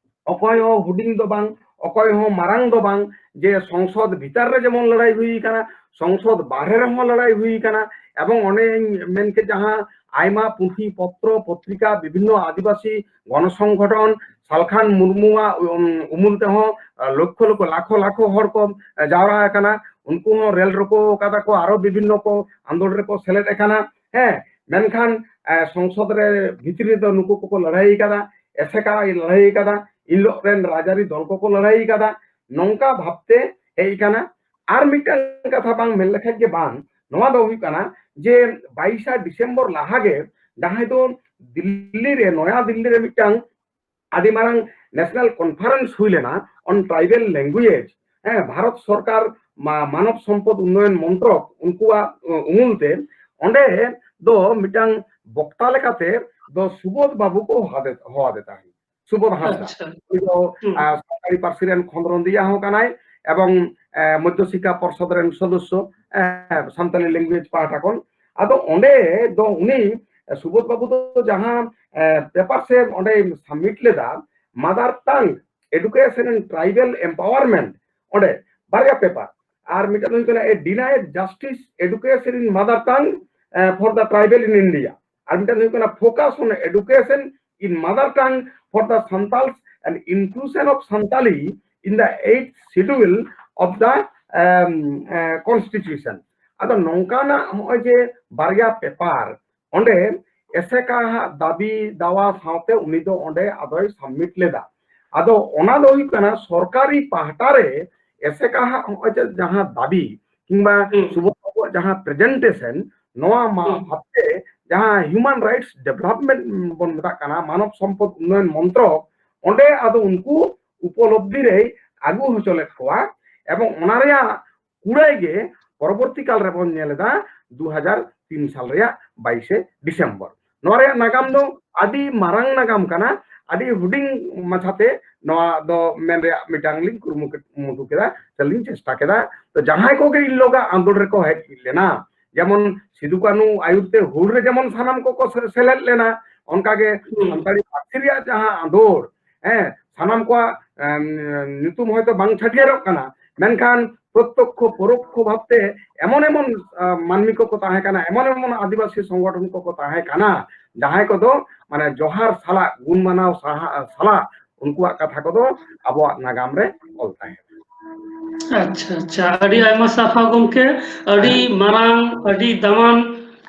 ᱚᱠᱚᱭ ᱦᱚᱸ ᱦᱩᱰᱤᱧ ᱫᱚ ᱵᱟᱝ, ᱚᱠᱚᱭ ᱦᱚᱸ ᱢᱟᱨᱟᱝ ᱫᱚ ᱵᱟᱝ, ᱡᱮ ᱥᱚᱝᱥᱚᱫ ᱵᱷᱤᱛᱟᱨ ᱨᱮ ᱡᱮᱢᱚᱱ ᱞᱟᱹᱲᱦᱟᱹᱭ ᱦᱩᱭ ᱟᱠᱟᱱᱟ, ᱥᱚᱝᱥᱚᱫ ᱵᱟᱦᱨᱮ ᱨᱮᱦᱚᱸ ᱞᱟᱹᱲᱦᱟᱹᱭ ᱦᱩᱭ ᱟᱠᱟᱱᱟ᱾ ᱮᱵᱚᱝ ᱚᱱᱮᱧ ᱢᱮᱱ ᱠᱮᱫ ᱡᱟᱦᱟᱸ ᱟᱭᱢᱟ ᱯᱩᱛᱷᱤ, ᱯᱚᱛᱨᱚ, ᱯᱚᱛᱨᱤᱠᱟ, ᱵᱤᱵᱷᱤᱱᱱᱚ ᱟᱹᱫᱤᱵᱟᱹᱥᱤ ᱜᱚᱱᱚᱥᱚᱝᱜᱚᱴᱷᱚᱱ, ᱥᱟᱞᱠᱷᱟᱱ ᱢᱩᱨᱢᱩᱣᱟᱜ, ᱩᱢ, ᱩᱢᱩᱞ ᱛᱮᱦᱚᱸ, ᱟ, ᱞᱚᱠᱷᱚ ᱞᱚᱠᱷᱚ, ᱞᱟᱠᱷᱚ ᱞᱟᱠᱷᱚ ᱦᱚᱲ ᱠᱚ, ᱟ, ᱡᱟᱣᱨᱟ ᱟᱠᱟᱱᱟ᱾ ᱩᱱᱠᱩ ᱦᱚᱸ ᱨᱮᱞ ᱨᱳᱠᱳ ᱠᱟᱫᱟ ᱠᱚ, ᱟᱨᱚ ᱵᱤᱵᱷᱤᱱᱱᱚ ᱠᱚ ᱟᱱᱫᱳᱞᱚᱱ ᱨᱮᱠᱚ ᱥᱮᱞᱮᱫ ᱟᱠᱟᱱᱟ᱾ ᱦᱮᱸ, ᱢᱮᱱᱠᱷᱟᱱ, ᱟ, ᱥᱚᱝᱥᱚᱫ ᱨᱮ ᱵᱷᱤᱛᱨᱤ ᱨᱮᱫᱚ ᱱᱩᱠᱩ ᱠᱚᱠᱚ ᱞᱟᱹᱲᱦᱟᱹᱭ ᱟᱠᱟᱫᱟ, ᱮᱥᱮᱠᱟ ᱞᱟᱹᱲᱦᱟᱹᱭ ᱟᱠᱟᱫᱟ, ᱤᱱ ᱦᱤᱞᱳᱜ ᱨᱮᱱ ᱨᱟᱡᱽᱟᱹᱨᱤ ᱫᱚᱞ ᱠᱚᱠᱚ ᱞᱟᱹᱲᱦᱟᱹᱭ ᱟᱠᱟᱫᱟ᱾ ᱱᱚᱝᱠᱟ ᱵᱷᱟᱵᱛᱮ ᱦᱮᱡ ᱟᱠᱟᱱᱟ᱾ ᱟᱨ ᱢᱤᱫᱴᱟᱝ ᱠᱟᱛᱷᱟ ᱵᱟᱝ ᱢᱮᱱ ᱞᱮᱠᱷᱟᱡ ᱜᱮ ᱵᱟᱝ, ᱱᱚᱣᱟ ᱫᱚ ᱦᱩᱭᱩᱜ ᱠᱟᱱᱟ ᱡᱮ ᱵᱟᱭᱤᱥᱟ ᱰᱤᱥᱮᱢᱵᱚᱨ ᱞᱟᱦᱟ ᱜᱮ ᱡᱟᱦᱟᱸᱭ ᱫᱚ ᱫᱤᱞᱞᱤ ᱨᱮ, ᱱᱚᱭᱟ ᱫᱤᱞᱞᱤ ᱨᱮ ᱢᱤᱫᱴᱟᱝ ᱟᱹᱰᱤ ᱢᱟᱨᱟᱝ national conference ᱦᱩᱭ ᱞᱮᱱᱟ on tribal language, ᱦᱮᱸ, ᱵᱷᱟᱨᱚᱛ ᱥᱚᱨᱠᱟᱨ ᱢᱟ-, ᱢᱟᱱᱚᱵ ᱥᱚᱢᱯᱚᱫ ᱩᱱᱱᱚᱭᱚᱱ ᱢᱚᱱᱛᱨᱚᱠ ᱩᱱᱠᱩᱣᱟᱜ, ᱩ-, ᱩᱢᱩᱞ ᱛᱮ ᱚᱸᱰᱮ ᱫᱚ ᱢᱤᱫᱴᱟᱝ ᱵᱚᱠᱛᱟ ᱞᱮᱠᱟᱛᱮ ᱫᱚ ᱥᱩᱵᱳᱫᱷ ᱵᱟᱵᱩ ᱠᱚ ᱦᱚᱦᱚ ᱟᱫᱮ-, ᱦᱚᱦᱚ ᱟᱫᱮ ᱛᱟᱦᱮᱸᱫ᱾ ᱥᱩᱵᱳᱫᱷ ᱦᱟᱸᱥᱫᱟ᱾ ᱟᱪᱪᱷᱟ᱾ ᱩᱱᱤ ᱫᱚ, ᱦᱩᱸ᱾ ᱟ, ᱥᱟᱱᱛᱟᱲᱤ ᱯᱟᱹᱨᱥᱤ ᱨᱮᱱ ᱠᱷᱚᱸᱫᱽᱨᱚᱸᱫᱤᱭᱟᱹ ᱦᱚᱸ ᱠᱟᱱᱟᱭ ᱮᱵᱚᱝ, ᱮ, ᱢᱚᱫᱽᱫᱷᱚ ᱥᱤᱠᱠᱷᱟ ᱯᱚᱨᱥᱚᱫ ᱨᱮᱱ ᱥᱚᱫᱚᱥᱥᱚ, ᱮ, ᱥᱟᱱᱛᱟᱲᱤ language ᱯᱟᱦᱴᱟ ᱠᱷᱚᱱ᱾ ᱟᱫᱚ ᱚᱸᱰᱮ ᱫᱚ ᱩᱱᱤ, ᱮ, ᱥᱩᱵᱳᱫᱷ ᱵᱟᱵᱩ ᱫᱚ ᱡᱟᱦᱟᱸ, ᱮ, ᱯᱮᱯᱟᱨ ᱥᱮ ᱚᱸᱰᱮ submit ᱞᱮᱫᱟ, Mother Tongue, Education and Tribal Empowerment, ᱚᱸᱰᱮ ᱵᱟᱨᱭᱟ ᱯᱮᱯᱟᱨ᱾ ᱟᱨ ᱢᱤᱫᱴᱟᱝ ᱫᱚ ᱦᱩᱭᱩᱜ ᱠᱟᱱᱟ A Denied Justice, Education in Mother Tongue, A, for the Tribal in India᱾ ᱟᱨ ᱢᱤᱫᱴᱟᱝ ᱫᱚ ᱦᱩᱭᱩᱜ ᱠᱟᱱᱟ Focus on Education in Mother Tongue for the Santals and Inclusion of Santali in the Eighth Schedule of the, um, uh, Constitution. ᱟᱫᱚ ᱱᱚᱝᱠᱟᱱᱟᱜ ᱱᱚᱜᱼᱚᱭ ᱡᱮ ᱵᱟᱨᱭᱟ ᱯᱮᱯᱟᱨ, ᱚᱸᱰᱮ ᱮᱥᱮᱠᱟ ᱦᱟᱜ ᱫᱟᱹᱵᱤ ᱫᱟᱣᱟ ᱥᱟᱶᱛᱮ ᱩᱱᱤ ᱫᱚ ᱚᱸᱰᱮ ᱟᱫᱚᱭ submit ᱞᱮᱫᱟ᱾ ᱟᱫᱚ ᱚᱱᱟ ᱫᱚ ᱦᱩᱭᱩᱜ ᱠᱟᱱᱟ ᱥᱚᱨᱠᱟᱨᱤ ᱯᱟᱦᱴᱟ ᱨᱮ ᱮᱥᱮᱠᱟ ᱦᱟᱜ ᱱᱚᱜᱼᱚᱭ ᱡᱮ ᱡᱟᱦᱟᱸ ᱫᱟᱹᱵᱤ ᱠᱤᱝᱵᱟ ᱦᱩᱸ᱾ ᱥᱩᱵᱳᱫᱷ ᱵᱟᱵᱩᱣᱟᱜ ᱡᱟᱦᱟᱸ presentation, ᱱᱚᱣᱟ ᱢᱟ ᱦᱩᱸ᱾ ᱵᱷᱟᱵᱛᱮ ᱡᱟᱦᱟᱸ ᱦᱤᱭᱩᱢᱟᱱ ᱨᱟᱭᱤᱴᱥ ᱰᱮᱵᱷᱞᱚᱯᱢᱮᱱᱴ ᱵᱚᱱ ᱢᱮᱛᱟᱜ ᱠᱟᱱᱟ, ᱢᱟᱱᱚᱵ ᱥᱚᱢᱯᱚᱫ ᱩᱱᱱᱚᱭᱚᱱ ᱢᱚᱱᱛᱨᱚᱠ, ᱚᱸᱰᱮ ᱟᱫᱚ ᱩᱱᱠᱩ ᱩᱯᱚᱞᱚᱵᱽᱫᱷᱤ ᱨᱮᱭ ᱟᱹᱜᱩ ᱦᱚᱪᱚ ᱞᱮᱫ ᱠᱚᱣᱟ᱾ ᱮᱵᱚᱝ ᱚᱱᱟ ᱨᱮᱭᱟᱜ ᱠᱩᱲᱟᱹᱭ ᱜᱮ ᱯᱚᱨᱚᱵᱚᱨᱛᱤ ᱠᱟᱞ ᱨᱮᱵᱚᱱ ᱧᱮᱞ ᱮᱫᱟ ᱫᱩ ᱦᱟᱡᱟᱨ ᱛᱤᱱ ᱥᱟᱞ ᱨᱮᱭᱟᱜ ᱵᱟᱭᱤᱥᱮ ᱰᱤᱥᱮᱢᱵᱚᱨ᱾ ᱱᱚᱣᱟ ᱨᱮᱭᱟᱜ ᱱᱟᱜᱟᱢ ᱫᱚ ᱟᱹᱰᱤ ᱢᱟᱨᱟᱝ ᱱᱟᱜᱟᱢ ᱠᱟᱱᱟ, ᱟᱹᱰᱤ ᱦᱩᱰᱤᱧ ᱢᱟᱪᱷᱟᱛᱮ ᱱᱚᱣᱟ ᱫᱚ ᱢᱮᱱ ᱨᱮᱭᱟᱜ ᱢᱤᱫᱴᱟᱝ ᱞᱤᱧ ᱠᱩᱨᱩᱢᱩᱴᱩ ᱠᱮᱫᱟ, ᱥᱮ ᱞᱤᱧ ᱪᱮᱥᱴᱟ ᱠᱮᱫᱟ᱾ ᱛᱚ ᱡᱟᱦᱟᱸᱭ ᱠᱚᱜᱮ ᱤᱱ ᱦᱤᱞᱳᱜᱟᱜ ᱟᱸᱫᱳᱲ ᱨᱮᱠᱚ ᱦᱮᱡ ᱞᱮᱱᱟ, ᱡᱮᱢᱚᱱ ᱥᱤᱫᱩ ᱠᱟᱹᱱᱦᱩ ᱟᱭᱩᱨ ᱛᱮ ᱦᱩᱞ ᱨᱮ ᱡᱮᱢᱚᱱ ᱥᱟᱱᱟᱢ ᱠᱚᱠᱚ ᱥᱮ-, ᱥᱮᱞᱮᱫ ᱞᱮᱱᱟ, ᱚᱱᱠᱟᱜᱮ ᱦᱩᱸ᱾ ᱥᱟᱱᱛᱟᱲᱤ ᱯᱟᱹᱨᱥᱤ ᱨᱮᱭᱟᱜ ᱡᱟᱦᱟᱸ ᱟᱸᱫᱳᱲ, ᱦᱮᱸ, ᱥᱟᱱᱟᱢ ᱠᱚᱣᱟᱜ, ᱮᱢ, ᱧᱩᱛᱩᱢ ᱦᱚᱭᱛᱳ ᱵᱟᱝ ᱪᱷᱟᱹᱴᱭᱟᱹᱨᱚᱜ ᱠᱟᱱᱟ, ᱢᱮᱱᱠᱷᱟᱱ ᱯᱨᱚᱛᱛᱚᱠᱠᱷᱚ ᱯᱚᱨᱚᱠᱠᱷᱚ ᱵᱷᱟᱵᱛᱮ ᱮᱢᱚᱱ ᱮᱢᱚᱱ, ᱟ, ᱢᱟᱹᱱᱢᱤ ᱠᱚᱠᱚ ᱛᱟᱦᱮᱸ ᱠᱟᱱᱟ, ᱮᱢᱚᱱ ᱮᱢᱚᱱ ᱟᱹᱫᱤᱵᱟᱹᱥᱤ ᱥᱚᱝᱜᱚᱴᱷᱚᱱ ᱠᱚᱠᱚ ᱛᱟᱦᱮᱸ ᱠᱟᱱᱟ, ᱡᱟᱦᱟᱸᱭ ᱠᱚᱫᱚ ᱢᱟᱱᱮ ᱡᱚᱦᱟᱨ ᱥᱟᱞᱟᱜ, ᱜᱩᱱ ᱢᱟᱱᱟᱣ ᱥᱟᱦᱟ-, ᱥᱟᱞᱟᱜ ᱩᱱᱠᱩᱣᱟᱜ ᱠᱟᱛᱷᱟ ᱠᱚᱫᱚ ᱟᱵᱚᱣᱟᱜ ᱱᱟᱜᱟᱢ ᱨᱮ ᱚᱞ ᱛᱟᱦᱮᱸ ᱠᱟᱱᱟ᱾ ᱟᱪᱪᱷᱟ, ᱟᱪᱪᱷᱟ, ᱟᱹᱰᱤ ᱟᱭᱢᱟ ᱥᱟᱨᱦᱟᱣ ᱜᱚᱢᱠᱮ, ᱟᱹᱰᱤ ᱦᱮᱸ᱾ ᱢᱟᱨᱟᱝ, ᱟᱹᱰᱤ ᱫᱟᱢᱟᱱ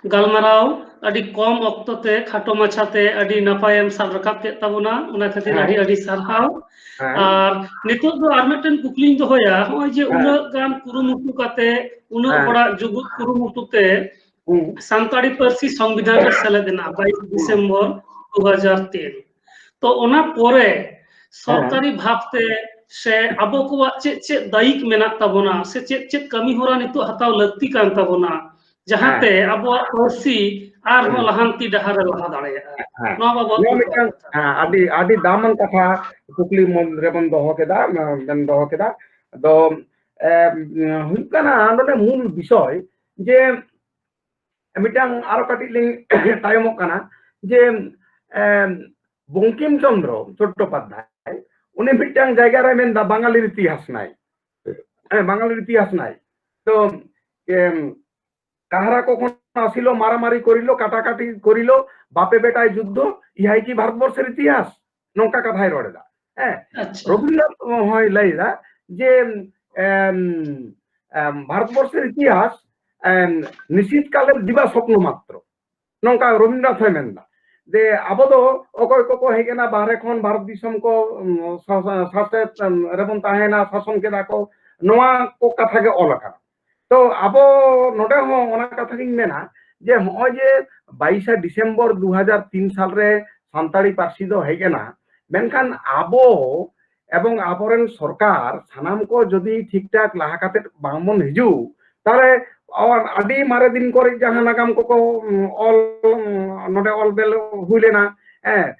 ᱜᱟᱞᱢᱟᱨᱟᱣ, ᱟᱹᱰᱤ ᱠᱚᱢ ᱚᱠᱛᱚ ᱛᱮ ᱠᱷᱟᱴᱚ ᱢᱟᱪᱷᱟ ᱛᱮ ᱟᱹᱰᱤ ᱱᱟᱯᱟᱭᱮᱢ ᱥᱟᱵ ᱨᱟᱠᱟᱵ ᱠᱮᱫ ᱛᱟᱵᱚᱱᱟ, ᱚᱱᱟ ᱠᱷᱟᱹᱛᱤᱨ ᱦᱮᱸ᱾ ᱟᱹᱰᱤ ᱟᱹᱰᱤ ᱥᱟᱨᱦᱟᱣ᱾ ᱦᱮᱸ᱾ ᱟᱨ ᱱᱤᱛᱚᱜ ᱫᱚ ᱟᱨ ᱢᱤᱫᱴᱮᱱ ᱠᱩᱠᱞᱤᱧ ᱫᱚᱦᱚᱭᱟ, ᱱᱚᱜᱼᱚᱭ ᱡᱮ ᱦᱮᱸ᱾ ᱩᱱᱟᱹᱜ ᱜᱟᱱ ᱠᱩᱨᱩᱢᱩᱴᱩ ᱠᱟᱛᱮ, ᱩᱱᱟᱹᱜ ᱦᱮᱸ᱾ ᱦᱚᱲᱟᱜ ᱡᱩᱜᱩᱫ ᱠᱩᱨᱩᱢᱩᱴᱩ ᱛᱮ ᱦᱩᱸ᱾ ᱥᱟᱱᱛᱟᱲᱤ ᱯᱟᱹᱨᱥᱤ ᱥᱚᱝᱵᱤᱫᱷᱟᱱ ᱨᱮ ᱥᱮᱞᱮᱫ ᱮᱱᱟ ᱵᱟᱭᱤᱥ ᱦᱩᱸ᱾ ᱰᱤᱥᱮᱢᱵᱚᱨ ᱫᱩ ᱦᱟᱡᱟᱨ ᱛᱤᱱ᱾ ᱛᱚ ᱚᱱᱟ ᱯᱚᱨᱮ ᱦᱮᱸ᱾ ᱥᱚᱨᱠᱟᱨᱤ ᱵᱷᱟᱵᱽᱛᱮ ᱥᱮ ᱟᱵᱚ ᱠᱚᱣᱟᱜ ᱪᱮᱫ ᱪᱮᱫ ᱫᱟᱭᱤᱛ ᱢᱮᱱᱟᱜ ᱛᱟᱵᱚᱱᱟ ᱥᱮ ᱪᱮᱫ ᱪᱮᱫ ᱠᱟᱹᱢᱤ ᱦᱚᱨᱟ ᱱᱤᱛᱚᱜ ᱦᱟᱛᱟᱣ ᱞᱟᱹᱠᱛᱤ ᱠᱟᱱ ᱛᱟᱵᱚᱱᱟ, ᱡᱟᱦᱟᱸᱛᱮ ᱦᱮᱸ᱾ ᱟᱵᱚᱣᱟᱜ ᱯᱟᱹᱨᱥᱤ ᱟᱨᱦᱚᱸ ᱦᱩᱸ᱾ ᱞᱟᱦᱟᱱᱛᱤ ᱰᱟᱦᱟᱨ ᱨᱮ ᱞᱟᱦᱟ ᱫᱟᱲᱮᱭᱟᱜᱼᱟ? ᱦᱮᱸ᱾ ᱱᱚᱣᱟ ᱵᱟᱵᱚᱫ ᱱᱚᱣᱟ ᱢᱤᱫ ᱢᱤᱫᱴᱟᱝ, ᱵᱟᱨ ᱠᱟᱛᱷᱟ᱾ ᱦᱮᱸ, ᱟᱹᱰᱤ, ᱟᱹᱰᱤ ᱫᱟᱢᱟᱱ ᱠᱟᱛᱷᱟ ᱠᱩᱠᱞᱤ ᱢᱚᱱ ᱨᱮᱵᱚᱱ ᱫᱚᱦᱚ ᱠᱮᱫᱟ, ᱵᱮᱱ ᱫᱚᱦᱚ ᱠᱮᱫᱟ᱾ ᱟᱫᱚ, ᱮ, ᱦᱩᱭᱩᱜ ᱠᱟᱱᱟ ᱱᱚᱰᱮ ᱢᱩᱞ ᱵᱤᱥᱚᱭ ᱡᱮ ᱢᱤᱫᱴᱟᱝ ᱟᱨᱚ ᱠᱟᱹᱴᱤᱡ ᱞᱤᱧ ᱛᱟᱭᱚᱢᱚᱜ ᱠᱟᱱᱟ ᱡᱮ, ᱮ, ᱵᱚᱝᱠᱤᱢ ᱪᱚᱸᱫᱽᱨᱚ ᱪᱚᱴᱴᱳᱯᱟᱫᱽᱫᱷᱟᱭ, ᱩᱱᱤ ᱢᱤᱫᱴᱟᱝ ᱡᱟᱭᱜᱟ ᱨᱮ ᱢᱮᱱᱫᱟ, "ᱵᱟঙᱟᱞᱤᱨ ᱤᱛᱤᱦᱟᱥ ᱱᱟᱭ, ᱦᱮᱸ, ᱵᱟঙᱟᱞᱤᱨ ᱤᱛᱤᱦᱟᱥ ᱱᱟᱭ, ᱛᱚ, ᱮᱢ, ᱠᱟᱦᱟᱨᱟ ᱠᱚ ᱠᱷᱚᱱ ᱟᱥᱤᱞᱚ, ᱢᱟᱨᱟᱢᱟᱨᱤ ᱠᱚᱨᱤᱞᱚ, ᱠᱟᱴᱟᱠᱟᱴᱤ ᱠᱚᱨᱤᱞᱚ, ᱵᱟᱯᱮ ᱵᱮᱴᱟᱭ ᱡᱩᱫᱽᱫᱷᱚ, ᱤᱦᱟᱭ ᱠᱤ ᱵᱷᱟᱨᱚᱛᱵᱚᱨᱥᱮᱨ ᱤᱛᱤᱦᱟᱥ?" ᱱᱚᱝᱠᱟ ᱠᱟᱛᱷᱟᱭ ᱨᱚᱲ ᱮᱫᱟ᱾ ᱦᱮᱸ, ᱟᱪᱪᱷᱟ᱾ ᱨᱚᱵᱤᱱᱫᱨᱚᱱᱟᱛᱷ ᱦᱚᱸᱭ ᱞᱟᱹᱭ ᱮᱫᱟ ᱡᱮ, ᱮᱢ, ᱮᱢ, ᱵᱷᱟᱨᱚᱛᱵᱚᱨᱥᱮᱨ ᱤᱛᱤᱦᱟᱥ, ᱮᱢ, ᱱᱤᱥᱤᱛ ᱠᱟᱞᱮᱨ ᱫᱤᱵᱟ ᱥᱚᱯᱱᱚ ᱢᱟᱛᱨᱚ᱾ ᱱᱚᱝᱠᱟ ᱨᱚᱵᱤᱱᱫᱨᱚᱱᱟᱛᱷ ᱦᱚᱸᱭ ᱢᱮᱱᱫᱟ ᱡᱮ ᱟᱵᱚ ᱫᱚ ᱚᱠᱚᱭ ᱠᱚᱠᱚ ᱦᱮᱡ ᱮᱱᱟ ᱵᱟᱦᱨᱮ ᱠᱷᱚᱱ, ᱵᱷᱟᱨᱚᱛ ᱫᱤᱥᱚᱢ ᱠᱚ, ᱩᱢ, ᱥᱟ-, ᱥᱟ-, ᱥᱟᱥᱮᱛ, ᱩᱢ, ᱨᱮᱵᱚᱱ ᱛᱟᱦᱮᱸᱭᱮᱱᱟ, ᱥᱟᱥᱚᱱ ᱠᱮᱫᱟ ᱠᱚ, ᱱᱚᱣᱟ ᱠᱚ ᱠᱟᱛᱷᱟ ᱜᱮ ᱚᱞ ᱟᱠᱟᱱᱟ᱾ ᱛᱚ ᱟᱵᱚ ᱱᱚᱰᱮ ᱦᱚᱸ ᱚᱱᱟ ᱠᱟᱛᱷᱟ ᱜᱤᱧ ᱢᱮᱱᱟ ᱡᱮ ᱱᱚᱜᱼᱚᱭ ᱡᱮ ᱵᱟᱭᱤᱥᱟ ᱰᱤᱥᱮᱢᱵᱚᱨ ᱫᱩ ᱦᱟᱡᱟᱨ ᱛᱤᱱ ᱥᱟᱞᱨᱮ ᱥᱟᱱᱛᱟᱲᱤ ᱯᱟᱹᱨᱥᱤ ᱫᱚ ᱦᱮᱡ ᱮᱱᱟ, ᱢᱮᱱᱠᱷᱟᱱ ᱟᱵᱚ ᱮᱵᱚᱝ ᱟᱵᱚᱨᱮᱱ ᱥᱚᱨᱠᱟᱨ ᱥᱟᱱᱟᱢ ᱠᱚ ᱡᱩᱫᱤ ᱴᱷᱤᱠ ᱴᱷᱟᱠ ᱞᱟᱦᱟ ᱠᱟᱛᱮ ᱵᱟᱝᱵᱚᱱ ᱦᱤᱡᱩᱜ, ᱛᱟᱦᱚᱞᱮ ᱟᱹᱰᱤ ᱢᱟᱨᱮ ᱫᱤᱱ ᱠᱚᱨᱮ ᱡᱟᱦᱟᱸ ᱱᱟᱜᱟᱢ ᱠᱚᱠᱚ ᱚᱞ, ᱱᱚᱰᱮ ᱚᱞ ᱵᱮᱞ ᱦᱩᱭ ᱞᱮᱱᱟ, ᱦᱮᱸ,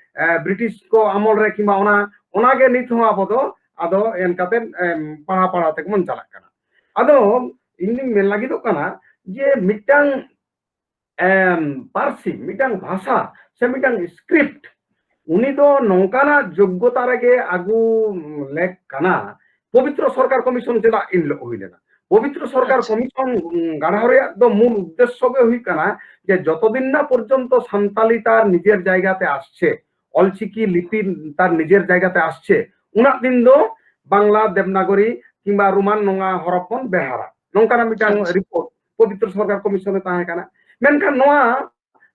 ᱵᱨᱤᱴᱤᱥ ᱠᱚ ᱟᱢᱚᱞ ᱨᱮ ᱠᱤᱝᱵᱟ ᱚᱱᱟ, ᱚᱱᱟᱜᱮ ᱱᱤᱛ ᱦᱚᱸ ᱟᱵᱚ ᱫᱚ ᱟᱫᱚ ᱮᱱ ᱠᱟᱛᱮ ᱯᱟᱲᱦᱟᱣ ᱯᱟᱲᱦᱟᱣ ᱛᱮᱜᱮ ᱵᱚᱱ ᱪᱟᱞᱟᱜ ᱠᱟᱱᱟ᱾ ᱟᱫᱚ ᱤᱧ ᱫᱩᱧ ᱢᱮᱱ ᱞᱟᱹᱜᱤᱫᱚᱜ ᱠᱟᱱᱟ ᱡᱮ ᱢᱤᱫᱴᱟᱝ ᱮᱢ, ᱯᱟᱹᱨᱥᱤ, ᱢᱤᱫᱴᱟᱝ ᱵᱷᱟᱥᱟ ᱥᱮ ᱢᱤᱫᱴᱟᱝ ᱥᱠᱨᱤᱯᱴ, ᱩᱱᱤ ᱫᱚ ᱱᱚᱝᱠᱟᱱᱟᱜ ᱡᱳᱜᱽᱜᱚᱛᱟ ᱨᱮᱜᱮ ᱟᱹᱜᱩ ᱞᱮᱠ ᱠᱟᱱᱟ᱾ ᱯᱚᱵᱤᱛᱨᱚ ᱥᱚᱨᱠᱟᱨ ᱠᱚᱢᱤᱥᱚᱱ ᱪᱮᱫᱟᱜ ᱤᱱ ᱦᱤᱞᱳᱜ ᱦᱩᱭ ᱞᱮᱱᱟ? ᱯᱚᱵᱤᱛᱨᱚ ᱥᱚᱨᱠᱟᱨ ᱟᱪᱪᱷᱟ᱾ ᱠᱚᱢᱤᱥᱚᱱ, ᱩᱸ, ᱜᱟᱲᱦᱟᱣ ᱨᱮᱭᱟᱜ ᱫᱚ ᱢᱩᱞ ᱩᱫᱽᱫᱮᱥᱥᱚ ᱜᱮ ᱦᱩᱭᱩᱜ ᱠᱟᱱᱟ ᱡᱮ ᱡᱚᱛᱚ ᱫᱤᱱ ᱱᱟ ᱯᱚᱨᱡᱚᱱᱛᱚ ᱥᱟᱱᱛᱟᱞᱤ ᱛᱟᱨ ᱱᱤᱡᱮᱨ ᱡᱟᱭᱜᱟᱛᱮ ᱟᱥᱪᱷᱮ, ᱚᱞᱪᱤᱠᱤ ᱞᱤᱯᱤ ᱛᱟᱨ ᱱᱤᱡᱮᱨ ᱡᱟᱭᱜᱟᱛᱮ ᱟᱥᱪᱷᱮ, ᱩᱱᱟᱹᱜ ᱫᱤᱱ ᱫᱚ ᱵᱟᱝᱞᱟ, ᱫᱮᱵᱽᱱᱟᱜᱚᱨᱤ ᱠᱤᱝᱵᱟ ᱨᱳᱢᱟᱱ ᱱᱚᱣᱟ ᱦᱚᱨᱚᱯ ᱵᱚᱱ ᱵᱮᱣᱦᱟᱨᱟ, ᱱᱚᱝᱠᱟᱱᱟᱜ ᱢᱤᱫᱴᱟᱝ ᱟᱪᱪᱷᱟ᱾ ᱨᱤᱯᱳᱨᱴ ᱯᱚᱵᱤᱛᱨᱚ ᱥᱚᱨᱠᱟᱨ ᱠᱚᱢᱤᱥᱚᱱ ᱨᱮ ᱛᱟᱦᱮᱸ ᱠᱟᱱᱟ᱾ ᱢᱮᱱᱠᱷᱟᱱ ᱱᱚᱣᱟ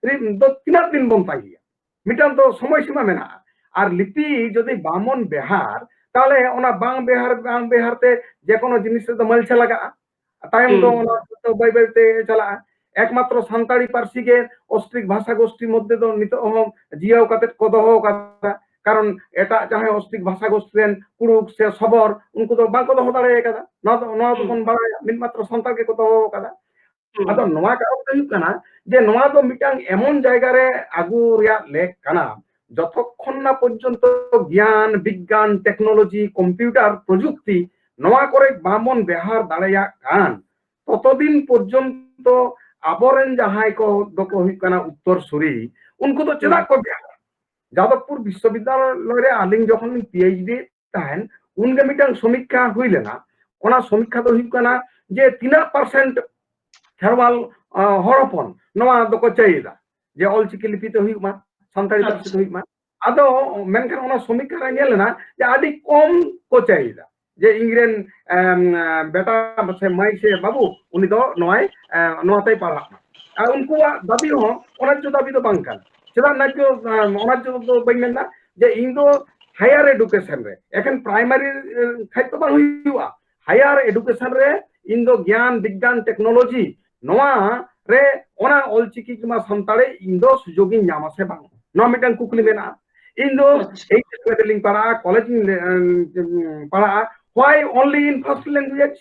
ᱨᱤ-, ᱫᱚ ᱛᱤᱱᱟᱹᱜ ᱫᱤᱱ ᱵᱚᱱ ᱛᱟᱸᱜᱤᱭᱟ? ᱢᱤᱫᱴᱟᱝ ᱫᱚ ᱥᱚᱢᱚᱭ ᱥᱤᱢᱟ ᱢᱮᱱᱟᱜᱼᱟ᱾ ᱟᱨ ᱞᱤᱯᱤ ᱡᱩᱫᱤ ᱵᱟᱢᱚᱱ ᱵᱮᱣᱦᱟᱨ, ᱛᱟᱦᱚᱞᱮ ᱚᱱᱟ ᱵᱟᱝ ᱵᱮᱣᱦᱟᱨ, ᱵᱟᱝ ᱵᱮᱣᱦᱟᱨ ᱛᱮ ᱡᱮᱠᱳᱱᱳ ᱡᱤᱱᱤᱥ ᱨᱮᱫᱚ ᱢᱟᱹᱞᱪᱷᱟ ᱞᱟᱜᱟᱜᱼᱟ᱾ ᱛᱟᱭᱚᱢ ᱫᱚ ᱦᱩᱸ᱾ ᱚᱱᱟ ᱫᱚ ᱵᱟᱹᱭ ᱵᱟᱹᱭ ᱛᱮ ᱪᱟᱞᱟᱜᱼᱟ᱾ ᱮᱠᱢᱟᱛᱨᱚ ᱥᱟᱱᱛᱟᱲᱤ ᱯᱟᱹᱨᱥᱤ ᱜᱮ ᱚᱥᱴᱨᱤᱠ ᱵᱷᱟᱥᱟ ᱜᱳᱥᱴᱤ ᱢᱚᱫᱽᱫᱷᱮ ᱫᱚ ᱱᱤᱛᱚᱜ ᱦᱚᱸ ᱡᱤᱭᱟᱹᱣ ᱠᱟᱛᱮ ᱠᱚ ᱫᱚᱦᱚ ᱟᱠᱟᱫᱟ᱾ ᱠᱟᱨᱚᱱ ᱮᱴᱟᱜ ᱡᱟᱦᱟᱸᱭ ᱚᱥᱴᱨᱤᱠ ᱵᱷᱟᱥᱟ ᱜᱳᱥᱴᱤ ᱨᱮᱱ ᱠᱩᱲᱩᱠ ᱥᱮ ᱥᱚᱵᱚᱨ, ᱩᱱᱠᱩ ᱫᱚ ᱵᱟᱝᱠᱚ ᱫᱚᱦᱚ ᱫᱟᱲᱮ ᱟᱠᱟᱫᱟ᱾ ᱱᱚᱣᱟ ᱫᱚ, ᱱᱚᱣᱟ ᱦᱩᱸ᱾ ᱫᱚᱵᱚᱱ ᱵᱟᱲᱟᱭᱟ, ᱢᱤᱫ ᱢᱟᱛᱨᱚ ᱥᱟᱱᱛᱟᱲ ᱜᱮᱠᱚ ᱫᱚᱦᱚ ᱟᱠᱟᱫᱟ᱾ ᱦᱩᱸ᱾ ᱟᱫᱚ ᱱᱚᱣᱟ ᱠᱟᱨᱚᱱ ᱫᱚ ᱦᱩᱭᱩᱜ ᱠᱟᱱᱟ ᱡᱮ ᱱᱚᱣᱟ ᱫᱚ ᱢᱤᱫᱴᱟᱝ ᱮᱢᱚᱱ ᱡᱟᱭᱜᱟ ᱨᱮ ᱟᱹᱜᱩ ᱨᱮᱭᱟᱜ ᱞᱮᱠ ᱠᱟᱱᱟ, ᱡᱚᱛᱚᱠᱷᱚᱱ ᱱᱟ ᱯᱚᱨᱡᱚᱱᱛᱚ ᱜᱮᱭᱟᱱ, ᱵᱤᱜᱽᱜᱟᱱ, ᱴᱮᱠᱱᱳᱞᱚᱡᱤ, ᱠᱚᱢᱯᱤᱭᱩᱴᱟᱨ ᱯᱨᱚᱡᱩᱠᱛᱤ ᱱᱚᱣᱟ ᱠᱚᱨᱮ ᱵᱟᱵᱚᱱ ᱵᱮᱣᱦᱟᱨ ᱫᱟᱲᱮᱭᱟᱜ ᱠᱟᱱ, ᱛᱚᱛᱚ ᱫᱤᱱ ᱯᱚᱨᱡᱚᱱᱛᱚ ᱟᱵᱚᱨᱮᱱ ᱡᱟᱦᱟᱸᱭ ᱠᱚ ᱫᱚᱠᱚ ᱦᱩᱭᱩᱜ ᱠᱟᱱᱟ ᱩᱛᱛᱚᱨ ᱥᱩᱨᱤ, ᱩᱱᱠᱩ ᱫᱚ ᱪᱮᱫᱟᱜ ᱦᱩᱸ᱾ ᱠᱚ ᱵᱮᱣᱦᱟᱨᱟ? ᱡᱟᱫᱚᱵᱽᱯᱩᱨ ᱵᱤᱥᱥᱚᱵᱤᱫᱽᱫᱟᱞᱚᱭ ᱨᱮ ᱟᱹᱞᱤᱧ ᱡᱚᱠᱷᱚᱱ ᱞᱤᱧ ᱯᱤ ᱮᱭᱤᱪ ᱰᱤ ᱛᱟᱦᱮᱱ, ᱩᱱᱜᱮ ᱢᱤᱫᱴᱟᱝ ᱥᱚᱢᱤᱠᱠᱷᱟ ᱦᱩᱭ ᱞᱮᱱᱟ᱾ ᱚᱱᱟ ᱥᱚᱢᱤᱠᱠᱷᱟ ᱫᱚ ᱦᱩᱭᱩᱜ ᱠᱟᱱᱟ ᱡᱮ ᱛᱤᱱᱟᱹᱜ ᱯᱟᱨᱥᱮᱱᱴ ᱠᱷᱮᱨᱣᱟᱞ, ᱟᱸ, ᱦᱚᱲ ᱦᱚᱯᱚᱱ ᱱᱚᱣᱟ ᱫᱚᱠᱚ ᱪᱟᱹᱭᱮᱫᱟ ᱡᱮ ᱚᱞᱪᱤᱠᱤ ᱞᱤᱯᱤ ᱛᱮ ᱦᱩᱭᱩᱜ ᱢᱟ, ᱥᱟᱱᱛᱟᱲᱤ ᱯᱟᱹᱨᱥᱤ ᱛᱮ ᱟᱪᱪᱷᱟ᱾ ᱦᱩᱭᱩᱜ ᱢᱟ᱾ ᱟᱫᱚ ᱢᱮᱱᱠᱷᱟᱱ ᱚᱱᱟ ᱥᱚᱢᱤᱠᱠᱷᱟ ᱨᱮ ᱧᱮᱞ ᱞᱮᱱᱟ ᱡᱮ ᱟᱹᱰᱤ ᱠᱚᱢ ᱠᱚ ᱪᱟᱹᱭᱮᱫᱟ ᱡᱮ ᱤᱧᱨᱮᱱ, ᱮᱢ, ᱵᱮᱴᱟ ᱥᱮ ᱢᱟᱹᱭ ᱥᱮ ᱵᱟᱹᱵᱩ ᱩᱱᱤ ᱫᱚ ᱱᱚᱣᱟᱭ, ᱮ, ᱱᱚᱣᱟᱛᱮᱭ ᱯᱟᱲᱦᱟᱜ ᱢᱟ᱾ ᱟᱨ ᱩᱱᱠᱩᱣᱟᱜ ᱫᱟᱹᱵᱤ ᱦᱚᱸ ᱚᱱᱟᱡᱽ ᱫᱟᱹᱵᱤ ᱫᱚ ᱵᱟᱝ ᱠᱟᱱᱟ᱾ ᱪᱮᱫᱟᱜ ᱱᱟᱡᱽ, ᱮᱢ, ᱚᱱᱟᱡᱽ ᱫᱚ ᱵᱟᱹᱧ ᱢᱮᱱᱫᱟ ᱡᱮ ᱤᱧ ᱫᱚ ᱦᱟᱭᱟᱨ ᱮᱰᱩᱠᱮᱥᱚᱱ ᱨᱮ ᱮᱠᱷᱮᱱ ᱯᱨᱟᱭᱢᱟᱨᱤ, ᱮ, ᱠᱷᱟᱡ ᱫᱚ ᱵᱟᱝ ᱦᱩᱭᱩᱜᱼᱟ᱾ ᱦᱟᱭᱟᱨ ᱮᱰᱩᱠᱮᱥᱚᱱ ᱨᱮ ᱤᱧ ᱫᱚ ᱜᱮᱭᱟᱱ, ᱵᱤᱜᱽᱜᱟᱱ, ᱴᱮᱠᱱᱳᱞᱚᱡᱤ ᱱᱚᱣᱟ ᱨᱮ ᱚᱱᱟ ᱚᱞᱪᱤᱠᱤ ᱠᱤᱝᱵᱟ ᱥᱟᱱᱛᱟᱲᱤ ᱤᱧ ᱫᱚ ᱥᱩᱡᱳᱜᱽ ᱤᱧ ᱧᱟᱢᱟ ᱥᱮ ᱵᱟᱝ, ᱱᱚᱣᱟ ᱢᱤᱫᱴᱟᱝ ᱠᱩᱠᱞᱤ ᱢᱮᱱᱟᱜᱼᱟ᱾ ᱤᱧ ᱫᱚ ᱟᱪᱪᱷᱟ᱾ Eight grade ᱨᱮᱞᱤᱧ ᱯᱟᱲᱦᱟᱜᱼᱟ, ᱠᱚᱞᱮᱡᱽ ᱤᱧ, ᱮ, ᱯᱟᱲᱦᱟᱜᱼᱟ, why only in first language?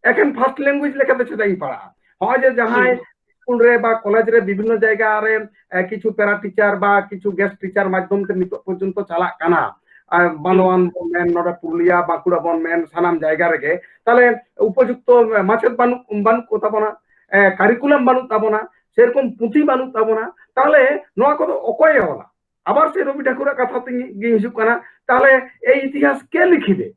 ᱮᱠᱮᱱ first language ᱞᱮᱠᱟᱛᱮ ᱪᱮᱫᱟᱜ ᱤᱧ ᱯᱟᱲᱦᱟᱜᱼᱟ? ᱱᱚᱜᱼᱚᱭ ᱡᱮ ᱡᱟᱦᱟᱸᱭ ᱦᱩᱸ᱾ ᱥᱠᱩᱞ ᱨᱮ ᱵᱟ ᱠᱚᱞᱮᱡᱽ ᱨᱮ ᱵᱤᱵᱷᱤᱱᱱᱚ ᱡᱟᱭᱜᱟ ᱨᱮ, ᱮ, ᱠᱤᱪᱷᱩ ᱯᱮᱨᱟ ᱴᱤᱪᱟᱨ ᱵᱟ ᱠᱤᱪᱷᱩ ᱜᱮᱥᱴ ᱴᱤᱪᱟᱨ ᱢᱟᱫᱽᱫᱷᱚᱢ ᱛᱮ ᱱᱤᱛᱚᱜ ᱯᱚᱨᱡᱚᱱᱛᱚ ᱪᱟᱞᱟᱜ ᱠᱟᱱᱟ, ᱮ, ᱵᱟᱸᱫᱣᱟᱱ ᱵᱚᱱ ᱢᱮᱱ, ᱱᱚᱰᱮ ᱯᱩᱨᱩᱞᱤᱭᱟ, ᱵᱟᱸᱠᱩᱲᱟ ᱵᱚᱱ ᱢᱮᱱ, ᱥᱟᱱᱟᱢ ᱡᱟᱭᱜᱟ ᱨᱮᱜᱮ, ᱛᱟᱦᱞᱮ ᱩᱯᱚᱡᱩᱠᱛᱚ ᱢᱟᱪᱮᱫ ᱵᱟᱹᱱᱩᱜ, ᱵᱟᱹᱱᱩᱜ ᱠᱚ ᱛᱟᱵᱚᱱᱟ, ᱮ, ᱠᱟᱨᱤᱠᱩᱞᱟᱢ ᱵᱟᱹᱱᱩᱜ ᱛᱟᱵᱚᱱᱟ, ᱥᱮᱨᱚᱠᱚᱢ ᱯᱩᱛᱷᱤ ᱵᱟᱹᱱᱩᱜ ᱛᱟᱵᱚᱱᱟ, ᱛᱟᱦᱞᱮ ᱱᱚᱣᱟ ᱠᱚᱫᱚ ᱚᱠᱚᱭᱮ ᱚᱞᱟ? ᱟᱵᱟᱨ ᱥᱮ ᱨᱚᱵᱤ ᱴᱷᱟᱠᱩᱨᱟᱜ ᱠᱟᱛᱷᱟ ᱛᱮ ᱜᱤᱧ ᱦᱤᱡᱩᱜ ᱠᱟᱱᱟ, ᱛᱟᱦᱞᱮ ᱮᱭ ᱤᱛᱤᱦᱟᱥ ᱠᱮ ᱞᱤᱠᱷᱤᱵᱮ?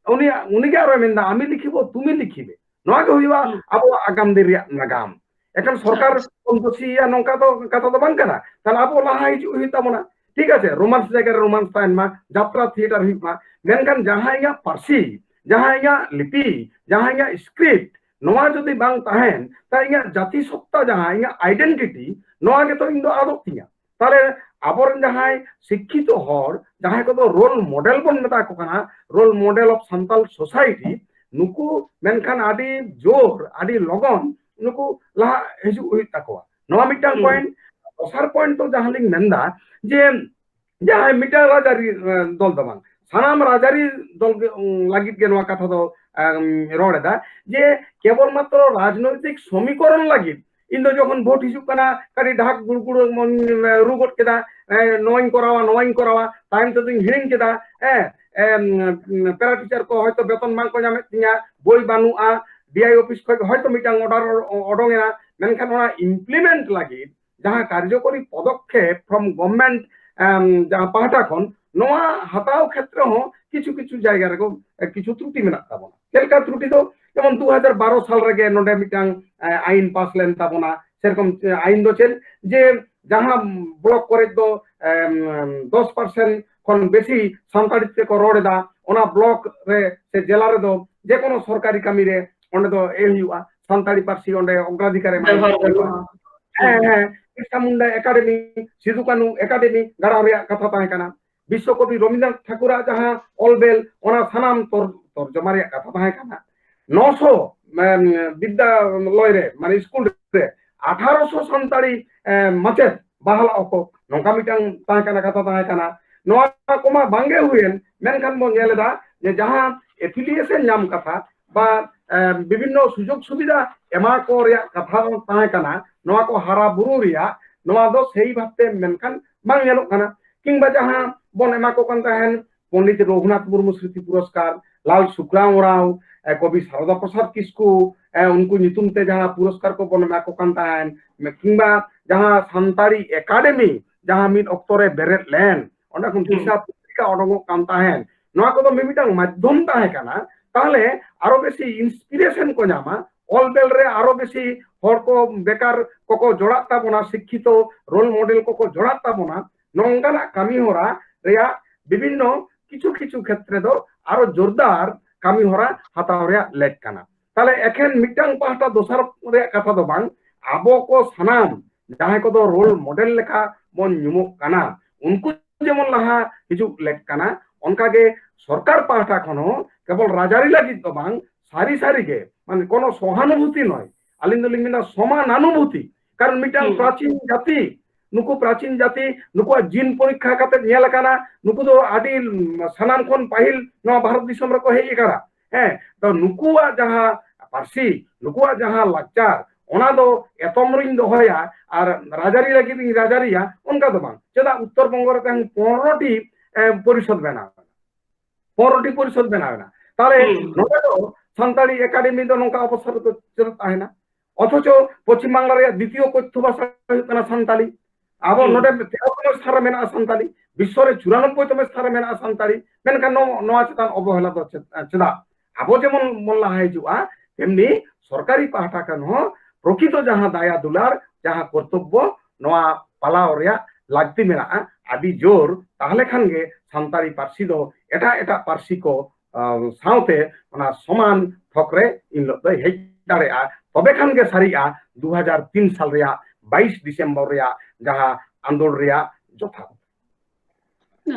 ᱩᱱᱤ, ᱩᱱᱤᱜᱮ ᱟᱨᱚᱭ ᱢᱮᱱᱫᱟ, "ᱟᱢᱤ ᱞᱤᱠᱷᱤᱵᱚ, ᱛᱩᱢᱤ ᱞᱤᱠᱷᱤᱵᱮ᱾" ᱱᱚᱣᱟ ᱜᱮ ᱦᱩᱭᱩᱜᱼᱟ ᱦᱩᱸ᱾ ᱟᱵᱚᱣᱟᱜ ᱟᱜᱟᱢ ᱫᱤᱱ ᱨᱮᱭᱟᱜ ᱱᱟᱜᱟᱢ᱾ ᱮᱠᱷᱟᱱ ᱥᱚᱨᱠᱟᱨ ᱟᱪᱪᱷᱟ᱾ ᱵᱚᱱ ᱫᱳᱥᱤᱭᱮᱭᱟ, ᱱᱚᱝᱠᱟ ᱫᱚ ᱠᱟᱛᱷᱟ ᱫᱚ ᱵᱟᱝ ᱠᱟᱱᱟ᱾ ᱛᱟᱦᱞᱮ ᱟᱵᱚ ᱞᱟᱦᱟ ᱦᱤᱡᱩᱜ ᱦᱩᱭᱩᱜ ᱛᱟᱵᱚᱱᱟ, ᱴᱷᱤᱠ ᱟᱪᱷᱮ? ᱨᱳᱢᱟᱱᱥ ᱡᱟᱭᱜᱟ ᱨᱮ ᱨᱳᱢᱟᱱᱥ ᱛᱟᱦᱮᱱ ᱢᱟ, ᱡᱟᱛᱨᱟ ᱛᱷᱤᱭᱮᱴᱟᱨ ᱦᱩᱭᱩᱜ ᱢᱟ, ᱢᱮᱱᱠᱷᱟᱱ ᱡᱟᱦᱟᱸ ᱤᱧᱟᱹᱜ ᱯᱟᱹᱨᱥᱤ, ᱡᱟᱦᱟᱸ ᱤᱧᱟᱹᱜ ᱞᱤᱯᱤ, ᱡᱟᱦᱟᱸ ᱤᱧᱟᱹᱜ ᱥᱠᱨᱤᱯᱴ, ᱱᱚᱣᱟ ᱡᱩᱫᱤ ᱵᱟᱝ ᱛᱟᱦᱮᱱ, ᱛᱟᱦᱞᱮ ᱤᱧᱟᱹᱜ ᱡᱟᱹᱛᱤ ᱥᱚᱛᱛᱟ, ᱡᱟᱦᱟᱸ ᱤᱧᱟᱹᱜ ᱟᱭᱰᱮᱱᱴᱤᱴᱤ, ᱱᱚᱣᱟ ᱜᱮᱛᱚ ᱤᱧ ᱫᱚ ᱟᱫᱚᱜ ᱛᱤᱧᱟ᱾ ᱛᱟᱦᱞᱮ ᱟᱵᱚᱨᱮᱱ ᱡᱟᱦᱟᱸᱭ ᱥᱤᱠᱠᱷᱤᱛᱚ ᱦᱚᱲ, ᱡᱟᱦᱟᱸᱭ ᱠᱚᱫᱚ ᱨᱳᱞ ᱢᱚᱰᱮᱞ ᱵᱚᱱ ᱢᱮᱛᱟ ᱠᱚ ᱠᱟᱱᱟ, role model of Santal society, ᱱᱩᱠᱩ ᱢᱮᱱᱠᱷᱟᱱ ᱟᱹᱰᱤ ᱡᱳᱨ, ᱟᱹᱰᱤ ᱞᱚᱜᱚᱱ ᱱᱩᱠᱩ ᱞᱟᱦᱟ ᱦᱤᱡᱩᱜ ᱦᱩᱭᱩᱜ ᱛᱟᱠᱚᱣᱟ᱾ ᱱᱚᱣᱟ ᱢᱤᱫᱴᱟᱝ ᱦᱩᱸ᱾ ᱯᱚᱭᱮᱱᱴ᱾ ᱫᱚᱥᱟᱨ ᱯᱚᱭᱮᱱᱴ ᱫᱚ ᱡᱟᱦᱟᱸ ᱞᱤᱧ ᱢᱮᱱᱫᱟ ᱡᱮ ᱡᱟᱦᱟᱸᱭ ᱢᱤᱫᱴᱟᱝ ᱨᱟᱡᱽᱟᱹᱨᱤ, ᱮ, ᱫᱚᱞ ᱫᱚ ᱵᱟᱝ, ᱥᱟᱱᱟᱢ ᱨᱟᱡᱽᱟᱹᱨᱤ ᱫᱚᱞ ᱜᱮ, ᱩᱸ, ᱞᱟᱹᱜᱤᱫ ᱜᱮ ᱱᱚᱣᱟ ᱠᱟᱛᱷᱟ ᱫᱚ, ᱮᱢ, ᱨᱚᱲ ᱮᱫᱟ ᱡᱮ ᱠᱮᱵᱚᱞ ᱢᱟᱛᱨᱚ ᱨᱟᱡᱽᱱᱳᱭᱛᱤᱠ ᱥᱚᱢᱤᱠᱚᱨᱚᱱ ᱞᱟᱹᱜᱤᱫ ᱤᱧ ᱫᱚ ᱡᱚᱠᱷᱚᱱ ᱵᱷᱳᱴ ᱦᱤᱡᱩᱜ ᱠᱟᱱᱟ, ᱠᱟᱹᱴᱤᱡ ᱰᱷᱟᱠ ᱜᱩᱲᱜᱩᱲ ᱢᱚᱱ, ᱮ, ᱨᱩ ᱜᱚᱫ ᱠᱮᱫᱟ, ᱮ, ᱱᱚᱣᱟᱧ ᱠᱚᱨᱟᱣᱟ, ᱱᱚᱣᱟᱧ ᱠᱚᱨᱟᱣᱟ, ᱛᱟᱭᱚᱢ ᱛᱮᱫᱚᱧ ᱦᱤᱲᱤᱧ ᱠᱮᱫᱟ, ᱦᱮᱸ, ᱮᱢ, ᱯᱮᱨᱟ ᱴᱤᱪᱟᱨ ᱠᱚ ᱦᱚᱭᱛᱳ ᱵᱮᱛᱚᱱ ᱵᱟᱝ ᱠᱚ ᱧᱟᱢᱮᱫ ᱛᱤᱧᱟ, ᱵᱳᱭ ᱵᱟᱹᱱᱩᱜᱼᱟ, ᱰᱤ ᱟᱭ ᱚᱯᱷᱤᱥ ᱠᱷᱚᱱ ᱦᱚᱭᱛᱳ ᱢᱤᱫᱴᱟᱝ ᱚᱰᱟᱨ ᱚᱰᱚᱝ ᱮᱱᱟ, ᱢᱮᱱᱠᱷᱟᱱ ᱚᱱᱟ ᱤᱢᱯᱞᱤᱢᱮᱱᱴ ᱞᱟᱹᱜᱤᱫ ᱡᱟᱦᱟᱸ ᱠᱟᱨᱡᱚᱠᱚᱨᱤ ᱯᱚᱫᱚᱠᱷᱮᱯ from government, ᱮᱢ, ᱡᱟᱦᱟᱸ ᱯᱟᱦᱴᱟ ᱠᱷᱚᱱ, ᱱᱚᱣᱟ ᱦᱟᱛᱟᱣ ᱠᱷᱮᱛᱨᱮ ᱦᱚᱸ ᱠᱤᱪᱷᱩ ᱠᱤᱪᱷᱩ ᱡᱟᱭᱜᱟ ᱨᱮᱠᱚ, ᱮ, ᱠᱤᱪᱷᱩ ᱛᱨᱩᱴᱤ ᱢᱮᱱᱟᱜ ᱛᱟᱵᱚᱱᱟ᱾ ᱪᱮᱫ ᱞᱮᱠᱟ ᱛᱨᱩᱴᱤ ᱫᱚ? ᱡᱮᱢᱚᱱ ᱫᱩ ᱦᱟᱡᱟᱨ ᱵᱟᱨᱚ ᱥᱟᱞ ᱨᱮᱜᱮ ᱱᱚᱰᱮ ᱢᱤᱫᱴᱟᱝ, ᱮ, ᱟᱭᱤᱱ ᱯᱟᱥ ᱞᱮᱱ ᱛᱟᱵᱚᱱᱟ᱾ ᱥᱮᱨᱚᱠᱚᱢ, ᱮ, ᱟᱭᱤᱱ ᱫᱚ ᱪᱮᱫ? ᱡᱮ ᱡᱟᱦᱟᱸ ᱵᱞᱚᱠ ᱠᱚᱨᱮ ᱫᱚ, ᱮᱢ, ᱫᱚᱥ ᱯᱟᱨᱥᱮᱱᱴ ᱠᱷᱚᱱ ᱵᱮᱥᱤ ᱥᱟᱱᱛᱟᱲᱤ ᱛᱮᱠᱚ ᱨᱚᱲ ᱮᱫᱟ, ᱚᱱᱟ ᱵᱞᱚᱠ ᱨᱮ ᱥᱮ ᱡᱮᱞᱟ ᱨᱮᱫᱚ ᱡᱮᱠᱳᱱᱳ ᱥᱚᱨᱠᱟᱨᱤ ᱠᱟᱹᱢᱤ ᱨᱮ ᱚᱸᱰᱮ ᱫᱚ ᱮ ᱦᱩᱭᱩᱜᱼᱟ, ᱥᱟᱱᱛᱟᱲᱤ ᱯᱟᱹᱨᱥᱤ ᱚᱸᱰᱮ ᱚᱜᱨᱟᱫᱷᱤᱠᱟᱨ ᱮᱢ ᱵᱮᱵᱚᱦᱟᱨ ᱦᱩᱭᱩᱜᱼᱟ᱾ ᱜᱟᱱᱚᱜᱼᱟ᱾ ᱦᱮᱸ, ᱦᱮᱸ, ᱵᱤᱨᱥᱟ ᱢᱩᱱᱰᱟ ᱮᱠᱟᱰᱮᱢᱤ, ᱥᱤᱫᱩ ᱠᱟᱹᱱᱩ ᱮᱠᱟᱰᱮᱢᱤ ᱜᱟᱲᱟᱣ ᱨᱮᱭᱟᱜ ᱠᱟᱛᱷᱟ ᱛᱟᱦᱮᱸ ᱠᱟᱱᱟ᱾ ᱵᱤᱥᱥᱚᱠᱚᱵᱤ ᱨᱚᱵᱤᱱᱫᱨᱚᱱᱟᱛᱷ ᱴᱷᱟᱠᱩᱨᱟᱜ ᱡᱟᱦᱟᱸ ᱚᱞ ᱵᱮᱞ, ᱚᱱᱟ ᱥᱟᱱᱟᱢ ᱛᱚᱨ-, ᱛᱚᱨᱡᱚᱢᱟ ᱨᱮᱭᱟᱜ ᱠᱟᱛᱷᱟ ᱛᱟᱦᱮᱸ ᱠᱟᱱᱟ᱾ ᱱᱚᱥᱚ, ᱢᱟᱱᱮ, ᱵᱤᱫᱽᱫᱟᱞᱚᱭ ᱨᱮ, ᱢᱟᱱᱮ ᱥᱠᱩᱞ ᱨᱮ ᱟᱴᱷᱟᱨᱚᱥᱚ ᱥᱟᱱᱛᱟᱲᱤ, ᱮ, ᱢᱟᱪᱮᱫ ᱵᱟᱦᱟᱞᱟᱜ ᱟᱠᱚ, ᱱᱚᱝᱠᱟ ᱢᱤᱫᱴᱟᱝ ᱛᱟᱦᱮᱸ ᱠᱟᱱᱟ, ᱠᱟᱛᱷᱟ ᱛᱟᱦᱮᱸ ᱠᱟᱱᱟ᱾ ᱱᱚᱣᱟ ᱠᱚᱢᱟ ᱵᱟᱝᱜᱮ ᱦᱩᱭᱮᱱ, ᱢᱮᱱᱠᱷᱟᱱ ᱵᱚᱱ ᱧᱮᱞ ᱮᱫᱟ ᱡᱮ ᱡᱟᱦᱟᱸ affiliation ᱧᱟᱢ ᱠᱟᱛᱷᱟ ᱵᱟ, ᱮ, ᱵᱤᱵᱷᱤᱱᱱᱚ ᱥᱩᱡᱳᱜᱽ ᱥᱩᱵᱤᱫᱷᱟ ᱮᱢᱟ ᱠᱚ ᱨᱮᱭᱟᱜ ᱠᱟᱛᱷᱟ ᱛᱟᱦᱮᱸ ᱠᱟᱱᱟ, ᱱᱚᱣᱟ ᱠᱚ ᱦᱟᱨᱟ ᱵᱩᱨᱩ ᱨᱮᱭᱟᱜ, ᱱᱚᱣᱟ ᱫᱚ ᱥᱮᱭ ᱵᱷᱟᱵᱛᱮ ᱢᱮᱱᱠᱷᱟᱱ ᱵᱟᱝ ᱧᱮᱞᱚᱜ ᱠᱟᱱᱟ᱾ ᱠᱤᱝᱵᱟ ᱡᱟᱦᱟᱸ ᱵᱚᱱ ᱮᱢᱟ ᱠᱚ ᱠᱟᱱ ᱛᱟᱦᱮᱸᱱ ᱯᱚᱱᱰᱤᱛ ᱨᱚᱜᱷᱩᱱᱟᱛᱷ ᱢᱩᱨᱢᱩ ᱥᱢᱨᱤᱛᱤ ᱯᱩᱨᱚᱥᱠᱟᱨ, ᱞᱟᱞ ᱥᱩᱠᱨᱟᱢ ᱨᱟᱣ, ᱮ, ᱠᱚᱵᱤ ᱥᱟᱨᱚᱫᱟ ᱯᱨᱚᱥᱟᱫᱽ ᱠᱤᱥᱠᱩ, ᱮ, ᱩᱱᱠᱩ ᱧᱩᱛᱩᱢ ᱛᱮ ᱡᱟᱦᱟᱸ ᱯᱩᱨᱚᱥᱠᱟᱨ ᱠᱚ ᱵᱚᱱ ᱮᱢᱟ ᱠᱚ ᱠᱟᱱ ᱛᱟᱦᱮᱸᱱ, ᱠᱤᱝᱵᱟ ᱡᱟᱦᱟᱸ ᱥᱟᱱᱛᱟᱲᱤ ᱮᱠᱟᱰᱮᱢᱤ ᱡᱟᱦᱟᱸ ᱢᱤᱫ ᱚᱠᱛᱚ ᱨᱮ ᱵᱮᱨᱮᱫ ᱞᱮᱱ, ᱚᱸᱰᱮ ᱠᱷᱚᱱ ᱦᱩᱸ᱾ ᱫᱤᱥᱟ ᱯᱚᱛᱨᱤᱠᱟ ᱚᱰᱚᱝᱚᱜ ᱠᱟᱱ ᱛᱟᱦᱮᱸᱱ, ᱱᱚᱣᱟ ᱠᱚᱫᱚ ᱢᱤᱢᱤᱫᱴᱟᱝ ᱢᱟᱫᱽᱫᱷᱚᱢ ᱛᱟᱦᱮᱸ ᱠᱟᱱᱟ᱾ ᱛᱟᱦᱞᱮ ᱟᱨᱚ ᱵᱮᱥᱤ inspiration ᱠᱚ ᱧᱟᱢᱟ, ᱚᱞ ᱵᱮᱞ ᱨᱮ ᱟᱨᱚ ᱵᱮᱥᱤ ᱦᱚᱲ ᱠᱚ ᱵᱮᱠᱟᱨ ᱠᱚᱠᱚ ᱡᱚᱲᱟᱜ ᱛᱟᱵᱚᱱᱟ, ᱥᱤᱠᱠᱷᱤᱛᱚ role model ᱠᱚᱠᱚ ᱡᱚᱲᱟᱜ ᱛᱟᱵᱚᱱᱟ᱾ ᱱᱚᱝᱠᱟᱱᱟᱜ ᱠᱟᱹᱢᱤ ᱦᱚᱨᱟ ᱨᱮᱭᱟᱜ ᱵᱤᱵᱷᱤᱱᱱᱚ ᱠᱤᱪᱷᱩ ᱠᱤᱪᱷᱩ ᱠᱷᱮᱛᱨᱮ ᱫᱚ ᱟᱨᱚ ᱡᱳᱨᱫᱟᱨ ᱠᱟᱹᱢᱤ ᱦᱚᱨᱟ ᱦᱟᱛᱟᱣ ᱨᱮᱭᱟᱜ ᱞᱮᱠ ᱠᱟᱱᱟ᱾ ᱛᱟᱦᱞᱮ ᱮᱠᱷᱮᱱ ᱢᱤᱫᱴᱟᱝ ᱯᱟᱦᱴᱟ ᱫᱚᱥᱟᱨ ᱨᱮᱭᱟᱜ ᱠᱟᱛᱷᱟ ᱫᱚ ᱵᱟᱝ, ᱟᱵᱚ ᱠᱚ ᱥᱟᱱᱟᱢ ᱡᱟᱦᱟᱸᱭ ᱠᱚᱫᱚ role model ᱞᱮᱠᱟ ᱵᱚᱱ ᱧᱩᱢᱚᱜ ᱠᱟᱱᱟ, ᱩᱱᱠᱩ ᱡᱮᱢᱚᱱ ᱞᱟᱦᱟ ᱦᱤᱡᱩᱜ ᱞᱮᱠ ᱠᱟᱱᱟ, ᱚᱱᱠᱟᱜᱮ ᱥᱚᱨᱠᱟᱨ ᱯᱟᱦᱴᱟ ᱠᱷᱚᱱ ᱦᱚᱸ ᱠᱮᱵᱚᱞ ᱨᱟᱡᱽᱟᱹᱨᱤ ᱞᱟᱹᱜᱤᱫ ᱫᱚ ᱵᱟᱝ, ᱥᱟᱹᱨᱤ ᱥᱟᱹᱨᱤ ᱜᱮ, ᱢᱟᱱᱮ, ᱠᱳᱱᱳ ᱥᱚᱦᱟᱱᱩᱵᱷᱩᱛᱤ ᱱᱚᱭ, ᱟᱹᱞᱤᱧ ᱫᱚᱞᱤᱧ ᱢᱮᱱᱟ ᱥᱚᱢᱟᱱᱟᱱᱩᱵᱷᱩᱛᱤ᱾ ᱠᱟᱨᱚᱱ ᱢᱤᱫᱴᱟᱝ ᱦᱩᱸ᱾ ᱯᱨᱟᱪᱤᱱ ᱡᱟᱹᱛᱤ, ᱱᱩᱠᱩ ᱯᱨᱟᱪᱤᱱ ᱡᱟᱹᱛᱤ, ᱱᱩᱠᱩᱣᱟᱜ ᱡᱤᱱ ᱯᱚᱨᱤᱠᱠᱷᱟ ᱠᱟᱛᱮ ᱧᱮᱞ ᱟᱠᱟᱱᱟ, ᱱᱩᱠᱩ ᱫᱚ ᱟᱹᱰᱤ, ᱩᱢ, ᱥᱟᱱᱟᱢ ᱠᱷᱚᱱ ᱯᱟᱹᱦᱤᱞ ᱱᱚᱣᱟ ᱵᱷᱟᱨᱚᱛ ᱫᱤᱥᱚᱢ ᱨᱮᱠᱚ ᱦᱮᱡ ᱟᱠᱟᱱᱟ᱾ ᱦᱮᱸ, ᱛᱚ ᱱᱩᱠᱩᱣᱟᱜ ᱡᱟᱦᱟᱸ ᱯᱟᱹᱨᱥᱤ, ᱱᱩᱠᱩᱣᱟᱜ ᱡᱟᱦᱟᱸ ᱞᱟᱠᱪᱟᱨ, ᱚᱱᱟ ᱫᱚ ᱮᱛᱚᱢ ᱨᱤᱧ ᱫᱚᱦᱚᱭᱟ ᱟᱨ ᱨᱟᱡᱽᱟᱹᱨᱤ ᱞᱟᱹᱜᱤᱫ ᱤᱧ ᱨᱟᱡᱽᱟᱹᱨᱤᱭᱟ, ᱚᱱᱠᱟ ᱫᱚ ᱵᱟᱝ᱾ ᱪᱮᱫᱟᱜ ᱩᱛᱛᱚᱨ ᱵᱚᱝᱜᱚ ᱨᱮ ᱛᱮᱦᱮᱧ ᱯᱚᱱᱨᱚ ᱴᱤ, ᱮ, ᱯᱚᱨᱤᱥᱚᱫ ᱵᱮᱱᱟᱣ ᱮᱱᱟ? ᱯᱚᱱᱨᱚ ᱴᱤ ᱯᱚᱨᱤᱥᱚᱫ ᱵᱮᱱᱟᱣ ᱮᱱᱟ᱾ ᱛᱟᱦᱞᱮ ᱦᱩᱸ᱾ ᱱᱚᱰᱮ ᱫᱚ ᱥᱟᱱᱛᱟᱲᱤ ᱮᱠᱟᱰᱮᱢᱤ ᱫᱚ ᱱᱚᱝᱠᱟ ᱚᱵᱚᱥᱛᱷᱟ ᱨᱮᱫᱚ ᱪᱮᱫᱟᱜ ᱛᱟᱦᱮᱱᱟ? ᱚᱛᱷᱚᱪᱚ ᱯᱚᱪᱷᱤᱢ ᱵᱟᱝᱞᱟ ᱨᱮᱭᱟᱜ ᱫᱤᱛᱤᱭᱚ ᱠᱚᱛᱷᱚ ᱵᱷᱟᱥᱟ ᱦᱩᱭᱩᱜ ᱠᱟᱱᱟ ᱥᱟᱱᱛᱟᱲᱤ᱾ ᱟᱵᱚ ᱦᱩᱸ᱾ ᱱᱚᱰᱮ ᱛᱮᱨᱚ ᱛᱚᱢᱚ ᱥᱛᱷᱟᱱ ᱨᱮ ᱢᱮᱱᱟᱜᱼᱟ ᱥᱟᱱᱛᱟᱲᱤ, ᱵᱤᱥᱥᱚ ᱨᱮ ᱪᱩᱨᱟᱱᱚᱵᱵᱳᱭ ᱛᱚᱢᱚ ᱥᱛᱷᱟᱱ ᱨᱮ ᱢᱮᱱᱟᱜᱼᱟ ᱥᱟᱱᱛᱟᱲᱤ, ᱢᱮᱱᱠᱷᱟᱱ ᱱᱚᱣᱟ, ᱱᱚᱣᱟ ᱪᱮᱛᱟᱱ ᱚᱵᱚᱦᱮᱞᱟ ᱫᱚ ᱪᱮᱫ-, ᱪᱮᱫᱟᱜ? ᱟᱵᱚ ᱡᱮᱢᱚᱱ ᱵᱚᱱ ᱞᱟᱦᱟ ᱦᱤᱡᱩᱜᱼᱟ, ᱛᱮᱢᱱᱤ ᱥᱚᱨᱠᱟᱨᱤ ᱯᱟᱦᱴᱟ ᱠᱷᱚᱱ ᱦᱚᱸ ᱯᱨᱚᱠᱤᱛᱚ ᱡᱟᱦᱟᱸ ᱫᱟᱭᱟ ᱫᱩᱞᱟᱹᱲ, ᱡᱟᱦᱟᱸ ᱠᱚᱨᱛᱚᱵᱵᱚ, ᱱᱚᱣᱟ ᱯᱟᱞᱟᱣ ᱨᱮᱭᱟᱜ ᱞᱟᱹᱠᱛᱤ ᱢᱮᱱᱟᱜᱼᱟ ᱟᱹᱰᱤ ᱡᱳᱨ᱾ ᱛᱟᱦᱞᱮ ᱠᱷᱟᱱ ᱜᱮ ᱥᱟᱱᱛᱟᱲᱤ ᱯᱟᱹᱨᱥᱤ ᱫᱚ ᱮᱴᱟᱜ ᱮᱴᱟᱜ ᱯᱟᱹᱨᱥᱤ ᱠᱚ, ᱟᱸ, ᱥᱟᱶᱛᱮ ᱚᱱᱟ ᱥᱚᱢᱟᱱ ᱛᱷᱚᱠ ᱨᱮ ᱤᱱ ᱦᱤᱞᱳᱜ ᱫᱚᱭ ᱦᱮᱡ ᱫᱟᱲᱮᱭᱟᱜᱼᱟ᱾ ᱛᱚᱵᱮ ᱠᱷᱟᱱ ᱜᱮ ᱥᱟᱹᱨᱤᱜᱼᱟ ᱫᱩ ᱦᱟᱡᱟᱨ ᱛᱤᱱ ᱥᱟᱞ ᱨᱮᱭᱟᱜ ᱵᱟᱭᱤᱥ ᱰᱤᱥᱮᱢᱵᱚᱨ ᱨᱮᱭᱟᱜ ᱡᱟᱦᱟᱸ ᱟᱸᱫᱳᱲ ᱨᱮᱭᱟᱜ ᱡᱚᱛᱷᱟᱛ᱾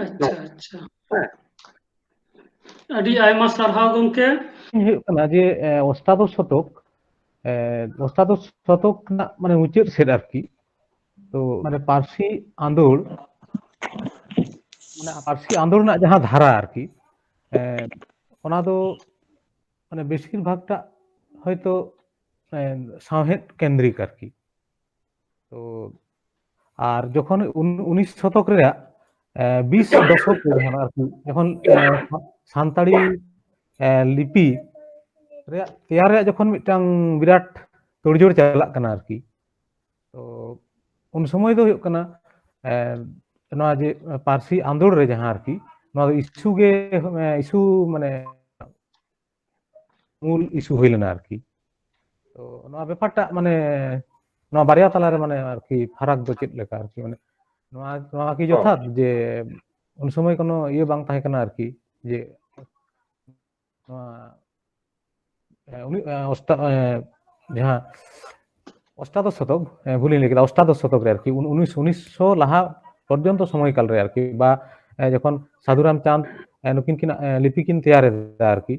ᱟᱪᱪᱷᱟ, ᱟᱪᱪᱷᱟ᱾ ᱦᱮᱸ᱾ ᱟᱹᱰᱤ ᱟᱭᱢᱟ ᱥᱟᱨᱦᱟᱣ ᱜᱚᱢᱠᱮ᱾ ᱦᱩᱭᱩᱜ ᱠᱟᱱᱟ ᱡᱮ ᱮ, ᱚᱥᱴᱟᱫᱚᱥ ᱥᱚᱛᱚᱠ ᱮ, ᱚᱥᱴᱟᱫᱚᱥ ᱥᱚᱛᱚᱠ ᱨᱮᱱᱟᱜ ᱢᱟᱱᱮ ᱢᱩᱪᱟᱹᱫ ᱥᱮᱫ ᱟᱨᱠᱤ, ᱛᱚ ᱢᱟᱱᱮ ᱯᱟᱹᱨᱥᱤ ᱟᱸᱫᱳᱲ, ᱢᱟᱱᱮ ᱯᱟᱹᱨᱥᱤ ᱟᱸᱫᱳᱲ ᱨᱮᱱᱟᱜ ᱡᱟᱦᱟᱸ ᱫᱷᱟᱨᱟ ᱟᱨᱠᱤ, ᱮ, ᱚᱱᱟ ᱫᱚ ᱢᱟᱱᱮ ᱵᱮᱥᱤᱨ ᱵᱷᱟᱜᱽᱴᱟᱜ ᱦᱚᱭᱛᱳ ᱮ, ᱥᱟᱶᱦᱮᱫ ᱠᱮᱱᱫᱨᱤᱠ ᱟᱨᱠᱤ᱾ ᱛᱚ ᱟᱨ ᱡᱚᱠᱷᱚᱱ ᱩᱱ- ᱩᱱᱤᱥ ᱥᱚᱛᱚᱠ ᱨᱮᱭᱟᱜ ᱮ, ᱵᱤᱥ ᱫᱚᱥᱚᱠ ᱨᱮ ᱡᱟᱦᱟᱸ ᱟᱨᱠᱤ, ᱡᱚᱠᱷᱚᱱ ᱮ, ᱥᱟᱱᱛᱟᱲᱤ ᱮ, ᱞᱤᱯᱤ ᱨᱮᱭᱟᱜ ᱛᱮᱭᱟᱨ ᱨᱮᱭᱟᱜ ᱡᱚᱠᱷᱚᱱ ᱢᱤᱫᱴᱟᱝ ᱵᱤᱨᱟᱴ ᱛᱳᱲᱡᱳᱲ ᱪᱟᱞᱟᱜ ᱠᱟᱱᱟ ᱟᱨᱠᱤ, ᱛᱚ ᱩᱱ ᱥᱚᱢᱚᱭ ᱫᱚ ᱦᱩᱭᱩᱜ ᱠᱟᱱᱟ ᱮ, ᱱᱚᱣᱟ ᱡᱮ ᱯᱟᱹᱨᱥᱤ ᱟᱸᱫᱳᱲ ᱨᱮ ᱡᱟᱦᱟᱸ ᱟᱨᱠᱤ, ᱱᱚᱣᱟ ᱫᱚ ᱤᱥᱩ ᱜᱮ ᱤᱥᱩ ᱢᱟᱱᱮ ᱢᱩᱞ ᱤᱥᱩ ᱦᱩᱭ ᱞᱮᱱᱟ ᱟᱨᱠᱤ᱾ ᱛᱚ ᱱᱚᱣᱟ ᱵᱮᱯᱟᱨᱴᱟᱜ ᱢᱟᱱᱮ ᱱᱚᱣᱟ ᱵᱟᱨᱭᱟ ᱛᱟᱞᱟᱨᱮ ᱢᱟᱱᱮ ᱟᱨᱠᱤ ᱯᱷᱟᱨᱟᱠ ᱫᱚ ᱪᱮᱫ ᱞᱮᱠᱟ ᱟᱨᱠᱤ, ᱢᱟᱱᱮ ᱱᱚᱣᱟ ᱱᱚᱣᱟ ᱠᱤ ᱡᱚᱛᱷᱟᱛ ᱡᱮ ᱩᱱ ᱥᱚᱢᱚᱭ ᱠᱳᱱᱳ ᱤᱭᱟᱹ ᱵᱟᱝ ᱛᱟᱦᱮᱸ ᱠᱟᱱᱟ ᱟᱨᱠᱤ, ᱡᱮ ᱱᱚᱣᱟ ᱮ, ᱩᱱᱤ ᱮ, ᱚᱥᱴᱟ ᱮ, ᱡᱟᱦᱟᱸ ᱚᱥᱴᱟᱫᱚᱥ ᱥᱚᱛᱚᱠ, ᱮ, ᱵᱷᱩᱞᱤᱧ ᱞᱟᱹᱭ ᱠᱮᱫᱟ, ᱚᱥᱴᱟᱫᱚᱥ ᱥᱚᱛᱚᱠ ᱨᱮ ᱟᱨᱠᱤ ᱩᱱ- ᱩᱱᱤᱥ ᱩᱱᱤᱥᱥᱚ ᱞᱟᱦᱟ ᱯᱚᱨᱡᱚᱱᱛᱚ ᱥᱚᱢᱚᱭ ᱠᱟᱞ ᱨᱮ ᱟᱨᱠᱤ, ᱵᱟ ᱮ, ᱡᱚᱠᱷᱚᱱ ᱥᱟᱫᱷᱩ ᱨᱟᱢᱪᱟᱸᱫᱽ ᱮ, ᱱᱩᱠᱤᱱ ᱠᱤᱱ ᱮ, ᱞᱤᱯᱤ ᱠᱤᱱ ᱛᱮᱭᱟᱨ ᱮᱫᱟ ᱟᱨᱠᱤ,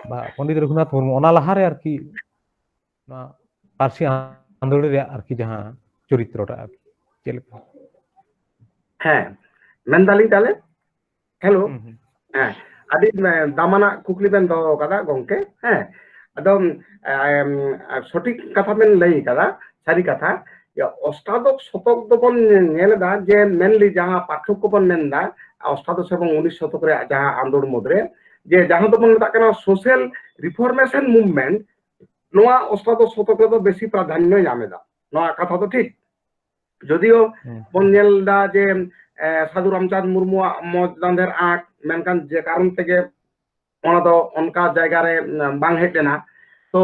ᱵᱟ ᱯᱚᱱᱰᱤᱛ ᱨᱚᱜᱷᱩᱱᱟᱛᱷ ᱢᱩᱨᱢᱩ, ᱚᱱᱟ ᱞᱟᱦᱟᱨᱮ ᱟᱨᱠᱤ ᱱᱚᱣᱟ ᱯᱟᱹᱨᱥᱤ ᱟᱸᱫᱳᱲ ᱨᱮᱭᱟᱜ ᱟᱨᱠᱤ ᱡᱟᱦᱟᱸ ᱪᱚᱨᱤᱛᱨᱚᱴᱟ ᱟᱨᱠᱤ ᱪᱮᱫ ᱞᱮᱠᱟ? ᱦᱮᱸ, ᱢᱮᱱᱫᱟᱞᱤᱧ ᱛᱟᱦᱞᱮ, ᱦᱮᱞᱳ᱾ ᱦᱩᱸ, ᱦᱩᱸ᱾ ᱦᱮᱸ, ᱟᱹᱰᱤ ᱮ, ᱫᱟᱢᱟᱱᱟᱜ ᱠᱩᱠᱞᱤ ᱵᱮᱱ ᱫᱚᱦᱚ ᱟᱠᱟᱫᱟ ᱜᱚᱝᱠᱮ᱾ ᱦᱮᱸ, ᱟᱫᱚ ᱮᱢ, ᱥᱚᱴᱷᱤᱠ ᱠᱟᱛᱷᱟ ᱵᱮᱱ ᱞᱟᱹᱭ ᱟᱠᱟᱫᱟ, ᱥᱟᱹᱨᱤ ᱠᱟᱛᱷᱟ᱾ ᱡᱮ ᱚᱥᱴᱟᱫᱚᱥ ᱥᱚᱛᱚᱠ ᱫᱚᱵᱚᱱ ᱧᱮᱞ ᱮᱫᱟ ᱡᱮ mainly ᱡᱟᱦᱟᱸ ᱯᱟᱨᱛᱷᱚᱠᱠᱚ ᱵᱚᱱ ᱢᱮᱱ ᱮᱫᱟ ᱚᱥᱴᱟᱫᱚᱥ ᱮᱵᱚᱝ ᱩᱱᱤᱥ ᱥᱚᱛᱚᱠ ᱨᱮᱭᱟᱜ ᱡᱟᱦᱟᱸ ᱟᱸᱫᱳᱲ ᱢᱩᱫᱽᱨᱮ, ᱡᱮ ᱡᱟᱦᱟᱸ ᱫᱚᱵᱚᱱ ᱢᱮᱛᱟᱜ ᱠᱟᱱᱟ social reformation movement, ᱱᱚᱣᱟ ᱚᱥᱴᱟᱫᱚᱥ ᱥᱚᱛᱚᱠ ᱨᱮᱫᱚ ᱵᱮᱥᱤ ᱯᱨᱟᱫᱷᱟᱱᱱᱚᱭ ᱧᱟᱢ ᱮᱫᱟ᱾ ᱱᱚᱣᱟ ᱠᱟᱛᱷᱟ ᱫᱚ ᱴᱷᱤᱠ, ᱡᱚᱫᱤᱭᱳ ᱦᱩᱸ᱾ ᱵᱚᱱ ᱧᱮᱞ ᱮᱫᱟ ᱡᱮ ᱮ, ᱥᱟᱹᱫᱷᱩ ᱨᱟᱢᱪᱟᱸᱫᱽ ᱢᱩᱨᱢᱩᱣᱟᱜ ᱢᱚᱸᱡᱽ ᱫᱟᱸᱫᱷᱮᱨ ᱟᱸᱠ, ᱢᱮᱱᱠᱷᱟᱱ ᱡᱮ ᱠᱟᱨᱚᱱ ᱛᱮᱜᱮ ᱚᱱᱟ ᱫᱚ ᱚᱱᱠᱟ ᱡᱟᱭᱜᱟ ᱨᱮ ᱮ, ᱵᱟᱝ ᱦᱮᱡ ᱞᱮᱱᱟ, ᱛᱚ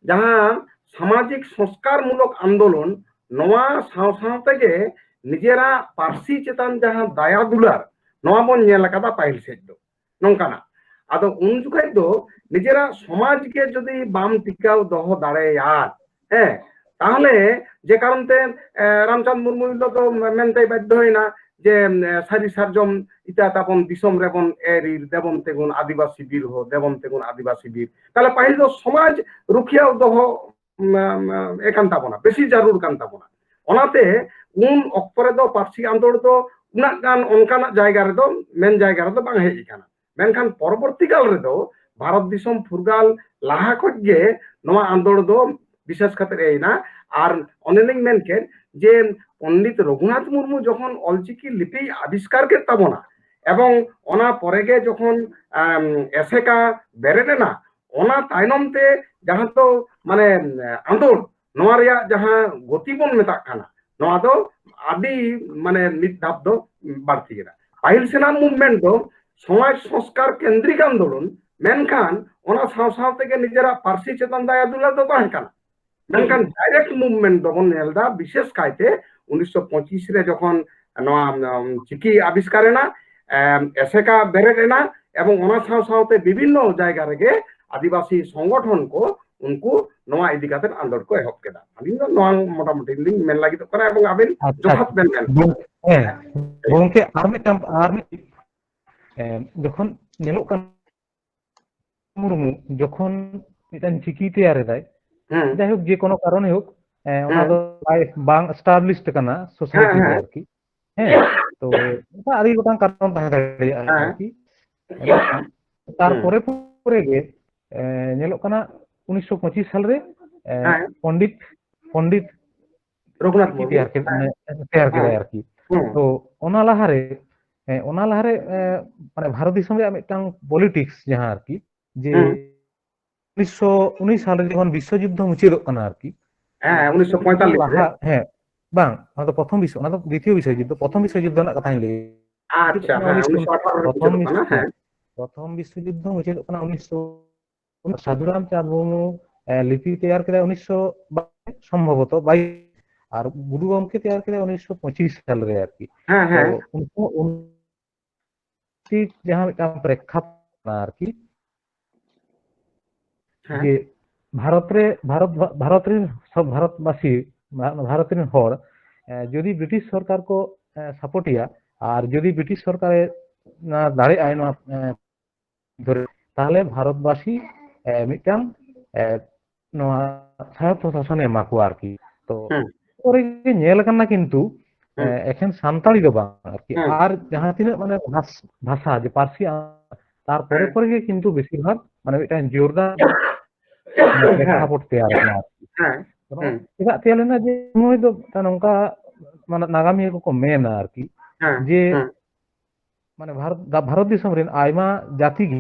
ᱡᱟᱦᱟᱸ ᱥᱟᱢᱟᱡᱤᱠ ᱥᱚᱝᱥᱠᱟᱨ ᱢᱩᱞᱚᱠ ᱟᱱᱫᱳᱞᱚᱱ, ᱱᱚᱣᱟ ᱥᱟᱶ ᱥᱟᱶ ᱛᱮᱜᱮ ᱱᱤᱡᱮᱨᱟᱜ ᱯᱟᱹᱨᱥᱤ ᱪᱮᱛᱟᱱ ᱡᱟᱦᱟᱸ ᱫᱟᱭᱟ ᱫᱩᱞᱟᱹᱲ, ᱱᱚᱣᱟ ᱵᱚᱱ ᱧᱮᱞ ᱟᱠᱟᱫᱟ ᱯᱟᱹᱦᱤᱞ ᱥᱮᱫ ᱫᱚ᱾ ᱱᱚᱝᱠᱟᱱᱟᱜ᱾ ᱟᱫᱚ ᱩᱱ ᱡᱚᱠᱷᱚᱡ ᱫᱚ ᱱᱤᱡᱮᱨᱟᱜ ᱥᱚᱢᱟᱡᱽ ᱜᱮ ᱡᱩᱫᱤ ᱵᱟᱢ ᱴᱤᱠᱟᱣ ᱫᱚᱦᱚ ᱫᱟᱲᱮᱭᱟᱜ, ᱦᱮᱸ, ᱛᱟᱦᱚᱞᱮ ᱡᱮ ᱠᱟᱨᱚᱱ ᱛᱮ ᱮ, ᱨᱟᱢᱪᱟᱸᱫᱽ ᱢᱩᱨᱢᱩ ᱦᱤᱞᱳᱜ ᱫᱚ ᱢᱮᱱᱛᱮᱭ ᱵᱟᱫᱽᱫᱷᱚᱭᱮᱱᱟ ᱡᱮ ᱥᱟᱹᱨᱤ ᱥᱟᱨᱡᱚᱢ ᱤᱛᱟᱹ ᱛᱟᱵᱚᱱ ᱫᱤᱥᱚᱢ ᱨᱮᱵᱚᱱ ᱮᱨ ᱤᱨ, ᱫᱮᱵᱚᱱ ᱛᱮᱜᱩᱱ ᱟᱹᱫᱤᱵᱟᱹᱥᱤ ᱵᱤᱨ ᱦᱚᱸ, ᱫᱮᱵᱚᱱ ᱛᱮᱜᱩᱱ ᱟᱹᱫᱤᱵᱟᱹᱥᱤ ᱵᱤᱨ᱾ ᱛᱟᱦᱞᱮ ᱯᱟᱹᱦᱤᱞ ᱫᱚ ᱥᱚᱢᱟᱡᱽ ᱨᱩᱠᱷᱤᱭᱟᱹ ᱫᱚᱦᱚ ᱮ ᱠᱟᱱ ᱛᱟᱵᱚᱱᱟ, ᱵᱮᱥᱤ ᱡᱟᱹᱨᱩᱲ ᱠᱟᱱ ᱛᱟᱵᱚᱱᱟ᱾ ᱚᱱᱟᱛᱮ ᱩᱱ ᱚᱠᱛᱚ ᱨᱮᱫᱚ ᱯᱟᱹᱨᱥᱤ ᱟᱸᱫᱳᱲ ᱫᱚ ᱩᱱᱟᱹᱜ ᱜᱟᱱ ᱚᱱᱠᱟᱱᱟᱜ ᱡᱟᱭᱜᱟ ᱨᱮᱫᱚ, ᱢᱮᱱ ᱡᱟᱭᱜᱟ ᱨᱮᱫᱚ ᱵᱟᱝ ᱦᱮᱡ ᱟᱠᱟᱱᱟ᱾ ᱢᱮᱱᱠᱷᱟᱱ ᱯᱚᱨᱚᱵᱚᱨᱛᱤ ᱠᱟᱞ ᱨᱮᱫᱚ ᱵᱷᱟᱨᱚᱛ ᱫᱤᱥᱚᱢ ᱯᱷᱩᱨᱜᱟᱞ ᱞᱟᱦᱟ ᱠᱷᱚᱱ ᱜᱮ ᱱᱚᱣᱟ ᱟᱸᱫᱳᱲ ᱫᱚ ᱵᱤᱥᱮᱥ ᱠᱟᱛᱮ ᱦᱮᱡ ᱮᱱᱟ᱾ ᱟᱨ ᱚᱱᱮᱞᱤᱧ ᱢᱮᱱ ᱠᱮᱫ ᱡᱮ ᱯᱚᱱᱰᱤᱛ ᱨᱚᱜᱷᱩᱱᱟᱛᱷ ᱢᱩᱨᱢᱩ ᱡᱚᱠᱷᱚᱱ ᱚᱞᱪᱤᱠᱤ ᱞᱤᱯᱤ ᱟᱵᱤᱥᱠᱟᱨ ᱠᱮᱫ ᱛᱟᱵᱚᱱᱟ, ᱮᱵᱚᱝ ᱚᱱᱟ ᱯᱚᱨᱮ ᱜᱮ ᱡᱚᱠᱷᱚᱱ ᱮᱥᱮᱠᱟ ᱵᱮᱨᱮᱫ ᱮᱱᱟ, ᱚᱱᱟ ᱛᱟᱭᱱᱚᱢ ᱛᱮ ᱡᱟᱦᱟᱸ ᱫᱚ ᱢᱟᱱᱮ ᱟᱸᱫᱳᱲ, ᱱᱚᱣᱟ ᱨᱮᱭᱟᱜ ᱡᱟᱦᱟᱸ ᱜᱚᱛᱤ ᱵᱚᱱ ᱢᱮᱛᱟᱜ ᱠᱟᱱᱟ, ᱱᱚᱣᱟ ᱫᱚ ᱟᱹᱰᱤ ᱢᱟᱱᱮ ᱢᱤᱫ ᱫᱷᱟᱯ ᱫᱚ ᱵᱟᱹᱲᱛᱤ ᱮᱱᱟ᱾ ᱯᱟᱹᱦᱤᱞ ᱥᱮᱱᱟᱜ ᱢᱩᱵᱷᱢᱮᱱᱴ ᱫᱚ ᱥᱚᱢᱟᱡᱽ ᱥᱚᱝᱥᱠᱟᱨ ᱠᱮᱱᱫᱨᱤᱠ ᱟᱱᱫᱳᱞᱚᱱ, ᱢᱮᱱᱠᱷᱟᱱ ᱚᱱᱟ ᱥᱟᱶ ᱥᱟᱶ ᱛᱮᱜᱮ ᱱᱤᱡᱮᱨᱟᱜ ᱯᱟᱹᱨᱥᱤ ᱪᱮᱛᱟᱱ ᱫᱟᱭᱟ ᱫᱩᱞᱟᱹᱲ ᱫᱚ ᱛᱟᱦᱮᱸ ᱠᱟᱱᱟ᱾ ᱢᱮᱱᱠᱷᱟᱱ ᱰᱟᱭᱨᱮᱠᱴ ᱢᱩᱵᱷᱢᱮᱱᱴ ᱫᱚᱵᱚᱱ ᱧᱮᱞ ᱮᱫᱟ, ᱵᱤᱥᱮᱥ ᱠᱟᱭᱛᱮ ᱩᱱᱤᱥᱥᱚ ᱯᱚᱸᱪᱤᱥ ᱨᱮ ᱡᱚᱠᱷᱚᱱ ᱱᱚᱣᱟ ᱪᱤᱠᱤ ᱟᱵᱤᱥᱠᱟᱨ ᱮᱱᱟ, ᱮᱥᱮᱠᱟ ᱵᱮᱨᱮᱫ ᱮᱱᱟ, ᱮᱵᱚᱝ ᱚᱱᱟ ᱥᱟᱶ ᱥᱟᱶᱛᱮ ᱵᱤᱵᱷᱤᱱᱱᱚ ᱡᱟᱭᱜᱟ ᱨᱮᱜᱮ ᱟᱹᱫᱤᱵᱟᱹᱥᱤ ᱥᱚᱝᱜᱚᱴᱷᱚᱱ ᱠᱚ ᱩᱱᱠᱩ ᱱᱚᱣᱟ ᱤᱫᱤ ᱠᱟᱛᱮ ᱟᱸᱫᱳᱲ ᱠᱚ ᱮᱦᱚᱵ ᱠᱮᱫᱟ᱾ ᱟᱹᱞᱤᱧ ᱫᱚ ᱱᱚᱣᱟ ᱢᱚᱴᱟᱢᱩᱴᱤ ᱞᱤᱧ ᱢᱮᱱ ᱞᱟᱹᱜᱤᱫᱚᱜ ᱠᱟᱱᱟ, ᱮᱵᱚᱝ ᱟᱵᱮᱱ ᱟᱪᱪᱷᱟ, ᱡᱚᱛᱷᱟᱛ ᱵᱮᱱ ᱢᱮᱱ ᱜᱚᱝ-, ᱦᱮᱸ, ᱜᱚᱝᱠᱮ, ᱟᱨ ᱢᱤᱫᱴᱟᱝ, ᱟᱨ ᱢᱤᱫ, ᱮ, ᱡᱚᱠᱷᱚᱱ ᱧᱮᱞᱚᱜ ᱠᱟᱱᱟ ᱢᱩᱨᱢᱩ ᱡᱚᱠᱷᱚᱱ ᱢᱤᱫᱴᱟᱝ ᱪᱤᱠᱤ ᱛᱮᱭᱟᱨ ᱮᱫᱟᱭ, ᱦᱮᱸ᱾ ᱡᱟᱭᱦᱳᱠ, ᱡᱮ ᱠᱳᱱᱳ ᱠᱟᱨᱚᱱᱮ ᱦᱳᱠ, ᱮ, ᱚᱱᱟ ᱦᱮᱸ᱾ ᱫᱚ ᱵᱟᱭ, ᱵᱟᱝ ᱮᱥᱴᱟᱵᱞᱤᱥᱰ ᱠᱟᱱᱟ ᱥᱳᱥᱟᱭᱴᱤ ᱦᱮᱸ, ᱨᱮ ᱦᱮᱸ᱾ ᱟᱨᱠᱤ᱾ ᱦᱮᱸ, ᱛᱚ ᱚᱱᱠᱟ ᱟᱹᱰᱤ ᱜᱚᱴᱟᱝ ᱠᱟᱨᱚᱱ ᱛᱟᱦᱮᱸ ᱫᱟᱲᱮᱭᱟᱜᱼᱟ ᱦᱮᱸ᱾ ᱟᱨᱠᱤ᱾ ᱦᱩᱸ᱾ ᱛᱟᱨᱯᱚᱨᱮ ᱯᱚᱨᱮ ᱜᱮ, ᱮ, ᱧᱮᱞᱚᱜ ᱠᱟᱱᱟ ᱩᱱᱤᱥᱥᱚ ᱯᱚᱸᱪᱤᱥ ᱥᱟᱞᱨᱮ, ᱮ, ᱦᱮᱸ᱾ ᱯᱚᱱᱰᱤᱛ, ᱯᱚᱱᱰᱤᱛ ᱨᱚᱜᱷᱩᱱᱟᱛᱷ ᱪᱤᱠᱤ ᱢᱩᱨᱢᱩ᱾ ᱛᱮᱭᱟᱨ ᱠᱮᱫ-, ᱦᱮᱸ᱾ ᱢᱟᱱᱮ, ᱛᱮᱭᱟᱨ ᱠᱮᱫᱟᱭ ᱦᱮᱸ᱾ ᱟᱨᱠᱤ᱾ ᱦᱩᱸ᱾ ᱛᱚ ᱚᱱᱟ ᱞᱟᱦᱟᱨᱮ, ᱦᱮᱸ, ᱚᱱᱟ ᱞᱟᱦᱟᱨᱮ, ᱮ, ᱢᱟᱱᱮ ᱵᱷᱟᱨᱚᱛ ᱫᱤᱥᱚᱢ ᱨᱮᱭᱟᱜ ᱢᱤᱫᱴᱟᱝ ᱯᱚᱞᱤᱴᱤᱠᱥ ᱡᱟᱦᱟᱸ ᱟᱨᱠᱤ, ᱡᱮ ᱦᱩᱸ᱾ ᱩᱱᱤᱥᱥᱚ ᱩᱱᱤᱥ ᱥᱟᱞᱨᱮ ᱡᱚᱠᱷᱚᱱ ᱵᱤᱥᱥᱚᱡᱩᱫᱽᱫᱷᱚ ᱢᱩᱪᱟᱹᱫᱚᱜ ᱠᱟᱱᱟ ᱟᱨᱠᱤ, ᱦᱮᱸ, ᱩᱱᱤᱥᱥᱚ ᱯᱚᱸᱭᱛᱟᱞᱞᱤᱥ ᱨᱮ᱾ ᱞᱟᱦᱟ, ᱦᱮᱸ, ᱵᱟᱝ, ᱚᱱᱟ ᱫᱚ ᱯᱨᱚᱛᱷᱚᱢ ᱵᱤᱥᱥᱚ, ᱚᱱᱟ ᱫᱚ ᱫᱤᱛᱤᱭᱚ ᱵᱤᱥᱥᱚᱡᱩᱫᱽᱫᱷᱚ, ᱯᱨᱚᱛᱷᱚᱢ ᱵᱤᱥᱥᱚᱡᱩᱫᱽᱫᱷᱚ ᱨᱮᱱᱟᱜ ᱠᱟᱛᱷᱟᱧ ᱞᱟᱹᱭ᱾ ᱟᱪᱪᱷᱟ, ᱦᱮᱸ, ᱩᱱᱤᱥᱥᱚ ᱩᱱᱤᱥᱥᱚ ᱟᱴᱷᱟᱨᱚ ᱨᱮ ᱯᱨᱚᱛᱷᱚᱢ ᱢᱩᱪᱟᱹᱫᱚᱜ ᱠᱟᱱᱟ, ᱵᱤᱥᱥᱚ-, ᱦᱮᱸ᱾ ᱯᱨᱚᱛᱷᱚᱢ ᱵᱤᱥᱥᱚᱡᱩᱫᱽᱫᱷᱚ ᱢᱩᱪᱟᱹᱫᱚᱜ ᱠᱟᱱᱟ ᱩᱱᱤᱥᱥᱚ, ᱥᱟᱫᱷᱩᱨᱟᱢ ᱪᱟᱸᱫᱽ ᱢᱩᱨᱢᱩ, ᱮ, ᱞᱤᱯᱤ ᱛᱮᱭᱟᱨ ᱠᱮᱫᱟᱭ ᱩᱱᱤᱥᱥᱚ ᱵᱟᱭᱤᱥ, ᱥᱚᱢᱵᱷᱚᱵᱚᱛᱚ ᱵᱟᱭᱤᱥ, ᱟᱨ ᱜᱩᱨᱩ ᱜᱚᱢᱠᱮ ᱛᱮᱭᱟᱨ ᱠᱮᱫᱟᱭ ᱩᱱᱤᱥᱥᱚ ᱯᱚᱸᱪᱤᱥ ᱥᱟᱞ ᱨᱮ ᱟᱨᱠᱤ᱾ ᱦᱮᱸ, ᱛᱚ ᱦᱮᱸ᱾ ᱩᱱᱠᱩ ᱩᱱ ᱴᱷᱤᱠ ᱡᱟᱦᱟᱸ ᱢᱤᱫᱴᱟᱝ ᱯᱨᱮᱠᱠᱷᱟᱯᱚᱴ ᱠᱟᱱᱟ ᱟᱨᱠᱤ, ᱦᱮᱸ᱾ ᱡᱮ ᱵᱷᱟᱨᱚᱛ ᱨᱮ, ᱵᱷᱟᱨᱚᱛ, ᱵᱷᱟᱨᱚᱛ ᱨᱮᱱ ᱥᱚᱵ ᱵᱷᱟᱨᱚᱛᱵᱟᱥᱤ, ᱵᱷᱟ-, ᱵᱷᱟᱨᱚᱛ ᱨᱮᱱ ᱦᱚᱲ, ᱮ, ᱡᱩᱫᱤ ᱵᱨᱤᱴᱤᱥ ᱥᱚᱨᱠᱟᱨ ᱠᱚ, ᱥᱟᱯᱳᱨᱴ ᱮᱭᱟ, ᱟᱨ ᱡᱩᱫᱤ ᱵᱨᱤᱴᱤᱥ ᱥᱚᱨᱠᱟᱨᱮ ᱚᱱᱟ ᱫᱟᱲᱮᱭᱟᱜᱼᱟᱭ ᱱᱚᱣᱟ ᱮ, ᱫᱷᱚᱨᱮ, ᱛᱟᱦᱚᱞᱮ ᱵᱷᱟᱨᱚᱛᱵᱟᱥᱤ ᱮ, ᱢᱤᱫᱴᱟᱝ ᱮ, ᱱᱚᱣᱟ ᱥᱟᱭᱚᱛᱛᱚ ᱥᱟᱥᱚᱱᱮ ᱮᱢᱟ ᱠᱚᱣᱟ ᱟᱨᱠᱤ᱾ ᱛᱚ ᱦᱮᱸ᱾ ᱯᱚᱨᱮ ᱜᱮ ᱧᱮᱞ ᱟᱠᱟᱱᱟ ᱠᱤᱱᱛᱩ ᱮ, ᱦᱮᱸ᱾ ᱮᱠᱷᱮᱱ ᱥᱟᱱᱛᱟᱲᱤ ᱫᱚ ᱵᱟᱝ ᱟᱨᱠᱤ, ᱦᱮᱸ᱾ ᱟᱨ ᱡᱟᱦᱟᱸ ᱛᱤᱱᱟᱹᱜ ᱢᱟᱱᱮ ᱵᱷᱟᱥ- ᱵᱷᱟᱥᱟ ᱡᱮ ᱯᱟᱹᱨᱥᱤ ᱟ- ᱛᱟᱨᱯᱚᱨᱮ ᱦᱮᱸ᱾ ᱯᱚᱨᱮ ᱜᱮ ᱠᱤᱱᱛᱩ ᱵᱮᱥᱤᱨ ᱵᱷᱟᱜᱽ ᱢᱟᱱᱮ ᱢᱤᱫᱴᱟᱝ ᱡᱳᱨᱫᱟᱨ ᱯᱨᱮᱠᱷᱟᱯᱚᱴ ᱛᱮᱭᱟᱨ ᱟᱠᱟᱱᱟ ᱟᱨᱠᱤ᱾ ᱦᱮᱸ᱾ ᱠᱟᱨᱚᱱ ᱦᱮᱸ᱾ ᱪᱮᱫᱟᱜ ᱛᱮᱭᱟᱨ ᱞᱮᱱᱟ ᱡᱮ ᱥᱚᱢᱚᱭ ᱫᱚ ᱢᱤᱫᱴᱟᱝ ᱱᱚᱝᱠᱟ ᱢᱟᱱᱮ ᱱᱟᱜᱟᱢᱤᱭᱟᱹ ᱠᱚᱠᱚ ᱢᱮᱱᱟ ᱟᱨᱠᱤ ᱦᱮᱸ᱾ ᱡᱮ ᱦᱮᱸ᱾ ᱢᱟᱱᱮ ᱵᱷᱟᱨᱚᱛ ᱫᱟ- ᱵᱷᱟᱨᱚᱛ ᱫᱤᱥᱚᱢ ᱨᱮᱱ ᱟᱭᱢᱟ ᱡᱟᱹᱛᱤ ᱜᱮ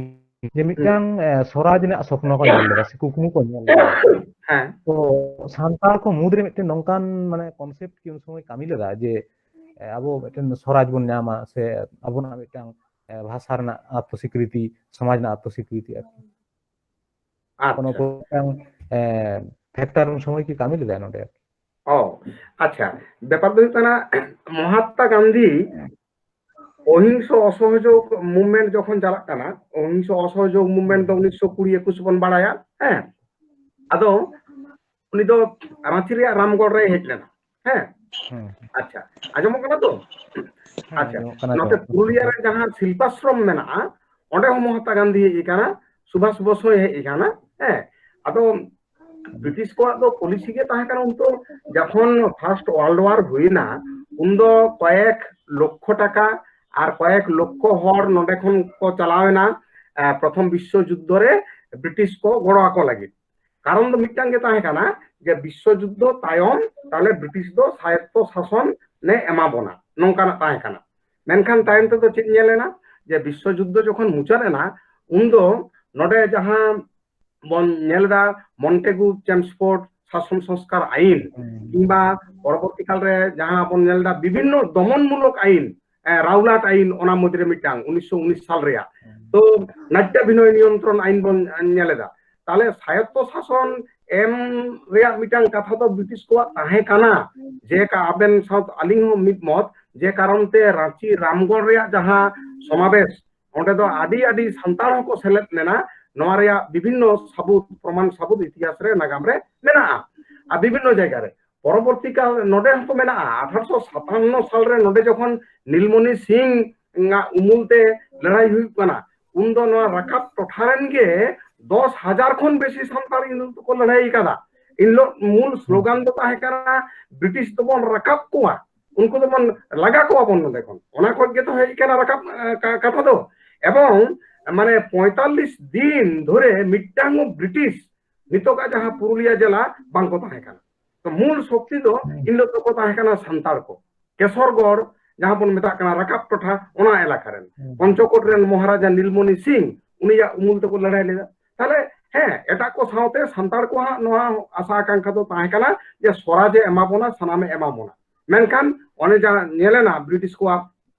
ᱡᱮ ᱢᱤᱫᱴᱟᱝ ᱮ, ᱥᱚᱨᱟᱡᱽ ᱨᱮᱱᱟᱜ ᱥᱚᱯᱱᱚ ᱠᱚ ᱧᱮᱞ ᱞᱮᱫᱟ ᱥᱮ ᱠᱩᱠᱢᱩ ᱠᱚ ᱧᱮᱞ ᱞᱮᱫᱟ᱾ ᱦᱮᱸ᱾ ᱛᱚ ᱥᱟᱱᱛᱟᱲ ᱠᱚ ᱢᱩᱫᱽᱨᱮ ᱢᱤᱫᱴᱮᱱ ᱱᱚᱝᱠᱟᱱ ᱢᱟᱱᱮ ᱠᱚᱱᱥᱮᱯᱴ ᱠᱤ ᱩᱱ ᱥᱚᱢᱚᱭ ᱠᱟᱹᱢᱤ ᱞᱮᱫᱟ ᱡᱮ ᱮ, ᱟᱵᱚ ᱢᱤᱫᱴᱮᱱ ᱥᱚᱨᱟᱡᱽ ᱵᱚᱱ ᱧᱟᱢᱟ ᱥᱮ ᱟᱵᱚᱱᱟᱜ ᱢᱤᱫᱴᱟᱝ ᱮ, ᱵᱷᱟᱥᱟ ᱨᱮᱱᱟᱜ ᱟᱛᱛᱚ ᱥᱤᱠᱨᱤᱛᱤ, ᱥᱚᱢᱟᱡᱽ ᱨᱮᱱᱟᱜ ᱟᱛᱛᱚ ᱥᱤᱠᱨᱤᱛᱤ ᱟᱨᱠᱤ᱾ ᱠᱳᱱᱳ ᱟᱪᱪᱷᱟ᱾ ᱠᱚ ᱢᱤᱫᱴᱟᱝ ᱮ, ᱯᱷᱮᱠᱴᱟᱨ ᱩᱱ ᱥᱚᱢᱚᱭ ᱠᱤ ᱠᱟᱹᱢᱤ ᱞᱮᱫᱟᱭ ᱱᱚᱰᱮ? ᱚ, ᱟᱪᱪᱷᱟ, ᱵᱮᱯᱟᱨ ᱫᱚ ᱦᱩᱭᱩᱜ ᱠᱟᱱᱟ ᱢᱚᱦᱟᱛᱢᱟ ᱜᱟᱱᱫᱷᱤ ᱚᱦᱤᱝᱥᱚ ᱚᱥᱚᱦᱚᱡᱳᱜᱽ ᱢᱩᱵᱷᱢᱮᱱᱴ ᱡᱚᱠᱷᱚᱱ ᱪᱟᱞᱟᱜ ᱠᱟᱱᱟ, ᱚᱦᱤᱝᱥᱚ ᱚᱥᱚᱦᱚᱡᱳᱜᱽ ᱢᱩᱵᱷᱢᱮᱱᱴ ᱫᱚ ᱩᱱᱤᱥᱥᱚ ᱠᱩᱲᱤ ᱮᱠᱩᱥ ᱵᱚᱱ ᱵᱟᱲᱟᱭᱟ, ᱦᱮᱸ᱾ ᱟᱫᱚ ᱩᱱᱤ ᱫᱚ ᱨᱟᱸᱪᱤ ᱨᱮᱭᱟᱜ ᱨᱟᱢᱜᱚᱲ ᱨᱮᱭ ᱦᱮᱡ ᱞᱮᱱᱟ, ᱦᱮᱸ᱾ ᱦᱮᱸ᱾ ᱟᱪᱪᱷᱟ, ᱟᱸᱡᱚᱢᱚᱜ ᱠᱟᱱᱟ ᱛᱚ? ᱦᱮᱸ, ᱟᱪᱪᱷᱟ, ᱟᱸᱡᱚᱢᱚᱜ ᱠᱟᱱᱟ, ᱱᱚᱛᱮ ᱟᱸᱡᱚᱢᱚᱜ ᱠᱟᱱᱟ᱾ ᱯᱩᱨᱩᱞᱤᱭᱟ ᱨᱮ ᱡᱟᱦᱟᱸ ᱥᱤᱞᱯᱟᱥᱨᱚᱢ ᱢᱮᱱᱟᱜᱼᱟ, ᱚᱸᱰᱮ ᱦᱚᱸ ᱢᱚᱦᱟᱛᱢᱟ ᱜᱟᱱᱫᱷᱤ ᱦᱮᱡ ᱟᱠᱟᱱᱟ, ᱥᱩᱵᱷᱟᱥ ᱵᱳᱥ ᱦᱚᱸᱭ ᱦᱮᱡ ᱟᱠᱟᱱᱟ, ᱦᱮᱸ᱾ ᱟᱫᱚ ᱵᱨᱤᱴᱤᱥ ᱠᱚᱣᱟᱜ ᱫᱚ ᱯᱚᱞᱤᱥᱤ ᱜᱮ ᱛᱟᱦᱮᱸ ᱠᱟᱱᱟ ᱩᱱ ᱫᱚ, ᱡᱚᱠᱷᱚᱱ ᱯᱷᱟᱨᱥᱴ ᱳᱣᱟᱨᱞᱰ ᱣᱟᱨ ᱦᱩᱭᱱᱟ, ᱩᱱ ᱫᱚ ᱠᱚᱭᱮᱠ ᱞᱚᱠᱠᱷᱚ ᱴᱟᱠᱟ ᱟᱨ ᱠᱚᱭᱮᱠ ᱞᱚᱠᱠᱷᱚ ᱦᱚᱲ ᱱᱚᱰᱮ ᱠᱷᱚᱱ ᱠᱚ ᱪᱟᱞᱟᱣ ᱮᱱᱟ, ᱮ, ᱯᱨᱚᱛᱷᱚᱢ ᱵᱤᱥᱥᱚ ᱡᱩᱫᱽᱫᱷᱚ ᱨᱮ ᱵᱨᱤᱴᱤᱥ ᱠᱚ ᱜᱚᱲᱚ ᱟᱠᱚ ᱞᱟᱹᱜᱤᱫ᱾ ᱠᱟᱨᱚᱱ ᱫᱚ ᱢᱤᱫᱴᱟᱝ ᱜᱮ ᱛᱟᱦᱮᱸ ᱠᱟᱱᱟ ᱡᱮ ᱵᱤᱥᱥᱚ ᱡᱩᱫᱽᱫᱷᱚ ᱛᱟᱭᱚᱢ ᱛᱟᱦᱞᱮ ᱵᱨᱤᱴᱤᱥ ᱫᱚ ᱥᱟᱭᱚᱛᱛᱚ ᱥᱟᱥᱚᱱ ᱮ ᱮᱢᱟ ᱵᱚᱱᱟ, ᱱᱚᱝᱠᱟᱱᱟᱜ ᱛᱟᱦᱮᱸ ᱠᱟᱱᱟ᱾ ᱢᱮᱱᱠᱷᱟᱱ ᱛᱟᱭᱚᱢ ᱛᱮᱫᱚ ᱪᱮᱫ ᱧᱮᱞ ᱮᱱᱟ ᱡᱮ ᱵᱤᱥᱥᱚ ᱡᱩᱫᱽᱫᱷᱚ ᱡᱚᱠᱷᱚᱱ ᱢᱩᱪᱟᱹᱫ ᱮᱱᱟ, ᱩᱱᱫᱚ ᱱᱚᱰᱮ ᱡᱟᱦᱟᱸ ᱵᱚᱱ ᱧᱮᱞ ᱮᱫᱟ ᱢᱚᱱᱴᱮᱜᱩ ᱪᱮᱢᱥᱯᱳᱨᱴ ᱥᱟᱥᱚᱱ ᱥᱚᱝᱥᱠᱟᱨ ᱟᱭᱤᱱ, ᱦᱩᱸ᱾ ᱠᱤᱝᱵᱟ ᱯᱚᱨᱚᱵᱚᱨᱛᱤ ᱠᱟᱞ ᱨᱮ ᱡᱟᱦᱟᱸ ᱵᱚᱱ ᱧᱮᱞ ᱮᱫᱟ ᱵᱤᱵᱷᱤᱱᱱᱚ ᱫᱚᱢᱚᱱᱢᱩᱞᱚᱠ ᱟᱭᱤᱱ, ᱮ, ᱨᱟᱣᱞᱟᱴ ᱟᱭᱤᱱ, ᱚᱱᱟ ᱢᱩᱫᱽᱨᱮ ᱢᱤᱫᱴᱟᱝ ᱩᱱᱤᱥᱥᱚ ᱩᱱᱤᱥ ᱥᱟᱞ ᱨᱮᱭᱟᱜ᱾ ᱛᱚ ᱱᱟᱴᱴᱚ ᱵᱤᱱᱚᱭ ᱱᱤᱭᱚᱱᱛᱨᱚᱱ ᱟᱭᱤᱱ ᱵᱚᱱ ᱧᱮᱞ ᱮᱫᱟ᱾ ᱛᱟᱦᱞᱮ ᱥᱟᱭᱚᱛᱛᱚ ᱥᱟᱥᱚᱱ ᱮᱢ ᱨᱮᱭᱟᱜ ᱢᱤᱫᱴᱟᱝ ᱠᱟᱛᱷᱟ ᱫᱚ ᱵᱨᱤᱴᱤᱥ ᱠᱚᱣᱟᱜ ᱛᱟᱦᱮᱸ ᱠᱟᱱᱟ, ᱡᱮ ᱠᱟ-, ᱟᱵᱮᱱ ᱥᱟᱶ ᱟᱹᱞᱤᱧ ᱦᱚᱸ ᱢᱤᱫ ᱢᱚᱛ, ᱡᱮ ᱠᱟᱨᱚᱱ ᱛᱮ ᱨᱟᱸᱪᱤ ᱨᱟᱢᱜᱚᱲ ᱨᱮᱭᱟᱜ ᱡᱟᱦᱟᱸ ᱥᱚᱢᱟᱵᱮᱥ, ᱚᱸᱰᱮ ᱫᱚ ᱟᱹᱰᱤ ᱟᱹᱰᱤ ᱥᱟᱱᱛᱟᱲ ᱦᱚᱸᱠᱚ ᱥᱮᱞᱮᱫ ᱞᱮᱱᱟ᱾ ᱱᱚᱣᱟ ᱨᱮᱭᱟᱜ ᱵᱤᱵᱷᱤᱱᱱᱚ ᱥᱟᱵᱩᱛ, ᱯᱨᱚᱢᱟᱱ ᱥᱟᱵᱩᱛ ᱤᱛᱤᱦᱟᱥ ᱨᱮ, ᱱᱟᱜᱟᱢ ᱨᱮ ᱢᱮᱱᱟᱜᱼᱟ, ᱟᱨ ᱵᱤᱵᱷᱤᱱᱱᱚ ᱡᱟᱭᱜᱟ ᱨᱮ᱾ ᱯᱚᱨᱚᱵᱚᱨᱛᱤ ᱠᱟᱞ ᱱᱚᱰᱮ ᱦᱚᱸᱛᱚ ᱢᱮᱱᱟᱜᱼᱟ, ᱟᱴᱷᱟᱨᱚᱥᱚ ᱥᱟᱛᱟᱱᱱᱚ ᱥᱟᱞᱨᱮ ᱱᱚᱰᱮ ᱡᱚᱠᱷᱚᱱ ᱱᱤᱞᱢᱚᱱᱤ ᱥᱤᱝ ᱟᱜ ᱩᱢᱩᱞ ᱛᱮ ᱞᱟᱹᱲᱦᱟᱹᱭ ᱦᱩᱭᱩᱜ ᱠᱟᱱᱟ, ᱩᱱᱫᱚ ᱱᱚᱣᱟ ᱨᱟᱠᱟᱵ ᱴᱚᱴᱷᱟ ᱨᱮᱱ ᱜᱮ ᱫᱚᱥ ᱦᱟᱡᱟᱨ ᱠᱷᱚᱱ ᱵᱮᱥᱤ ᱥᱟᱱᱛᱟᱲ ᱤᱱ ᱦᱤᱞᱳᱜ ᱫᱚᱠᱚ ᱞᱟᱹᱲᱦᱟᱹᱭ ᱠᱟᱫᱟ᱾ ᱤᱱ ᱦᱤᱞᱳᱜ ᱢᱩᱞ ᱥᱞᱳᱜᱟᱱ ᱫᱚ ᱛᱟᱦᱮᱸ ᱠᱟᱱᱟ, "ᱵᱨᱤᱴᱤᱥ ᱫᱚᱵᱚᱱ ᱨᱟᱠᱟᱵ ᱠᱚᱣᱟ, ᱩᱱᱠᱩ ᱫᱚᱵᱚᱱ ᱞᱟᱜᱟ ᱠᱚᱣᱟ ᱵᱚᱱ ᱱᱚᱰᱮ ᱠᱷᱚᱱ᱾" ᱚᱱᱟ ᱠᱷᱚᱱ ᱜᱮᱛᱚ ᱦᱮᱡ ᱠᱟᱱᱟ ᱨᱟᱠᱟᱵ, ᱮ, ᱠᱟ-, ᱠᱟᱛᱷᱟ ᱫᱚ᱾ ᱮᱵᱚᱝ ᱢᱟᱱᱮ ᱯᱚᱸᱭᱛᱟᱞᱞᱤᱥ ᱫᱤᱱ ᱫᱷᱚᱨᱮ ᱢᱤᱫᱴᱟᱝ ᱦᱚᱸ ᱵᱨᱤᱴᱤᱥ ᱱᱤᱛᱚᱜᱟᱜ ᱡᱟᱦᱟᱸ ᱯᱩᱨᱩᱞᱤᱭᱟ ᱡᱮᱞᱟ ᱵᱟᱝ ᱠᱚ ᱛᱟᱦᱮᱸ ᱠᱟᱱᱟ᱾ ᱛᱚ ᱢᱩᱞ ᱥᱚᱠᱛᱤ ᱫᱚ ᱦᱩᱸ᱾ ᱤᱱ ᱦᱤᱞᱳᱜ ᱫᱚᱠᱚ ᱛᱟᱦᱮᱸ ᱠᱟᱱᱟ ᱥᱟᱱᱛᱟᱲ ᱠᱚ᱾ ᱠᱮᱥᱚᱨᱜᱚᱲ, ᱡᱟᱦᱟᱸ ᱵᱚᱱ ᱢᱮᱛᱟᱜ ᱠᱟᱱᱟ ᱨᱟᱠᱟᱵ ᱴᱚᱴᱷᱟ, ᱚᱱᱟ ᱮᱞᱟᱠᱟ ᱨᱮᱱ᱾ ᱦᱩᱸ᱾ ᱯᱚᱧᱪᱚᱠᱳᱴ ᱨᱮᱱ ᱢᱚᱦᱟᱨᱟᱡᱟ ᱱᱤᱞᱢᱚᱱᱤ ᱥᱤᱝ, ᱩᱱᱤᱭᱟᱜ ᱩᱢᱩᱞ ᱛᱮᱠᱚ ᱞᱟᱹᱲᱦᱟᱹᱭ ᱞᱮᱫᱟ᱾ ᱛᱟᱦᱞᱮ ᱦᱮᱸ, ᱮᱴᱟᱜ ᱠᱚ ᱥᱟᱶᱛᱮ ᱥᱟᱱᱛᱟᱲ ᱠᱚᱣᱟᱜ ᱱᱚᱣᱟ ᱟᱥᱟ ᱟᱠᱟᱝᱠᱷᱟ ᱫᱚ ᱛᱟᱦᱮᱸ ᱠᱟᱱᱟ ᱡᱮ ᱥᱚᱨᱟᱡᱽ ᱮ ᱮᱢᱟ ᱵᱚᱱᱟ, ᱥᱟᱱᱟᱢᱮ ᱮᱢᱟ ᱵᱚᱱᱟ᱾ ᱢᱮᱱᱠᱷᱟᱱ ᱚᱱᱮ ᱡᱟᱦᱟᱸ ᱧᱮᱞᱮᱱᱟ ᱵᱨᱤᱴᱤᱥ ᱠᱚᱣᱟᱜ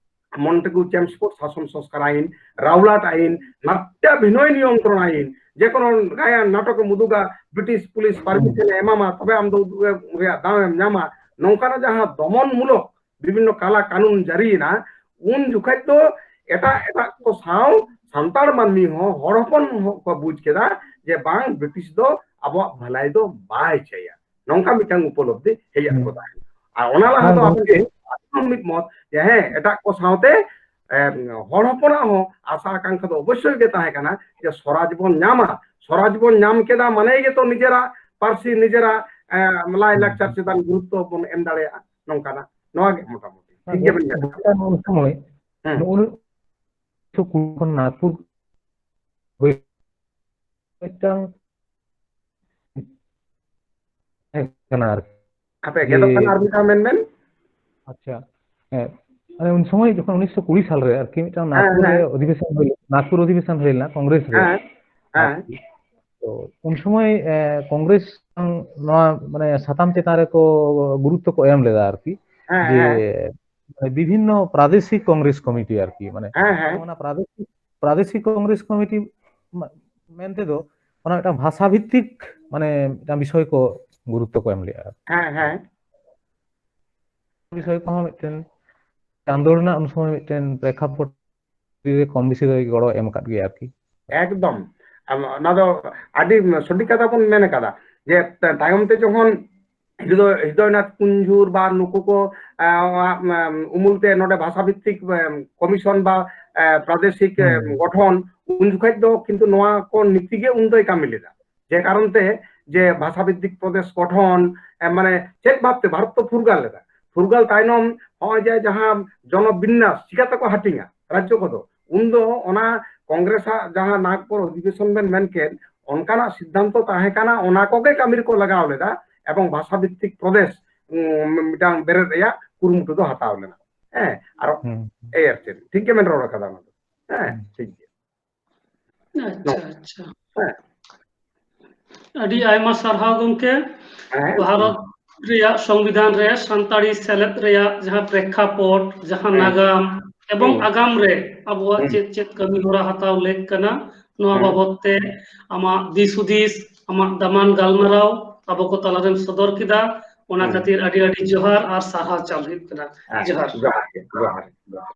ᱢᱚᱱᱴᱮᱜᱩ ᱪᱮᱢᱥᱯᱳᱨᱴ ᱥᱟᱥᱚᱱ ᱥᱚᱝᱥᱠᱟᱨ ᱟᱭᱤᱱ, ᱨᱟᱣᱞᱟᱴ ᱟᱭᱤᱱ, ᱱᱟᱴᱴᱟ ᱵᱤᱱᱚᱭ ᱱᱤᱭᱚᱱᱛᱨᱚᱱ ᱟᱭᱤᱱ, ᱡᱮ ᱠᱳᱱᱳ ᱜᱟᱭᱟᱱ ᱱᱟᱴᱚᱠ ᱮᱢ ᱩᱫᱩᱜᱟ, ᱵᱨᱤᱴᱤᱥ ᱯᱩᱞᱤᱥ ᱯᱟᱨᱢᱤᱥᱚᱱ ᱮ ᱮᱢᱟᱢᱟ, ᱛᱚᱵᱮ ᱟᱢ ᱫᱚ ᱩᱫᱩᱜ ᱨᱮᱭᱟᱜ ᱫᱟᱣ ᱮᱢ ᱧᱟᱢᱟ, ᱱᱚᱝᱠᱟᱱᱟᱜ ᱡᱟᱦᱟᱸ ᱫᱚᱢᱚᱱ ᱢᱩᱞᱚᱠ ᱵᱤᱵᱷᱤᱱᱱᱚ ᱠᱟᱞᱟ ᱠᱟᱱᱩᱱ ᱡᱟᱹᱨᱤᱭᱮᱱᱟ, ᱩᱱ ᱡᱚᱠᱷᱟᱡ ᱫᱚ ᱮᱴᱟᱜ ᱮᱴᱟᱜ ᱠᱚ ᱥᱟᱶ ᱥᱟᱱᱛᱟᱲ ᱢᱟᱹᱱᱢᱤ ᱦᱚᱸ, ᱦᱚᱲ ᱦᱚᱯᱚᱱ ᱦᱚᱸ ᱠᱚ ᱵᱩᱡᱽ ᱠᱮᱫᱟ ᱡᱮ ᱵᱟᱝ, ᱵᱨᱤᱴᱤᱥ ᱫᱚ ᱟᱵᱚᱣᱟᱜ ᱵᱷᱟᱹᱞᱟᱹᱭ ᱫᱚ ᱵᱟᱭ ᱪᱟᱹᱭᱟ᱾ ᱱᱚᱝᱠᱟ ᱢᱤᱫᱴᱟᱝ ᱩᱯᱚᱞᱚᱵᱽᱫᱷᱤ ᱦᱮᱡ ᱟᱫ ᱦᱩᱸ᱾ ᱠᱚ ᱛᱟᱦᱮᱸᱫ᱾ ᱟᱨ ᱚᱱᱟ ᱞᱟᱦᱟ ᱦᱮᱸ, ᱫᱚ ᱟᱵᱚ ᱜᱚᱢᱠᱮ᱾ ᱢᱤᱫ ᱢᱚᱛ ᱡᱮ ᱦᱮᱸ, ᱮᱴᱟᱜ ᱠᱚ ᱥᱟᱶᱛᱮ, ᱮ, ᱦᱚᱲ ᱦᱚᱯᱚᱱᱟᱜ ᱦᱚᱸ ᱟᱥᱟ ᱟᱠᱟᱝᱠᱷᱟ ᱫᱚ ᱚᱵᱚᱥᱥᱳᱭ ᱜᱮ ᱛᱟᱦᱮᱸ ᱠᱟᱱᱟ ᱡᱮ ᱥᱚᱨᱟᱡᱽ ᱵᱚᱱ ᱧᱟᱢᱟ᱾ ᱥᱚᱨᱟᱡᱽ ᱵᱚᱱ ᱧᱟᱢ ᱠᱮᱫᱟ ᱢᱟᱱᱮ ᱜᱮᱛᱚ ᱱᱤᱡᱮᱨᱟᱜ ᱯᱟᱹᱨᱥᱤ, ᱱᱤᱡᱮᱨᱟᱜ, ᱮ, ᱞᱟᱭ ᱞᱟᱠᱪᱟᱨ ᱪᱮᱛᱟᱱ ᱜᱩᱨᱩᱛᱛᱚ ᱵᱚᱱ ᱮᱢ ᱫᱟᱲᱮᱭᱟᱜᱼᱟ᱾ ᱱᱚᱝᱠᱟᱱᱟᱜ, ᱱᱚᱣᱟ ᱜᱮ ᱢᱚᱴᱟᱢᱩᱴᱤ᱾ ᱴᱷᱤᱠ ᱜᱮᱵᱮᱱ ᱢᱮᱱ ᱠᱟᱫᱟ᱾ ᱜᱚᱢᱠᱮ, ᱩᱱ ᱥᱚᱢᱚᱭ ᱦᱮᱸ᱾ ᱱᱩᱜᱼᱩ ᱱᱩ-, ᱠᱷᱚᱱ ᱱᱟᱜᱽᱯᱩᱨ ᱦᱩᱭ ᱢᱤᱫᱴᱟᱝ ᱛᱟᱦᱮᱸ ᱠᱟᱱᱟ ᱟᱨᱠᱤ᱾ ᱦᱟᱯᱮ, ᱡᱮ ᱜᱮᱫᱚᱜ ᱠᱟᱱᱟ, ᱟᱨ ᱢᱤᱫ ᱫᱷᱟᱣ ᱢᱮᱱ ᱵᱮᱱ᱾ ᱟᱪᱪᱷᱟ, ᱦᱮᱸ, ᱢᱟᱱᱮ ᱩᱱ ᱥᱚᱢᱚᱭ ᱡᱚᱠᱷᱚᱱ ᱩᱱᱤᱥᱥᱚ ᱠᱩᱲᱤ ᱥᱟᱞ ᱨᱮ ᱟᱨᱠᱤ ᱢᱤᱫᱴᱟᱝ ᱦᱮᱸ, ᱱᱟᱜᱽᱯᱩᱨ ᱨᱮ ᱦᱮᱸ᱾ ᱚᱫᱷᱤᱵᱮᱥᱚᱱ ᱦᱩᱭ ᱞᱮᱱᱟ, ᱱᱟᱜᱽᱯᱩᱨ ᱚᱫᱷᱤᱵᱮᱥᱚᱱ ᱦᱩᱭ ᱞᱮᱱᱟ ᱠᱚᱝᱜᱨᱮᱥ ᱨᱮ᱾ ᱦᱮᱸ, ᱦᱮᱸ᱾ ᱟᱨᱠᱤ᱾ ᱛᱚ ᱩᱱ ᱥᱚᱢᱚᱭ, ᱮ, ᱠᱚᱝᱜᱨᱮᱥ ᱱᱚᱣᱟ ᱢᱟᱱᱮ ᱥᱟᱛᱟᱢ ᱪᱮᱛᱟᱱ ᱨᱮᱠᱚ ᱜᱩᱨᱩᱛᱛᱚ ᱠᱚ ᱮᱢ ᱞᱮᱫᱟ ᱟᱨᱠᱤ, ᱦᱮᱸ, ᱡᱮ ᱦᱮᱸ᱾ ᱢᱟᱱᱮ ᱵᱤᱵᱷᱤᱱᱱᱚ ᱯᱨᱟᱫᱮᱥᱤᱠ ᱠᱚᱝᱜᱨᱮᱥ ᱠᱚᱢᱤᱴᱤ ᱟᱨᱠᱤ, ᱢᱟᱱᱮ ᱦᱮᱸ, ᱦᱮᱸ᱾ ᱚᱱᱟ ᱯᱨᱟᱫᱮᱥᱤᱠ, ᱯᱨᱟᱫᱮᱥᱤᱠ ᱠᱚᱝᱜᱨᱮᱥ ᱠᱚᱢᱤᱴᱤ ᱢᱟ-, ᱢᱮᱱᱛᱮ ᱫᱚ ᱚᱱᱟ ᱢᱤᱫᱴᱟᱝ ᱵᱷᱟᱥᱟ ᱵᱷᱤᱛᱛᱤᱠ ᱢᱟᱱᱮ ᱢᱤᱫᱴᱟᱝ ᱵᱤᱥᱚᱭ ᱠᱚ ᱜᱩᱨᱩᱛᱛᱚ ᱠᱚ ᱮᱢ ᱞᱮᱫᱼᱟ᱾ ᱦᱮᱸ, ᱦᱮᱸ᱾ ᱵᱤᱥᱚᱭ ᱠᱚᱦᱚᱸ ᱢᱤᱫᱴᱮᱱ ᱪᱟᱸᱫᱳ ᱨᱮᱱᱟᱜ ᱩᱱ ᱥᱚᱢᱚᱭ ᱢᱤᱫᱴᱮᱱ ᱯᱨᱮᱠᱷᱟᱯᱚᱴ ᱨᱮ ᱠᱚᱢ ᱵᱮᱥᱤ ᱫᱚᱭ ᱜᱚᱲᱚ ᱮᱢ ᱟᱠᱟᱫ ᱜᱮᱭᱟ ᱟᱨᱠᱤ᱾ ᱮᱠᱫᱚᱢ᱾ ᱟᱢ, ᱚᱱᱟ ᱫᱚ ᱟᱹᱰᱤ ᱥᱚᱴᱷᱤᱠ ᱠᱟᱛᱷᱟ ᱵᱚᱱ ᱢᱮᱱ ᱟᱠᱟᱫᱟ ᱡᱮ ᱛᱟᱭᱚᱢ ᱛᱮ ᱡᱚᱠᱷᱚᱱ ᱦᱨᱤᱫᱚᱭ, ᱦᱨᱤᱫᱚᱭᱱᱟᱛᱷ ᱠᱩᱧᱡᱩᱨ ᱵᱟ ᱱᱩᱠᱩ ᱠᱚ, ᱮ, ᱚᱱᱟ, ᱮᱢ, ᱩᱢᱩᱞ ᱛᱮ ᱱᱚᱰᱮ ᱵᱷᱟᱥᱟ ᱵᱷᱤᱛᱛᱤᱠ, ᱮᱢ, ᱠᱚᱢᱤᱥᱚᱱ ᱵᱟ, ᱮ, ᱯᱨᱟᱫᱮᱥᱤᱠ, ᱮᱢ, ᱦᱩᱸ᱾ ᱜᱚᱴᱷᱚᱱ, ᱩᱱ ᱡᱚᱠᱷᱚᱡ ᱫᱚ ᱠᱤᱱᱛᱩ ᱱᱚᱣᱟ ᱠᱚ ᱱᱤᱛᱤ ᱜᱮ ᱩᱱ ᱫᱚᱭ ᱠᱟᱹᱢᱤ ᱞᱮᱫᱟ᱾ ᱡᱮ ᱠᱟᱨᱚᱱ ᱛᱮ ᱡᱮ ᱵᱷᱟᱥᱟ ᱵᱷᱤᱛᱛᱤᱠ ᱯᱨᱚᱫᱮᱥ ᱜᱚᱴᱷᱚᱱ, ᱮ, ᱢᱟᱱᱮ ᱪᱮᱫ ᱵᱷᱟᱵᱛᱮ ᱵᱷᱟᱨᱚᱛ ᱛᱚ ᱯᱷᱩᱨᱜᱟᱞ ᱞᱮᱫᱟ᱾ ᱯᱷᱩᱨᱜᱟᱞ ᱛᱟᱭᱱᱚᱢ ᱱᱚᱜᱼᱚᱭ ᱡᱮ ᱡᱟᱦᱟᱸ ᱡᱚᱱᱚ ᱵᱤᱱᱱᱟᱥ ᱪᱤᱠᱟᱹ ᱛᱮᱠᱚ ᱦᱟᱹᱴᱤᱧᱟ ᱨᱟᱡᱽᱡᱚ ᱠᱚᱫᱚ, ᱩᱱᱫᱚ ᱚᱱᱟ ᱠᱚᱝᱜᱨᱮᱥᱟᱜ ᱡᱟᱦᱟᱸ ᱱᱟᱜᱽᱯᱩᱨ ᱚᱫᱷᱤᱵᱮᱥᱚᱱ ᱵᱮᱱ ᱢᱮᱱ ᱠᱮᱫ, ᱚᱱᱠᱟᱱᱟᱜ ᱥᱤᱫᱽᱫᱷᱟᱱᱛᱚ ᱛᱟᱦᱮᱸ ᱠᱟᱱᱟ, ᱚᱱᱟ ᱠᱚᱜᱮ ᱠᱟᱹᱢᱤ ᱨᱮᱠᱚ ᱞᱟᱜᱟᱣ ᱞᱮᱫᱟ᱾ ᱮᱵᱚᱝ ᱵᱷᱟᱥᱟ ᱵᱷᱤᱛᱛᱤᱠ ᱯᱨᱚᱫᱮᱥ, ᱩᱸ, ᱢᱤᱫᱴᱟᱝ ᱵᱮᱨᱮᱫ ᱨᱮᱭᱟᱜ ᱠᱩᱨᱩᱢᱩᱴᱩ ᱫᱚ ᱦᱟᱛᱟᱣ ᱞᱮᱱᱟ᱾ ᱦᱮᱸ, ᱟᱨ ᱦᱩᱸ᱾ ᱮᱭ ᱟᱨ ᱪᱮᱫ, ᱴᱷᱤᱠ ᱜᱮ ᱢᱮᱱ ᱨᱚᱲ ᱠᱟᱫᱟ ᱚᱱᱟ ᱫᱚ᱾ ᱦᱮᱸ, ᱦᱩᱸ᱾ ᱴᱷᱤᱠ ᱜᱮᱭᱟ᱾ ᱟᱪᱪᱷᱟ, ᱟᱪᱪᱷᱟ᱾ ᱦᱮᱸ᱾ ᱟᱹᱰᱤ ᱟᱭᱢᱟ ᱥᱟᱨᱦᱟᱣ ᱜᱚᱢᱠᱮ᱾ ᱦᱮᱸ᱾ ᱵᱷᱟᱨᱚᱛ ᱨᱮᱭᱟᱜ ᱥᱚᱝᱵᱤᱫᱷᱟᱱ ᱨᱮ ᱥᱟᱱᱛᱟᱲᱤ ᱥᱮᱞᱮᱫ ᱨᱮᱭᱟᱜ ᱡᱟᱦᱟᱸ ᱯᱨᱮᱠᱠᱷᱟᱯᱚᱴ, ᱡᱟᱦᱟᱸ ᱦᱮᱸ᱾ ᱱᱟᱜᱟᱢ ᱮᱵᱚᱝ ᱦᱩᱸ᱾ ᱟᱜᱟᱢ ᱨᱮ ᱟᱵᱚᱣᱟᱜ ᱦᱩᱸ᱾ ᱪᱮᱫ ᱪᱮᱫ ᱠᱟᱹᱢᱤ ᱦᱚᱨᱟ ᱦᱟᱛᱟᱣ ᱞᱮᱠ ᱠᱟᱱᱟ, ᱱᱚᱣᱟ ᱦᱩᱸ᱾ ᱵᱟᱵᱚᱛ ᱛᱮ ᱟᱢᱟᱜ ᱫᱤᱥ ᱦᱩᱫᱤᱥ, ᱟᱢᱟᱜ ᱫᱟᱢᱟᱱ ᱜᱟᱞᱢᱟᱨᱟᱣ ᱟᱵᱚ ᱠᱚ ᱛᱟᱞᱟᱨᱮᱢ ᱥᱚᱫᱚᱨ ᱠᱮᱫᱟ, ᱚᱱᱟ ᱦᱩᱸ᱾ ᱠᱷᱟᱹᱛᱤᱨ ᱟᱹᱰᱤ ᱟᱹᱰᱤ ᱡᱚᱦᱟᱨ ᱟᱨ ᱥᱟᱨᱦᱟᱣ ᱪᱟᱞ ᱦᱩᱭᱩᱜ ᱠᱟᱱᱟ᱾ ᱦᱮᱸ, ᱡᱚᱦᱟᱨ᱾ ᱡᱚᱦᱟᱨ ᱜᱮ, ᱡᱚᱦᱟᱨ, ᱡᱚᱦᱟᱨ᱾